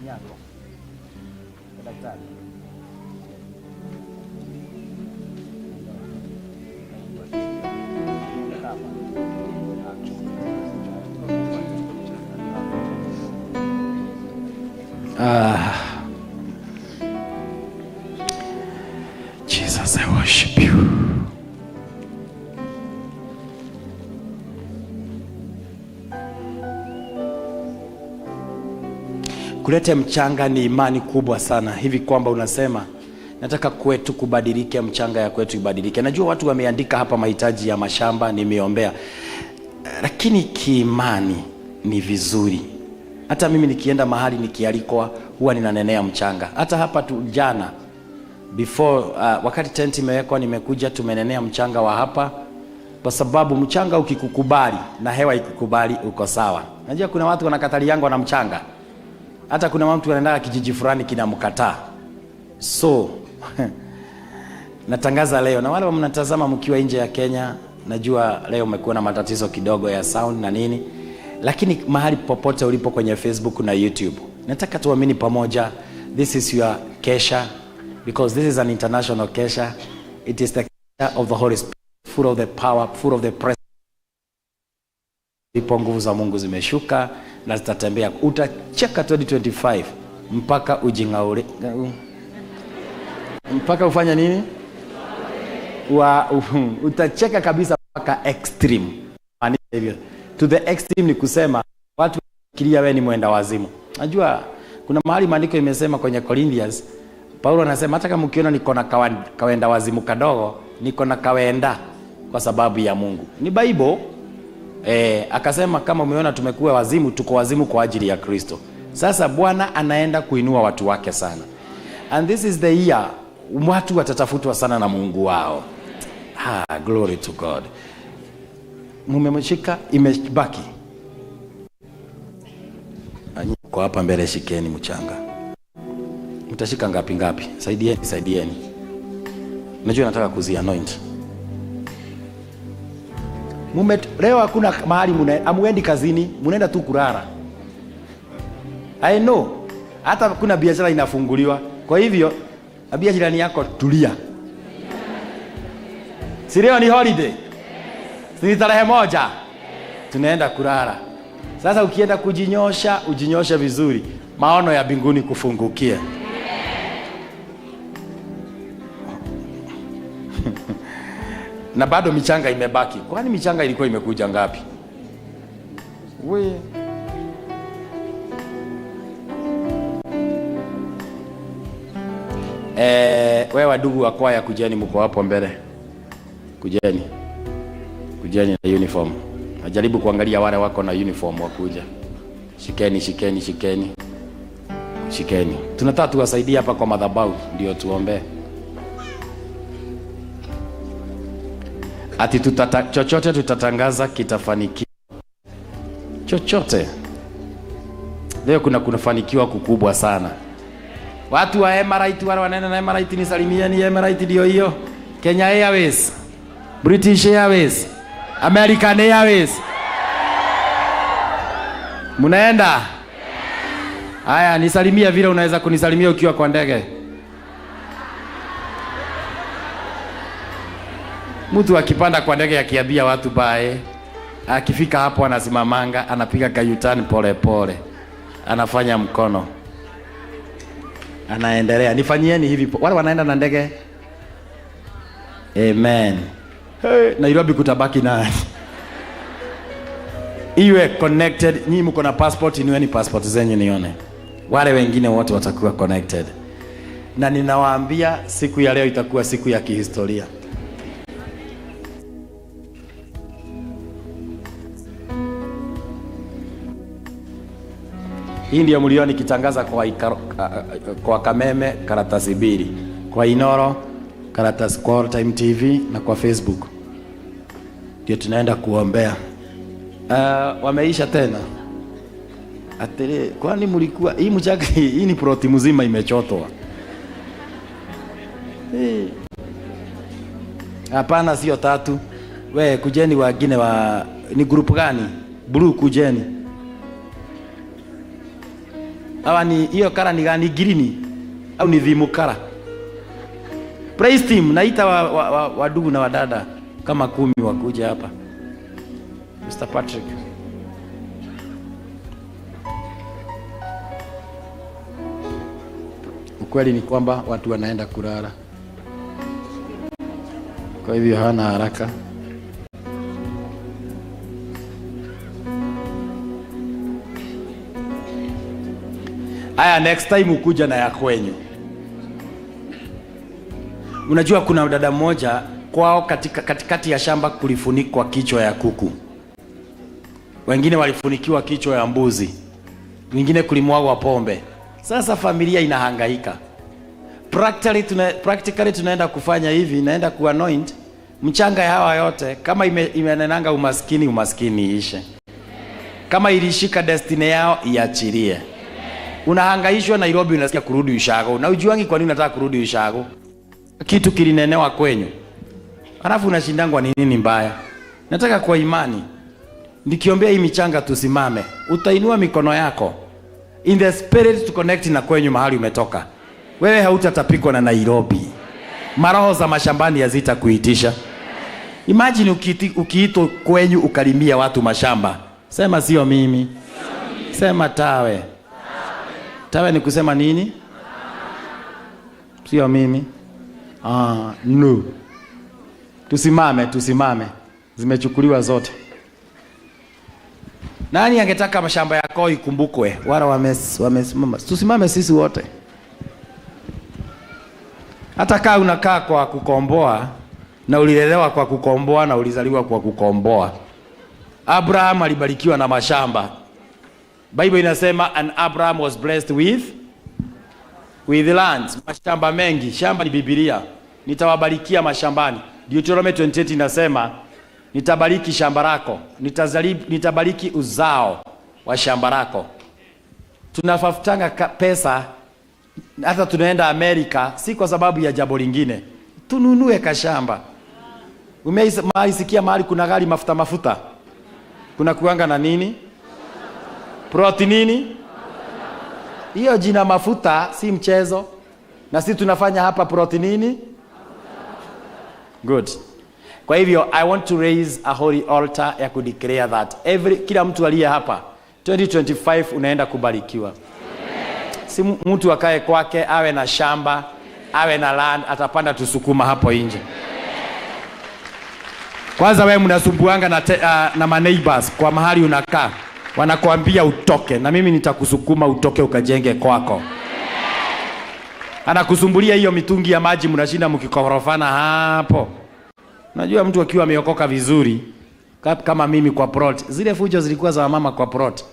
Ni yako. Daktari. Jesus, I worship you. Kulete mchanga ni imani kubwa sana, hivi kwamba unasema nataka kwetu kubadilike, mchanga ya kwetu ibadilike. Najua watu wameandika hapa mahitaji ya mashamba, nimeombea, lakini kiimani ni vizuri. Hata mimi nikienda mahali nikialikwa huwa ninanenea mchanga. Hata hapa tu jana before wakati tent imewekwa nimekuja, tumenenea mchanga wa hapa, kwa sababu mchanga ukikukubali na hewa ikikubali uko sawa. Najua kuna watu wanakataliangwa na mchanga. Hata kuna mtu anaenda kijiji fulani kinamkataa. So natangaza leo, na wale mnatazama mkiwa nje ya Kenya, najua leo umekuwa na matatizo kidogo ya sound na nini, lakini mahali popote ulipo kwenye Facebook na YouTube, nataka tuamini pamoja. This is your kesha, because this is an international kesha. It is the kesha of the Holy Spirit, full of the power, full of the presence. Ipo nguvu za Mungu zimeshuka na zitatembea. Utacheka 2025 mpaka ujingaure, mpaka ufanye nini? Utacheka kabisa mpaka extreme. Hivyo to the extreme ni kusema watu wakilia wewe ni mwenda wazimu. Najua kuna mahali maandiko imesema kwenye Corinthians, Paulo anasema hata kama ukiona niko na kawenda wazimu kadogo, niko na kawenda kwa sababu ya Mungu. Ni Bible. Akasema kama umeona tumekuwa wazimu, tuko wazimu kwa ajili ya Kristo. Sasa Bwana anaenda kuinua watu wake sana. And this is the year watu watatafutwa sana na Mungu wao. Glory to God. Mumemshika, imebaki. Kwa hapa mbele shikeni mchanga. Mtashika ngapi ngapi? Saidieni, saidieni. Najua nataka kuzi anoint. Leo hakuna mahali amuendi kazini, munaenda tu kulala. I know. Hata kuna biashara inafunguliwa. Kwa hivyo, ambia jirani yako tulia. Si leo ni holiday? Si tarehe 1? Tunaenda kulala. Sasa ukienda kujinyosha, ujinyoshe vizuri. Maono ya mbinguni kufungukie. Na bado michanga imebaki. Kwani michanga ilikuwa imekuja ngapi? We. Wewe wadugu wa kwaya kujeni, mko hapo mbele. Kujeni. Kujeni na uniform. Najaribu kuangalia wale wako na uniform wakuja. Shikeni, shikeni, shikeni. Shikeni. Tunataka tuwasaidie hapa kwa madhabahu ndio tuombe. Ati chochote tutatangaza kitafanikiwa. Chochote. Leo kuna kufanikiwa kukubwa sana. Watu wa Emirates, wale wanaenda na Emirates, nisalimieni. Emirates ndio hiyo. Kenya Airways, British Airways, American Airways. Munaenda? Haya, nisalimia vile unaweza kunisalimia ukiwa kwa ndege. Mtu akipanda kwa ndege akiambia watu bye, akifika hapo anasimamanga, anapiga kayutani pole pole, anafanya mkono, anaendelea. Nifanyieni hivi, wale wanaenda na ndege. Amen. Hey, Nairobi kutabaki nani? Iwe connected. Nyinyi mko na passport, inueni passport zenyu nione. Wale wengine wote watakuwa connected. Na ninawaambia siku ya leo itakuwa siku ya kihistoria. Hii ndio mliona nikitangaza kwa Kameme karatasi mbili, kwa Inoro karatasi, kwa All Time TV na kwa Facebook. Ndio tunaenda kuombea. Wameisha tena. Atere, kwani mlikuwa hii mchaka hii ni ploti mzima imechotwa. Hapana, sio tatu. We kujeni wengine wa ni group gani? Blue kujeni. Hawa ni hiyo kara ni gani, green au ni dhimu kara? Praise team, naita wadugu na wadada kama 10 wakuja hapa. Mr. Patrick. Ukweli ni kwamba watu wanaenda kulala. Kwa hivyo hana haraka. Aya, next time ukuja na ya kwenyu. Unajua kuna dada mmoja kwao katikati ya shamba kulifunikwa kichwa ya kuku. Wengine walifunikiwa kichwa ya mbuzi. Wengine kulimwagwa pombe. Sasa familia inahangaika. Practically tunaenda kufanya hivi, naenda kuanoint mchanga ya hawa yote. Kama imenenanga umaskini, umaskini ishe. Kama ilishika destiny yao, iachilie. Unahangaishwa Nairobi, unasikia kurudi ushago. Na ujuangi kwa nini unataka kurudi ushago? Kitu kilinenewa kwenyu. Alafu unashindangwa ni nini mbaya? Nataka kwa imani nikiombea hii michanga tusimame. Utainua mikono yako in the spirit to connect na kwenyu mahali umetoka. Wewe hautatapikwa na Nairobi. Maroho za mashambani hazitakuitisha. Imagine ukiitwa kwenyu ukalimia watu mashamba. Sema sio mimi. Sema tawe. Tawe ni kusema nini? Sio mimi. No. Tusimame, tusimame. Zimechukuliwa zote. Nani angetaka mashamba yako ikumbukwe? Wala wamesimama. Tusimame sisi wote. Hata kaa unakaa kwa kukomboa na ulilelewa kwa kukomboa na ulizaliwa kwa kukomboa. Abraham alibarikiwa na mashamba. Bible inasema and Abraham was blessed with lands. Mashamba mengi. Shamba ni Biblia. Nitawabarikia mashambani. Deuteronomy 28 inasema nitabariki shamba lako, nitabariki uzao wa shamba lako. Tunafafutanga pesa, hata tunaenda Amerika si kwa sababu ya jambo lingine. Tununue kashamba. Umeisikia mahali kuna gari mafuta mafuta? Kuna kuanga na nini? Proti nini? Hiyo jina mafuta si mchezo. Na sisi tunafanya hapa proti nini? Good. Kwa hivyo I want to raise a holy altar ya kudeclare that kila mtu aliye hapa 2025 unaenda kubarikiwa. Si mtu akae kwake awe na shamba, awe na land, atapanda tusukuma hapo nje. Kwanza wewe mnasumbuanga na ma neighbors kwa mahali unakaa. Wanakuambia utoke, na mimi nitakusukuma utoke ukajenge kwako. Anakusumbulia hiyo mitungi ya maji, mnashinda mkikorofana hapo. Unajua mtu akiwa ameokoka vizuri kama mimi kwa plot, zile fujo zilikuwa za mama kwa plot.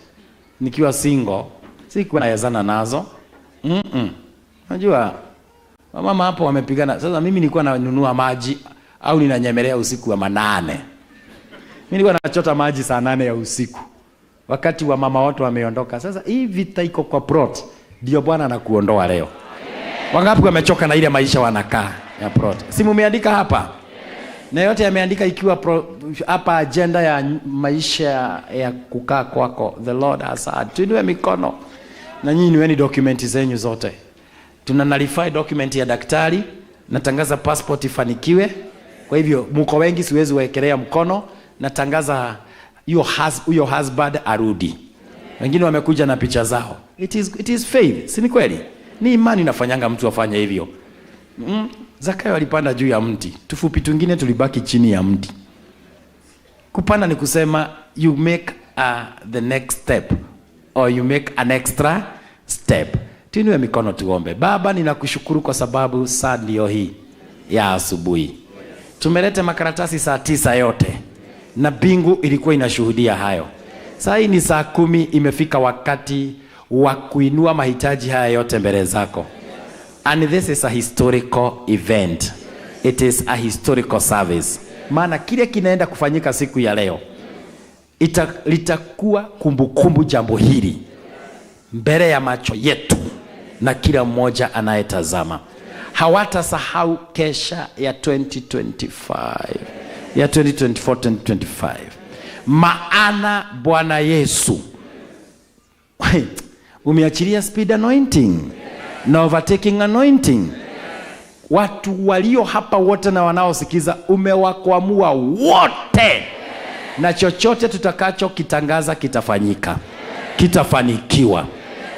Nikiwa single, sikuwa naezana nazo. Unajua mama hapo wamepigana. Sasa mimi nilikuwa nanunua maji au ninanyemelea usiku wa 8. Mimi nilikuwa nachota maji saa 8 ya usiku. Wakati wa mama watu wameondoka. Sasa hii vita iko kwa plot. Ndio Bwana anakuondoa leo. Wangapi wamechoka na ile maisha wanakaa ya plot? Si mumeandika hapa? Na yote yameandika ikiwa hapa agenda ya maisha ya kukaa kwako. The Lord has said. Tuinue mikono. Na nyinyi niweni dokumenti zenyu zote. Tuna nullify document ya daktari. Natangaza passport ifanikiwe. Kwa hivyo mko wengi, siwezi waekelea mkono. Natangaza huyo husband arudi. Wengine wamekuja na picha zao. It is faith, si ni kweli? Ni imani inafanyanga mtu afanye hivyo. Zakayo alipanda juu ya mti, tufupi twingine tulibaki chini ya mti. Kupanda ni kusema you make the next step or you make an extra step. Tuinue mikono tuombe. Baba, ninakushukuru kwa sababu saa ndiyo hii ya asubuhi. Tumeleta makaratasi saa 9 yote na mbingu ilikuwa inashuhudia hayo. Saa hii ni saa 10, imefika wakati wa kuinua mahitaji haya yote mbele zako. And this is a historical event. It is a historical service. Maana kile kinaenda kufanyika siku ya leo litakuwa kumbukumbu jambo hili mbele ya macho yetu na kila mmoja anayetazama. Hawatasahau kesha ya 2025, ya 2024 2025. Maana Bwana Yesu umeachilia speed anointing na overtaking anointing. Watu walio hapa wote na wanaosikiza umewakwamua wote, na chochote tutakachokitangaza kitafanyika, kitafanikiwa.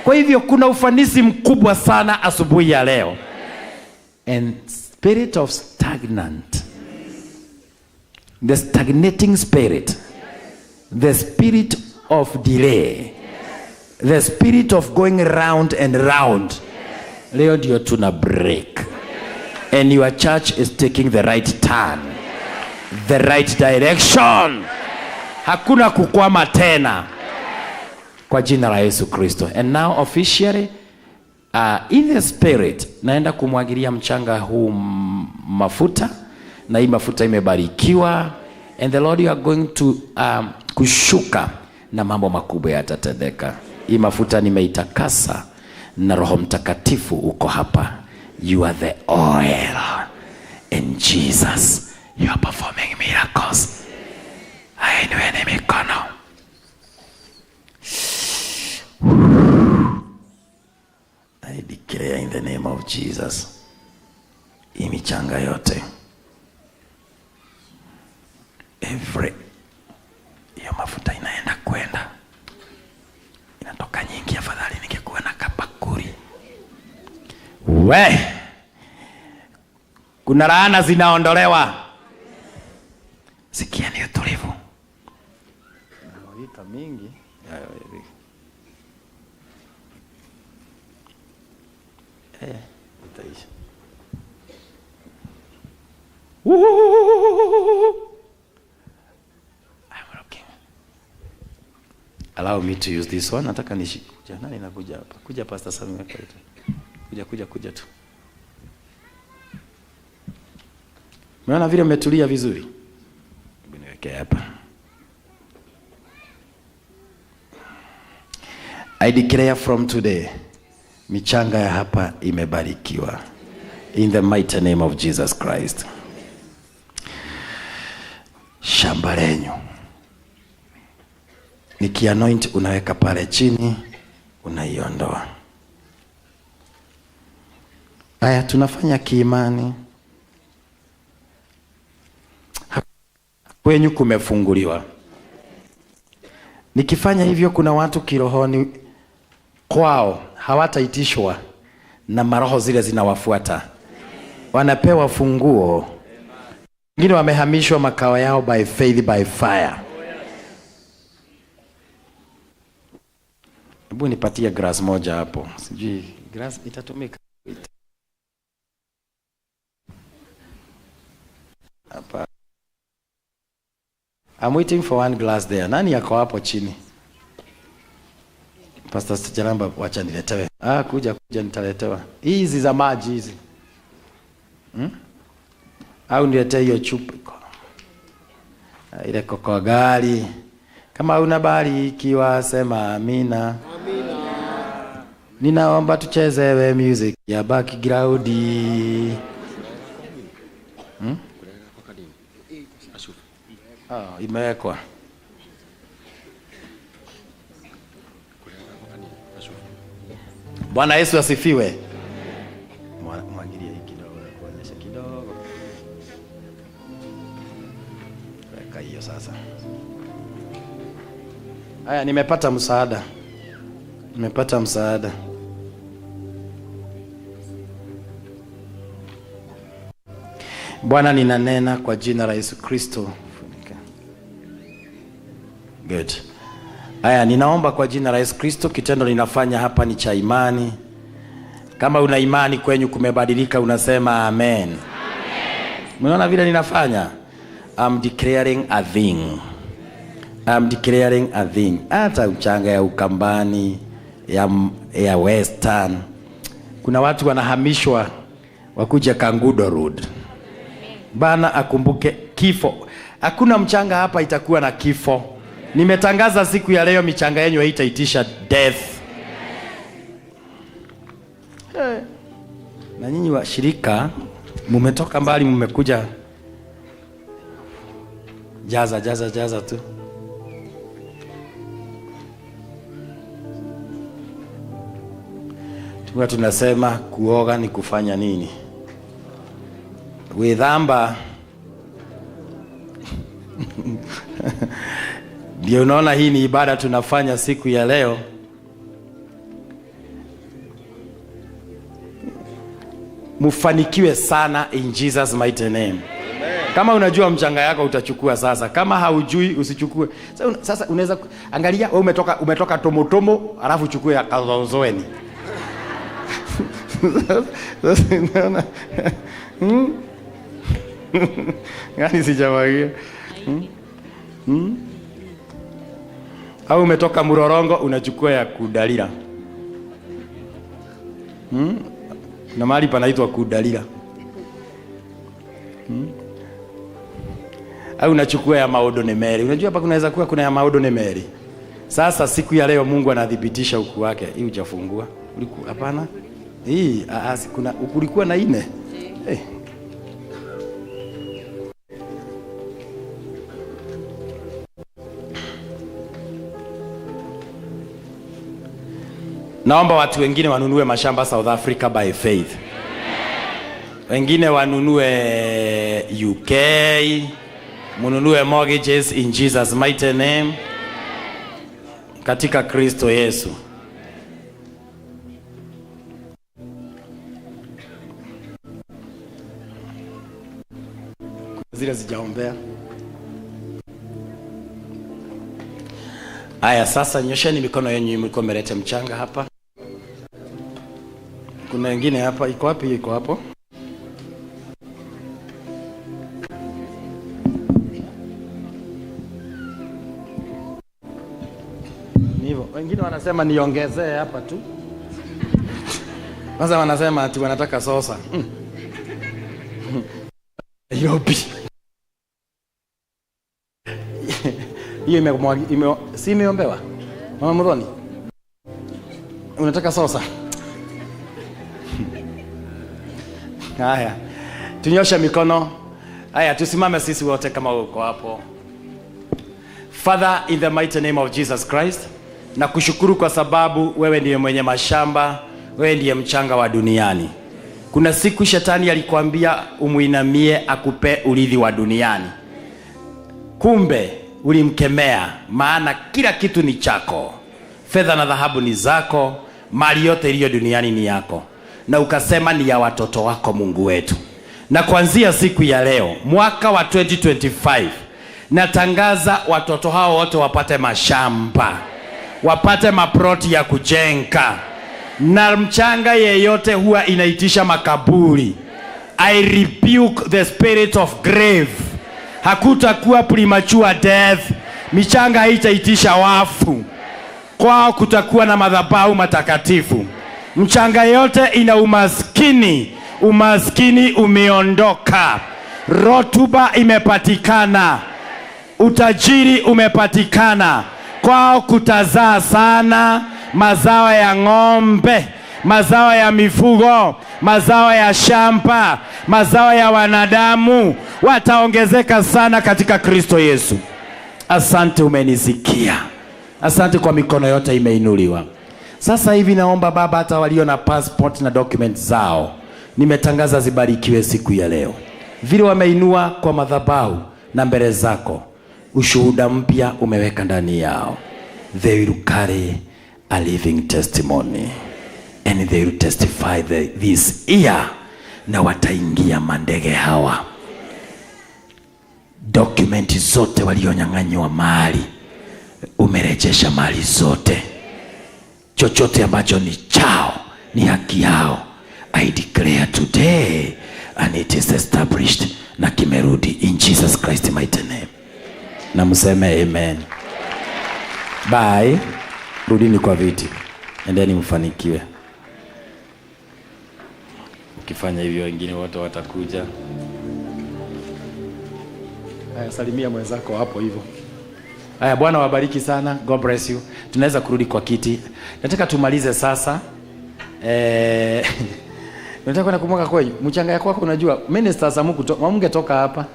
Kwa hivyo kuna ufanisi mkubwa sana asubuhi ya leo. And spirit of stagnant, the stagnating spirit, the spirit of delay, the spirit of going round and round, leo ndio tuna break. And your church is taking the right turn, the right direction. Hakuna kukwama tena kwa jina la Yesu Kristo. And now officially, in the spirit, naenda kumwagilia mchanga huu mafuta, na hii mafuta imebarikiwa, and the Lord, you are going to kushuka na mambo makubwa yatatendeka. Hii mafuta nimeitakasa na Roho Mtakatifu uko hapa. You are the oil in Jesus. You are performing miracles. Ainueni mikono. I declare in the name of Jesus, hii michanga yote, every hiyo mafuta inaenda kwenda, inatoka nyingi. Afadhali ningekuwa na kabakuri. We, kuna laana zinaondolewa. Sikia ni utulivu. Inamwagika mingi. Eh, itaisha. Woo! I'm looking. Allow me to use this one. Nataka nishi. Kuja, nani nakuja hapa? Kuja, Pastor Sami weka tu. Kuja, kuja, kuja tu. Umeona vile umetulia vizuri? Hebu niweke hapa. I declare from today, michanga ya hapa imebarikiwa. In the mighty name of Jesus Christ. Shamba lenyu nikianoint, unaweka pale chini, unaiondoa. Haya, tunafanya kiimani. Kwenyu kumefunguliwa. Nikifanya hivyo, kuna watu kirohoni kwao hawataitishwa na maroho zile zinawafuata, wanapewa funguo. Wengine wamehamishwa makao yao by faith, by fire. Hebu nipatie glass moja hapo, sijui glass itatumika hapa. I'm waiting for one glass there. Nani yako hapo chini? Pastor Jaramba, wacha niletewe. Ah, kuja, kuja, nitaletewa. Hizi za maji hizi. Au niletee hiyo chupa. Ah, ile koko gari. Kama una barikiwa sema amina. Amina. Ninaomba tuchezewe music ya background. Ah, imewekwa. Bwana Yesu asifiwe. Mwagilia hii kidogo, kuonyesha kidogo. Weka hiyo sasa. Haya, nimepata msaada. Nimepata msaada. Bwana, ninanena kwa jina la Yesu Kristo. Good. Haya, ninaomba kwa jina la Yesu Kristo, kitendo ninafanya hapa ni cha imani. Kama una imani kwenyu kumebadilika, unasema amen. Amen. Unaona vile ninafanya? I'm declaring a thing. I'm declaring a thing. Hata mchanga ya Ukambani, ya Western. Kuna watu wanahamishwa wakuja Kangudo Road. Bana akumbuke kifo. Hakuna mchanga hapa itakuwa na kifo. Nimetangaza siku ya leo michanga yenu haitaitisha death. Na nyinyi washirika mumetoka mbali, mmekuja jaza jaza jaza tu. Tuwa tunasema kuoga ni kufanya nini? Withamba. Ndio unaona hii ni ibada tunafanya siku ya leo. Mufanikiwe sana in Jesus mighty name. Amen. Kama unajua mchanga yako utachukua sasa. Kama haujui usichukue. Sasa unaweza angalia wewe umetoka tomotomo alafu uchukue ya Kathonzweni. Sasa unaona. Gani sijawagia? Au umetoka Murorongo unachukua ya Kudalila. Na mahali panaitwa Kudalila. Au unachukua ya Maodo Nemeri. Unajua hapa kunaweza kuwa kuna ya Maodo Nemeri. Sasa siku ya leo Mungu anadhibitisha ukuu wake. Hii hujafungua. Ulikuwa hapana? Hii kuna kulikuwa na 4. Eh. Naomba watu wengine wanunue mashamba South Africa by faith. Wengine wanunue UK, mununue mortgages in Jesus mighty name. Katika Kristo Yesu. Zile zijaombea. Aya, sasa nyosheni mikono yenu mlikuwa mmeleta mchanga hapa. Kuna wengine hapa, iko wapi? Iko hapo. Ni hivyo. Wengine wanasema niongezee hapa tu. Sasa wanasema ati wanataka sosa. Nairobi. Hiyo si imeombewa? Mama Muthoni, unataka sosa? Haya, tunyoshe mikono. Haya, tusimame sisi wote kama uko hapo. Father, in the mighty name of Jesus Christ, nakushukuru kwa sababu wewe ndiye mwenye mashamba, wewe ndiye mchanga wa duniani. Kuna siku shetani alikwambia umuinamie akupe urithi wa duniani. Kumbe ulimkemea, maana kila kitu ni chako. Fedha na dhahabu ni zako, mali yote iliyo duniani ni yako. Na ukasema ni ya watoto wako Mungu wetu. Na kuanzia siku ya leo, mwaka wa 2025, natangaza watoto hao wote wapate mashamba, wapate maploti ya kujenga. Na mchanga yeyote huwa inaitisha makaburi. I rebuke the spirit of grave. Hakutakuwa premature death. Michanga haitaitisha wafu. Kwao kutakuwa na madhabahu matakatifu. Mchanga yote ina umaskini. Umaskini umeondoka. Rotuba imepatikana. Utajiri umepatikana. Kwao kutazaa sana. Mazao ya ng'ombe, mazao ya mifugo, mazao ya shamba, mazao ya wanadamu wataongezeka sana katika Kristo Yesu. Asante umenisikia. Asante kwa mikono yote imeinuliwa. Sasa hivi naomba Baba, hata walio na passport na documents zao, nimetangaza zibarikiwe siku ya leo. Vile wameinua kwa madhabahu na mbele zako, Ushuhuda mpya umeweka ndani yao. They will carry a living testimony and they will testify this year, na wataingia mandege hawa. Dokumenti zote walionyang'anywa mali, umerejesha mali zote. Chochote ambacho ni chao ni haki yao. I declare today and it is established, na kimerudi in Jesus Christ mighty name. Na mseme amen. Bye. Rudini kwa viti. Endeni mfanikiwe. Ukifanya hivyo wengine wote watakuja. Haya, salimia mwenzako hapo hivyo. Haya, Bwana wabariki sana. God bless you. Tunaweza kurudi kwa kiti. Nataka tumalize sasa. Nataka kwenda kumwaga kwenyu. Mchanga yako unajua ministers hamungetoka hapa.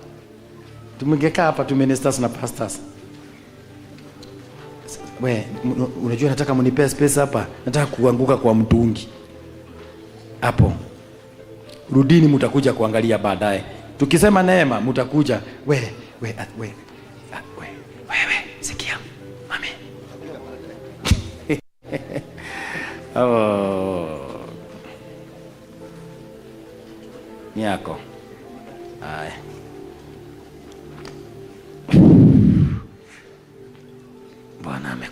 Tumungekaa hapa tu ministers na pastors. We, unajua nataka mnipe space hapa. Nataka kuanguka kwa mtungi. Hapo. Rudini mtakuja kuangalia baadaye. Tukisema neema mtakuja. We, sikia. Mami. Oh. Ni yako. Haya. Bwana amen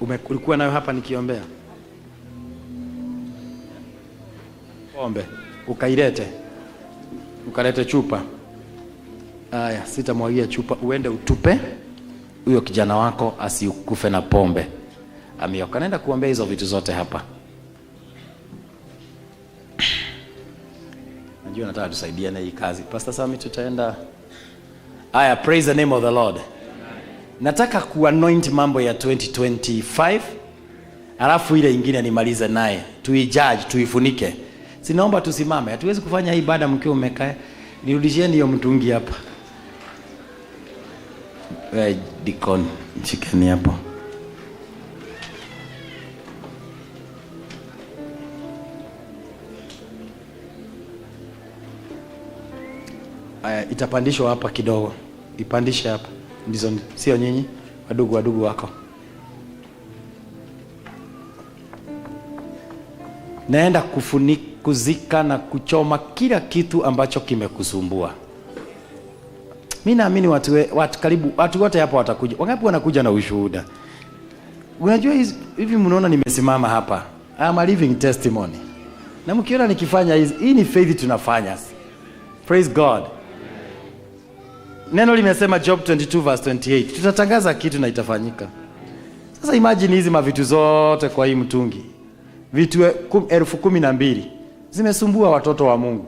bro. Ulikuwa nayo hapa nikiombea. Pombe ukailete. Ukalete chupa. Haya, sitamwagia chupa, uende utupe. Huyo kijana wako asikufe na pombe. Amioka. Naenda kuombea hizo vitu zote hapa. Najua nataka tusaidiane hii kazi. Pastor Sami tutaenda. Haya, praise the name of the Lord. Nataka kuanoint mambo ya 2025. Alafu ile ingine nimalize naye. Tuijudge, tuifunike. Sinaomba tusimame. Hatuwezi kufanya hii ibada mkiwa umekaa. Nirudishieni hiyo mtungi hapa. Wewe deacon, shikeni hapo. Aya, itapandishwa hapa kidogo. Ipandishe hapa. Ndizo sio nyinyi, wadugu wako. Naenda kufunika, kuzika na kuchoma kila kitu ambacho kimekusumbua. Mimi naamini watu karibu watu wote hapa watakuja. Wangapi wanakuja na ushuhuda? Unajua hivi mnaona nimesimama hapa. I am a living testimony. Na mkiona nikifanya hizi, hii ni faith tunafanya. Praise God. Neno limesema Job 22 verse 28. Tutatangaza kitu na itafanyika. Sasa imagine hizi mavitu zote kwa hii mtungi. Vitu 12,000 zimesumbua watoto wa Mungu.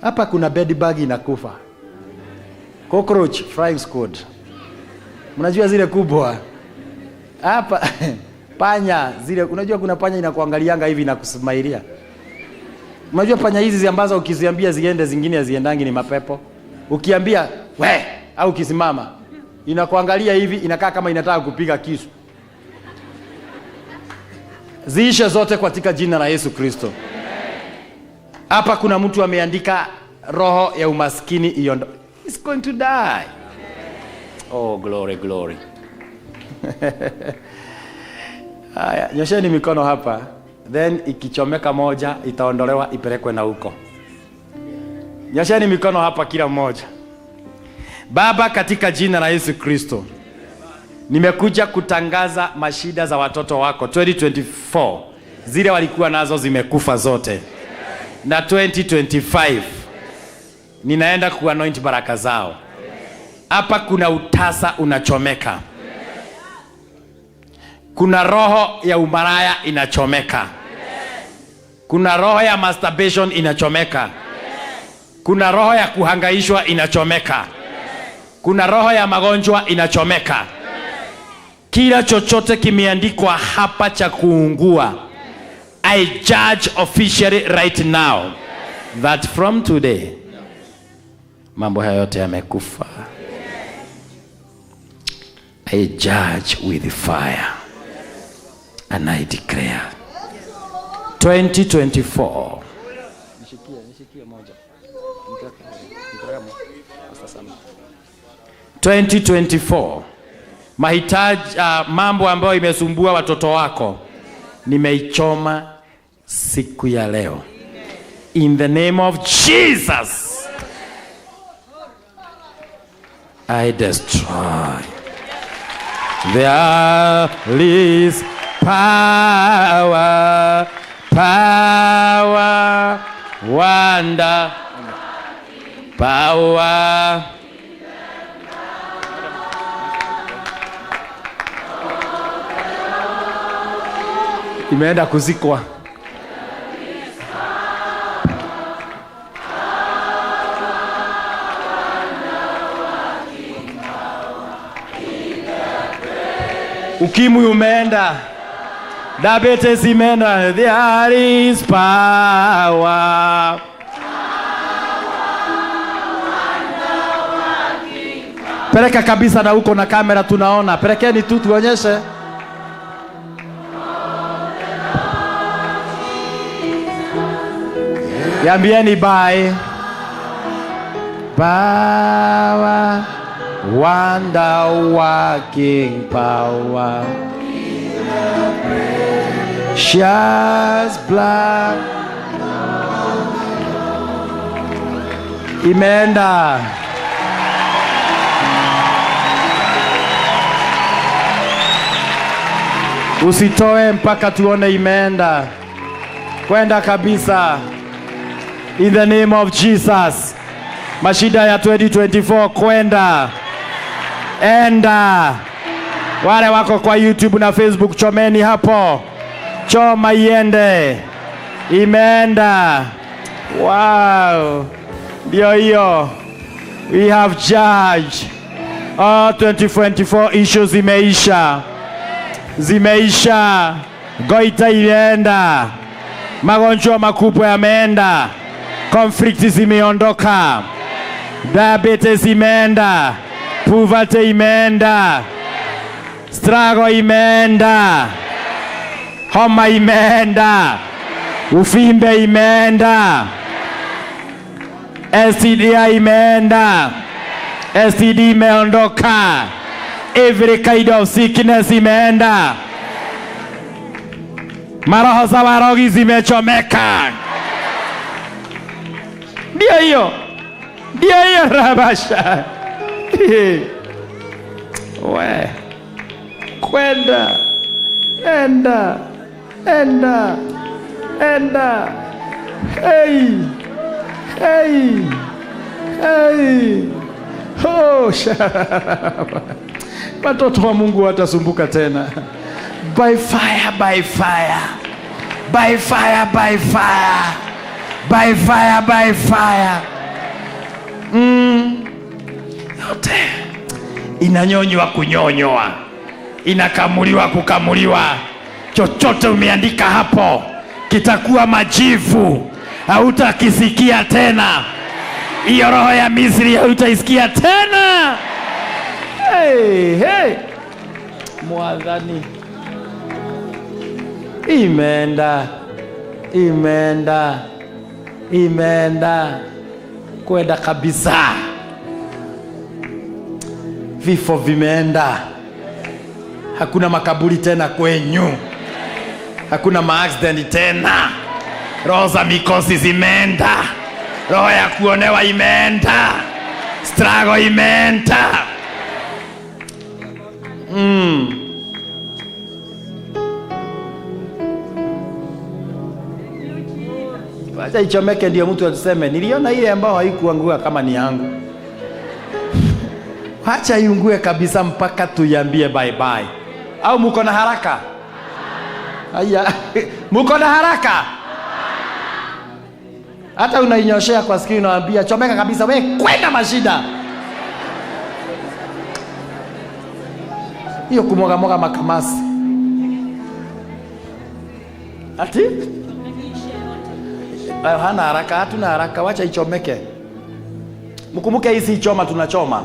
Hapa kuna bed bug inakufa. Cockroach flying squad. Mnajua zile kubwa. Hapa panya zile, unajua kuna panya inakuangalianga hivi na kusmailia. Unajua panya hizi ambazo ukiziambia ziende zingine haziendangi ni mapepo. Ukiambia we au ukisimama inakuangalia hivi inakaa kama inataka kupiga kisu. Ziishe zote katika jina la Yesu Kristo. Hapa kuna mtu ameandika roho ya umaskini iondo. It's going to die. Oh glory glory. Haya, nyosheni mikono hapa. Then ikichomeka moja itaondolewa ipelekwe na huko. Nyosheni mikono hapa kila mmoja. Baba, katika jina la Yesu Kristo, nimekuja kutangaza mashida za watoto wako 2024. Zile walikuwa nazo zimekufa zote. Na 2025 ninaenda kuanoint baraka zao. Hapa kuna utasa unachomeka. Kuna roho ya umaraya inachomeka. Kuna roho ya masturbation inachomeka. Kuna roho ya kuhangaishwa inachomeka. Kuna roho ya magonjwa inachomeka. Kila chochote kimeandikwa hapa cha kuungua, I judge officially right now that from today mambo haya yote yamekufa. I judge with fire and I declare 2024. Nishikie moja. Nitaka sasa. 2024 mahitaji, mambo ambayo imesumbua watoto wako nimeichoma siku ya leo. In the name of Jesus, I destroy. There is power, power, wonder, power. Imeenda kuzikwa. Ukimwi umeenda, diabetes imeenda. There is power. Peleka kabisa na huko na kamera tunaona. Pelekeni tu tuonyeshe. Yambieni bye. Power, wonder working power. Precious blood. Imeenda. Usitoe mpaka tuone imeenda. Kwenda kabisa. In the name of Jesus. Mashida ya 2024 kwenda. Enda. Wale wako kwa YouTube na Facebook chomeni hapo. Choma iende. Imeenda. Wow. Ndio hiyo. We have judged. All 2024 issues zimeisha. Zimeisha. Goita imeenda. Magonjwa makubwa yameenda. Conflict zimeondoka. Diabetes imeenda. Poverty imeenda. Struggle imeenda. Homa imeenda. Ufimbe imeenda. STD imeenda. STD imeondoka. Every kind of sickness imeenda. Maroho za warogi zimechomeka. Ndio hiyo. Ndio hiyo rabasha. We. Kwenda. Enda. Enda. Enda. Hey. Hey. Hey. Oh, watoto wa Mungu watasumbuka tena. By fire, by fire. By fire, by fire. By fire, by fire. Yote inanyonywa kunyonywa, inakamuliwa kukamuliwa. Chochote umeandika hapo kitakuwa majivu, hautakisikia tena. Hiyo roho ya Misri hautaisikia tena. Hey, hey. Mwadhani imeenda, imeenda, imeenda kwenda kabisa. Vifo vimeenda. Hakuna makaburi tena kwenyu. Hakuna maaccident tena. Roho za mikosi zimeenda. Roho ya kuonewa imeenda. Struggle imeenda. Wacha ichomeke ndio mtu atuseme niliona ile ambayo haikuangua kama ni yangu. Wacha iungue kabisa mpaka tuiambie bye bye. Au mko na haraka? Haya, mko na haraka? Hata unainyoshea kwa sikio unaambia chomeka kabisa, we kwenda mashida. Hiyo kumwaga mwaga makamasi. Ati? Hana haraka, hatuna haraka, wacha ichomeke. Mkumbuke hii si choma tunachoma.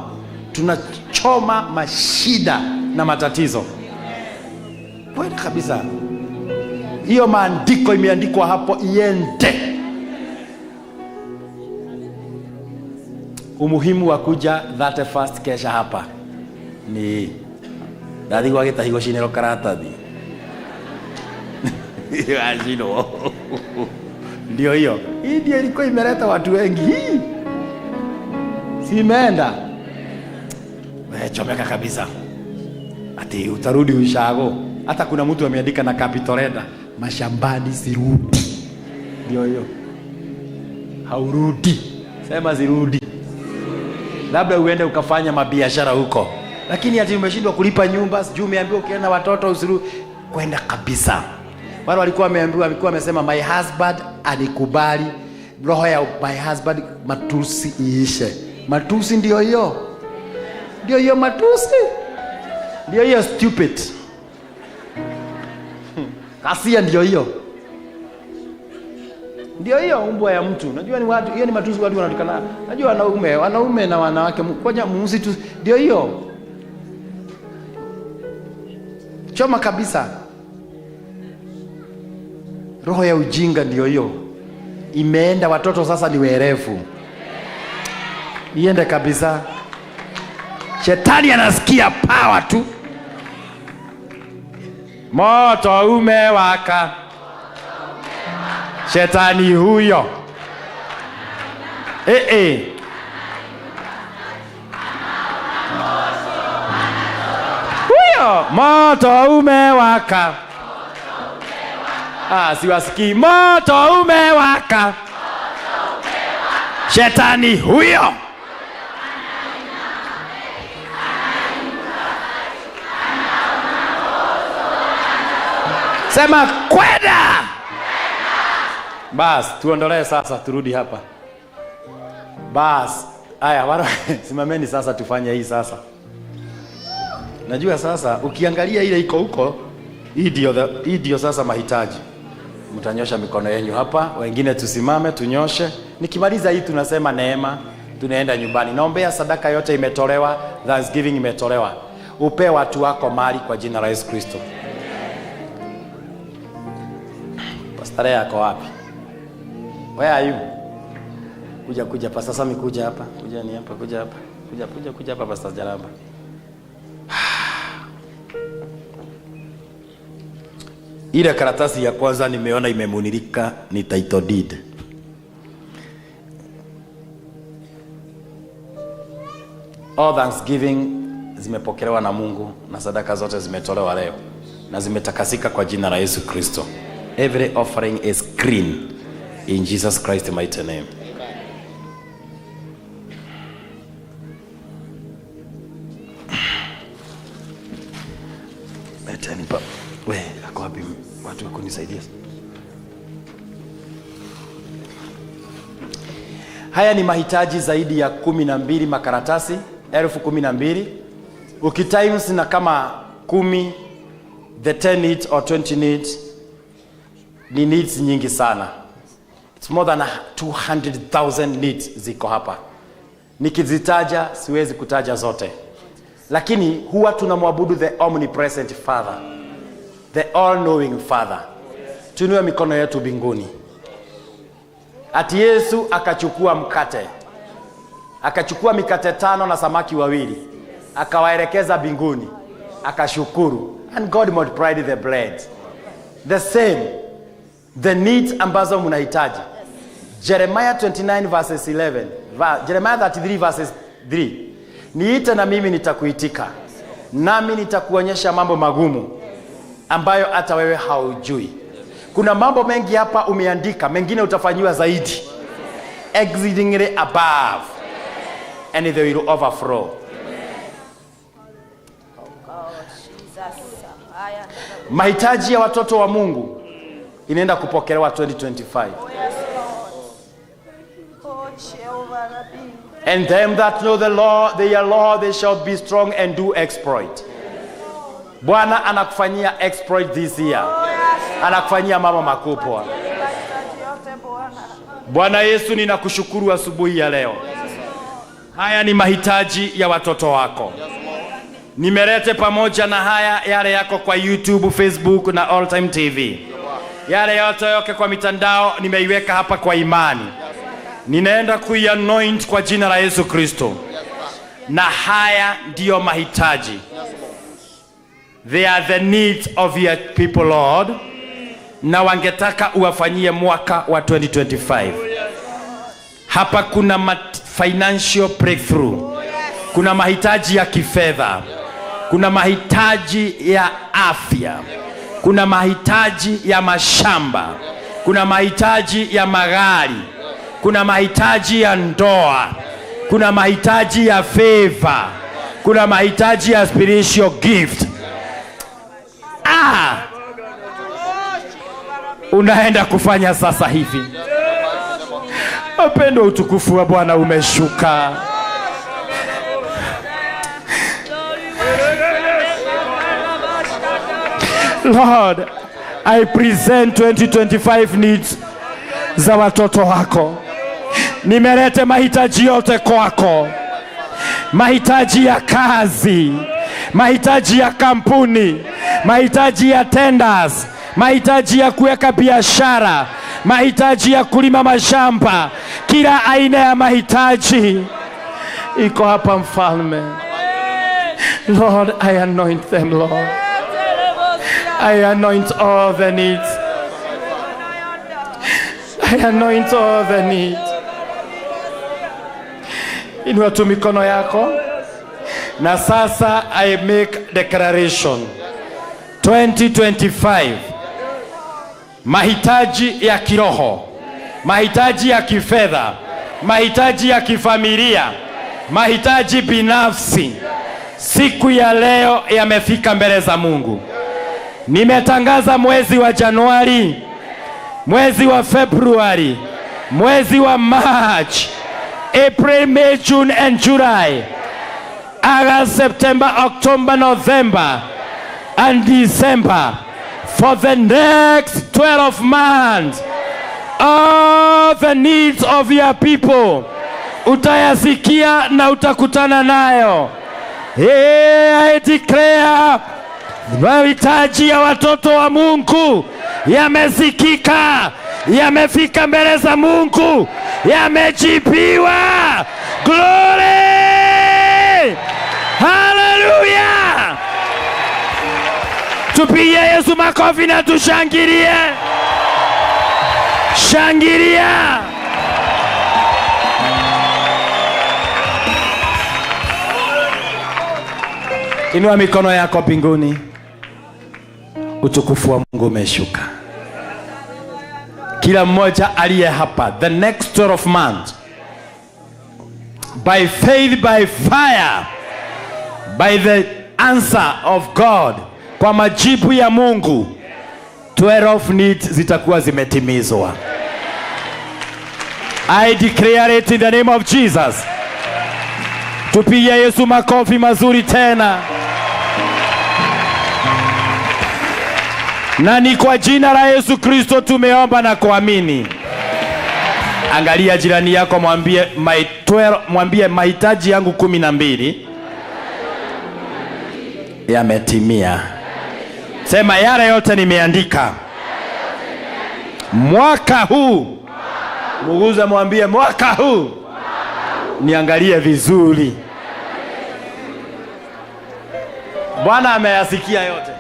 Tunachoma mashida na matatizo. Kwenda kabisa. Hiyo maandiko imeandikwa hapo iende. Umuhimu wa kuja 31st kesha hapa ni ndathi gwa gĩtahi gũcinĩrwo karatathi. Acinwo. Ndio hiyo. Hii ndio ilikuwa imeleta watu wengi. Hii. Si imeenda. Wewe chomeka kabisa. Ati utarudi ushago. Hata kuna mtu ameandika na capital letter, mashambani sirudi. Ndio hiyo. Haurudi. Sema sirudi. Labda uende ukafanya mabiashara huko. Lakini ati umeshindwa kulipa nyumba, sijui umeambiwa ukienda watoto usirudi, kwenda kabisa. Wale walikuwa wameambiwa, walikuwa wamesema my husband alikubali, roho ya my husband matusi iishe. Matusi ndio hiyo. Ndio hiyo matusi. Ndio hiyo stupid. Kasia ndio hiyo. Ndio hiyo umbwa ya mtu. Najua ni watu, hiyo ni matusi watu wanatukana. Najua wanaume na wanawake ngoja muusi tu. Ndio hiyo. Choma kabisa. Roho ya ujinga ndio hiyo. Imeenda, watoto sasa ni werevu. Iende kabisa. Shetani anasikia power tu. Moto umewaka. Shetani huyo. Huyo moto umewaka. Siwasikii. Moto umewaka. Shetani huyo. Sema kwenda. Bas, tuondolee sasa, turudi hapa. Bas, haya wana simameni sasa tufanye hii sasa. Najua sasa ukiangalia ile iko huko, hii ndio sasa mahitaji. Mtanyosha mikono yenu hapa, wengine tusimame tunyoshe. Nikimaliza hii tunasema neema, tunaenda nyumbani. Naombea sadaka yote imetolewa, thanksgiving imetolewa. Upe watu wako mali kwa jina la Yesu Kristo. Pastor yako wapi? Where are you? Kuja Pastor Sami, kuja hapa. Kuja ni hapa, kuja hapa. Kuja hapa Pastor Jaramba. Ile karatasi ya kwanza nimeona imemunilika ni title deed. All thanksgiving zimepokelewa na Mungu na sadaka zote zimetolewa leo na zimetakasika kwa jina la Yesu Kristo. Every offering is clean in Jesus Christ's mighty name. Leteni pa. We, ako wapi watu wakunisaidia? Haya ni mahitaji zaidi ya 12 makaratasi, 12,000. Ukitimes na kama 10, the 10 needs or 20 needs, ni needs nyingi sana. It's more than 200,000 needs ziko hapa. Nikizitaja siwezi kutaja zote. Lakini huwa tunamwabudu the omnipresent Father, the all-knowing Father. Tuinue mikono yetu mbinguni. Ati Yesu akachukua mkate. Akachukua mikate 5 na samaki 2. Akawaelekeza mbinguni. Akashukuru. And God multiplied the bread. The same, the needs ambazo mnahitaji. Jeremiah 29 verses 11. Jeremiah 33 verses 3. Niite na mimi nitakuitika. Nami nitakuonyesha mambo magumu ambayo hata wewe haujui. Kuna mambo mengi hapa umeandika, mengine utafanyiwa zaidi. Exceedingly above, and they will overflow. Mahitaji ya watoto wa Mungu inaenda kupokelewa 2025. And them that know the law, their law, they shall be strong and do exploit. Bwana anakufanyia exploit this year. Anakufanyia mambo makubwa. Bwana Yesu, ninakushukuru asubuhi ya leo. Haya ni mahitaji ya watoto wako. Nimelete pamoja na haya yale yako kwa YouTube, Facebook na All Time TV. Yale yote yote kwa mitandao nimeiweka hapa kwa imani. Ninaenda kuianoint kwa jina la Yesu Kristo. Na haya ndiyo mahitaji. They are the needs of your people, Lord. Na wangetaka uwafanyie mwaka wa 2025. Hapa kuna financial breakthrough. Kuna mahitaji ya kifedha. Kuna mahitaji ya afya. Kuna mahitaji ya mashamba. Kuna mahitaji ya magari. Kuna mahitaji ya ndoa. Kuna mahitaji ya favor. Kuna mahitaji ya spiritual gift. Unaenda kufanya sasa hivi. Wapendwa, utukufu wa Bwana umeshuka. Lord, I present 2025 needs za watoto wako. Nimelete mahitaji yote kwako. Mahitaji ya kazi, mahitaji ya kampuni, mahitaji ya tenders, mahitaji ya kuweka biashara, mahitaji ya kulima mashamba, kila aina ya mahitaji iko hapa mfalme. Lord, I anoint them, Lord. I anoint all the needs. I anoint all the needs. Inua tu mikono yako. Na sasa I make declaration. 2025. Mahitaji ya kiroho, mahitaji ya kifedha, mahitaji ya kifamilia, mahitaji binafsi, siku ya leo yamefika mbele za Mungu. Nimetangaza mwezi wa Januari, mwezi wa Februari, mwezi wa March, April, May, June and July, August, September, October, November and December. For the next 12 months, all the needs of your people utayasikia na utakutana nayo. Hey, I declare mahitaji ya watoto wa Mungu yamesikika, yamefika mbele za Mungu, yamejibiwa. Glory! Hallelujah! Tupige Yesu makofi na tushangilie. Shangilia. Inua mikono yako mbinguni. Utukufu wa Mungu umeshuka. Kila mmoja aliye hapa, the next 12 months, by faith, by fire, by the answer of God, kwa majibu ya Mungu, 12 needs zitakuwa zimetimizwa. I declare it in the name of Jesus. Tupige Yesu makofi mazuri tena. Na ni kwa jina la Yesu Kristo tumeomba na kuamini. Angalia jirani yako, mwambie mwambie mahitaji yangu 12 yametimia. Sema yale yote nimeandika mwaka huu. Muguze mwambie mwaka huu niangalie vizuri. Bwana ameyasikia yote.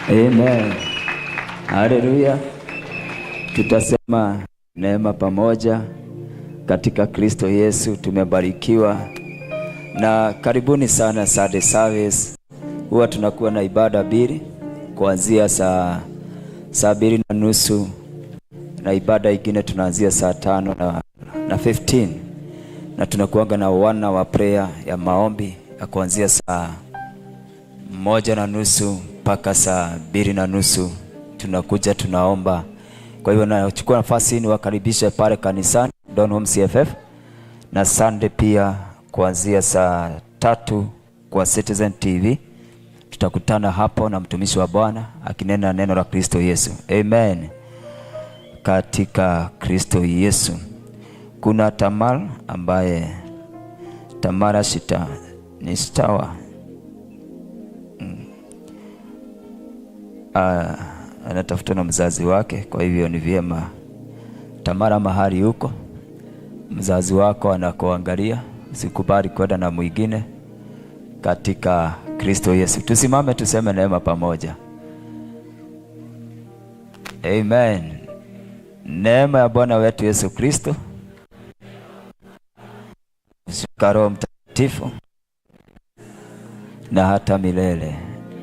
Amen. Hallelujah. Tutasema neema pamoja katika Kristo Yesu tumebarikiwa. Na karibuni sana Sunday service. Huwa tunakuwa na ibada mbili kuanzia saa 2:30 na ibada ingine tunaanzia saa 5:15, na tunakuanga na wana wa prayer ya maombi ya kuanzia saa 1:30 mpaka saa 2:30 tunakuja tunaomba. Kwa hivyo nachukua nafasi niwakaribishe pale kanisani Donholm CFF, na Sunday pia kuanzia saa 3 kwa Citizen TV tutakutana hapo na mtumishi wa Bwana akinena neno la Kristo Yesu. Amen. Katika Kristo Yesu. Kuna Tamar ambaye Tamara Shita Ni stawa. Anatafutwa na mzazi wake, kwa hivyo ni vyema Tamara, mahali huko mzazi wako anakuangalia, usikubali kwenda na mwingine katika Kristo Yesu. Tusimame tuseme neema pamoja. Amen. Neema ya Bwana wetu Yesu Kristo, ushirika Roho Mtakatifu na hata milele.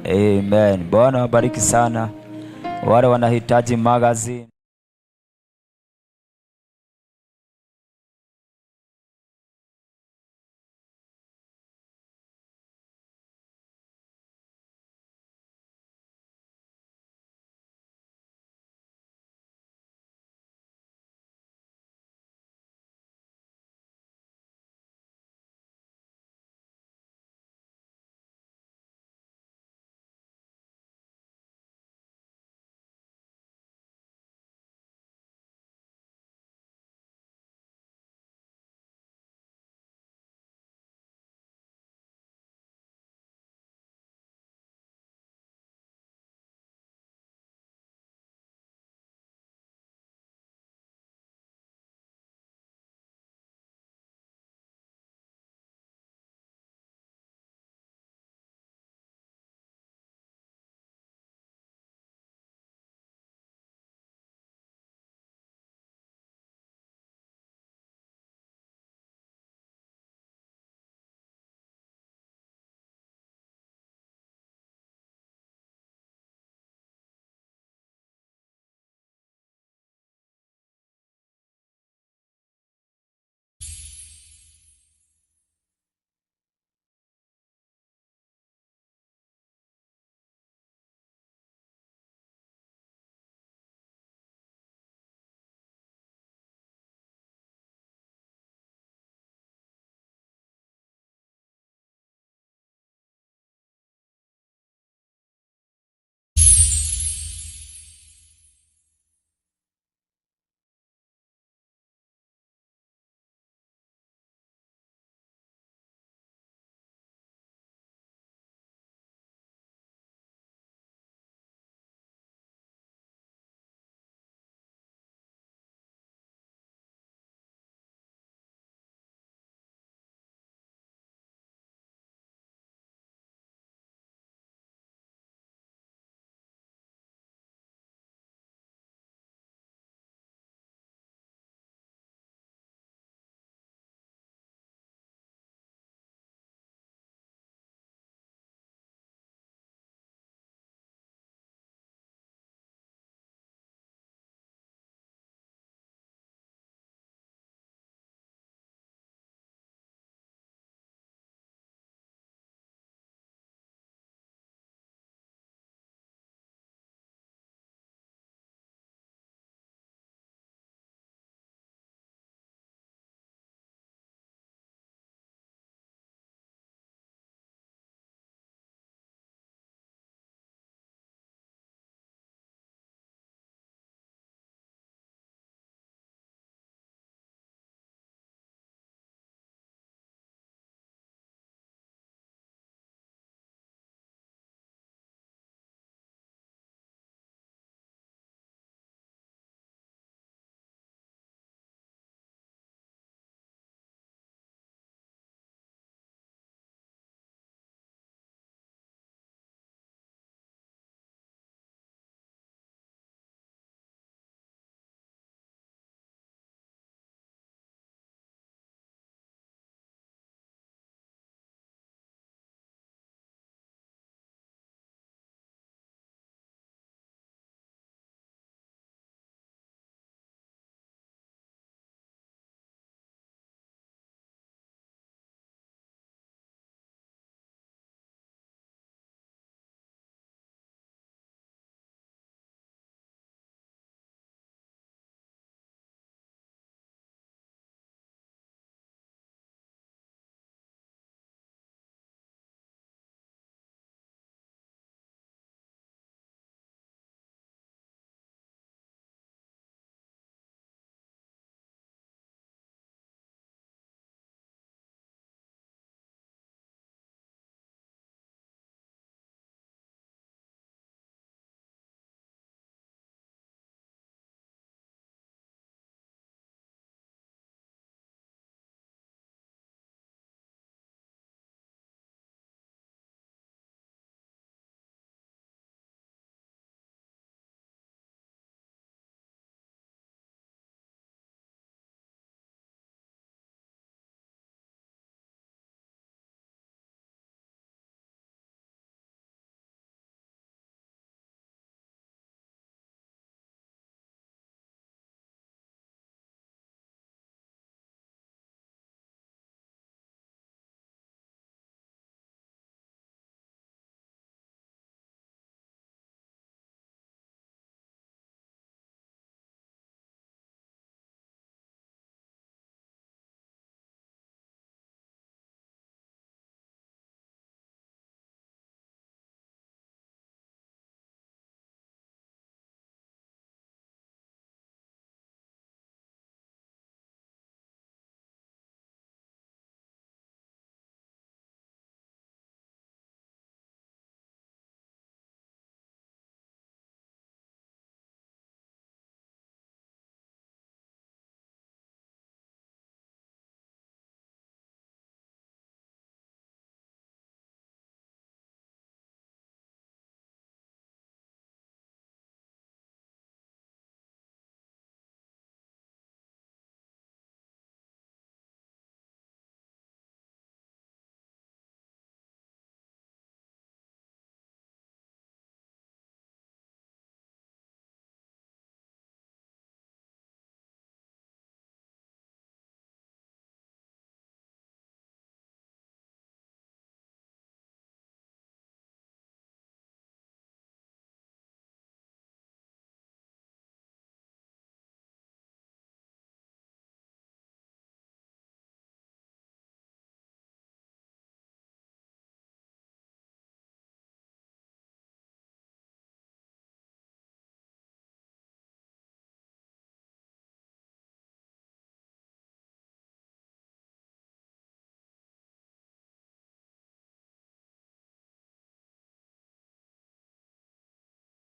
Amen. Bwana wabariki sana wale wanahitaji magazine.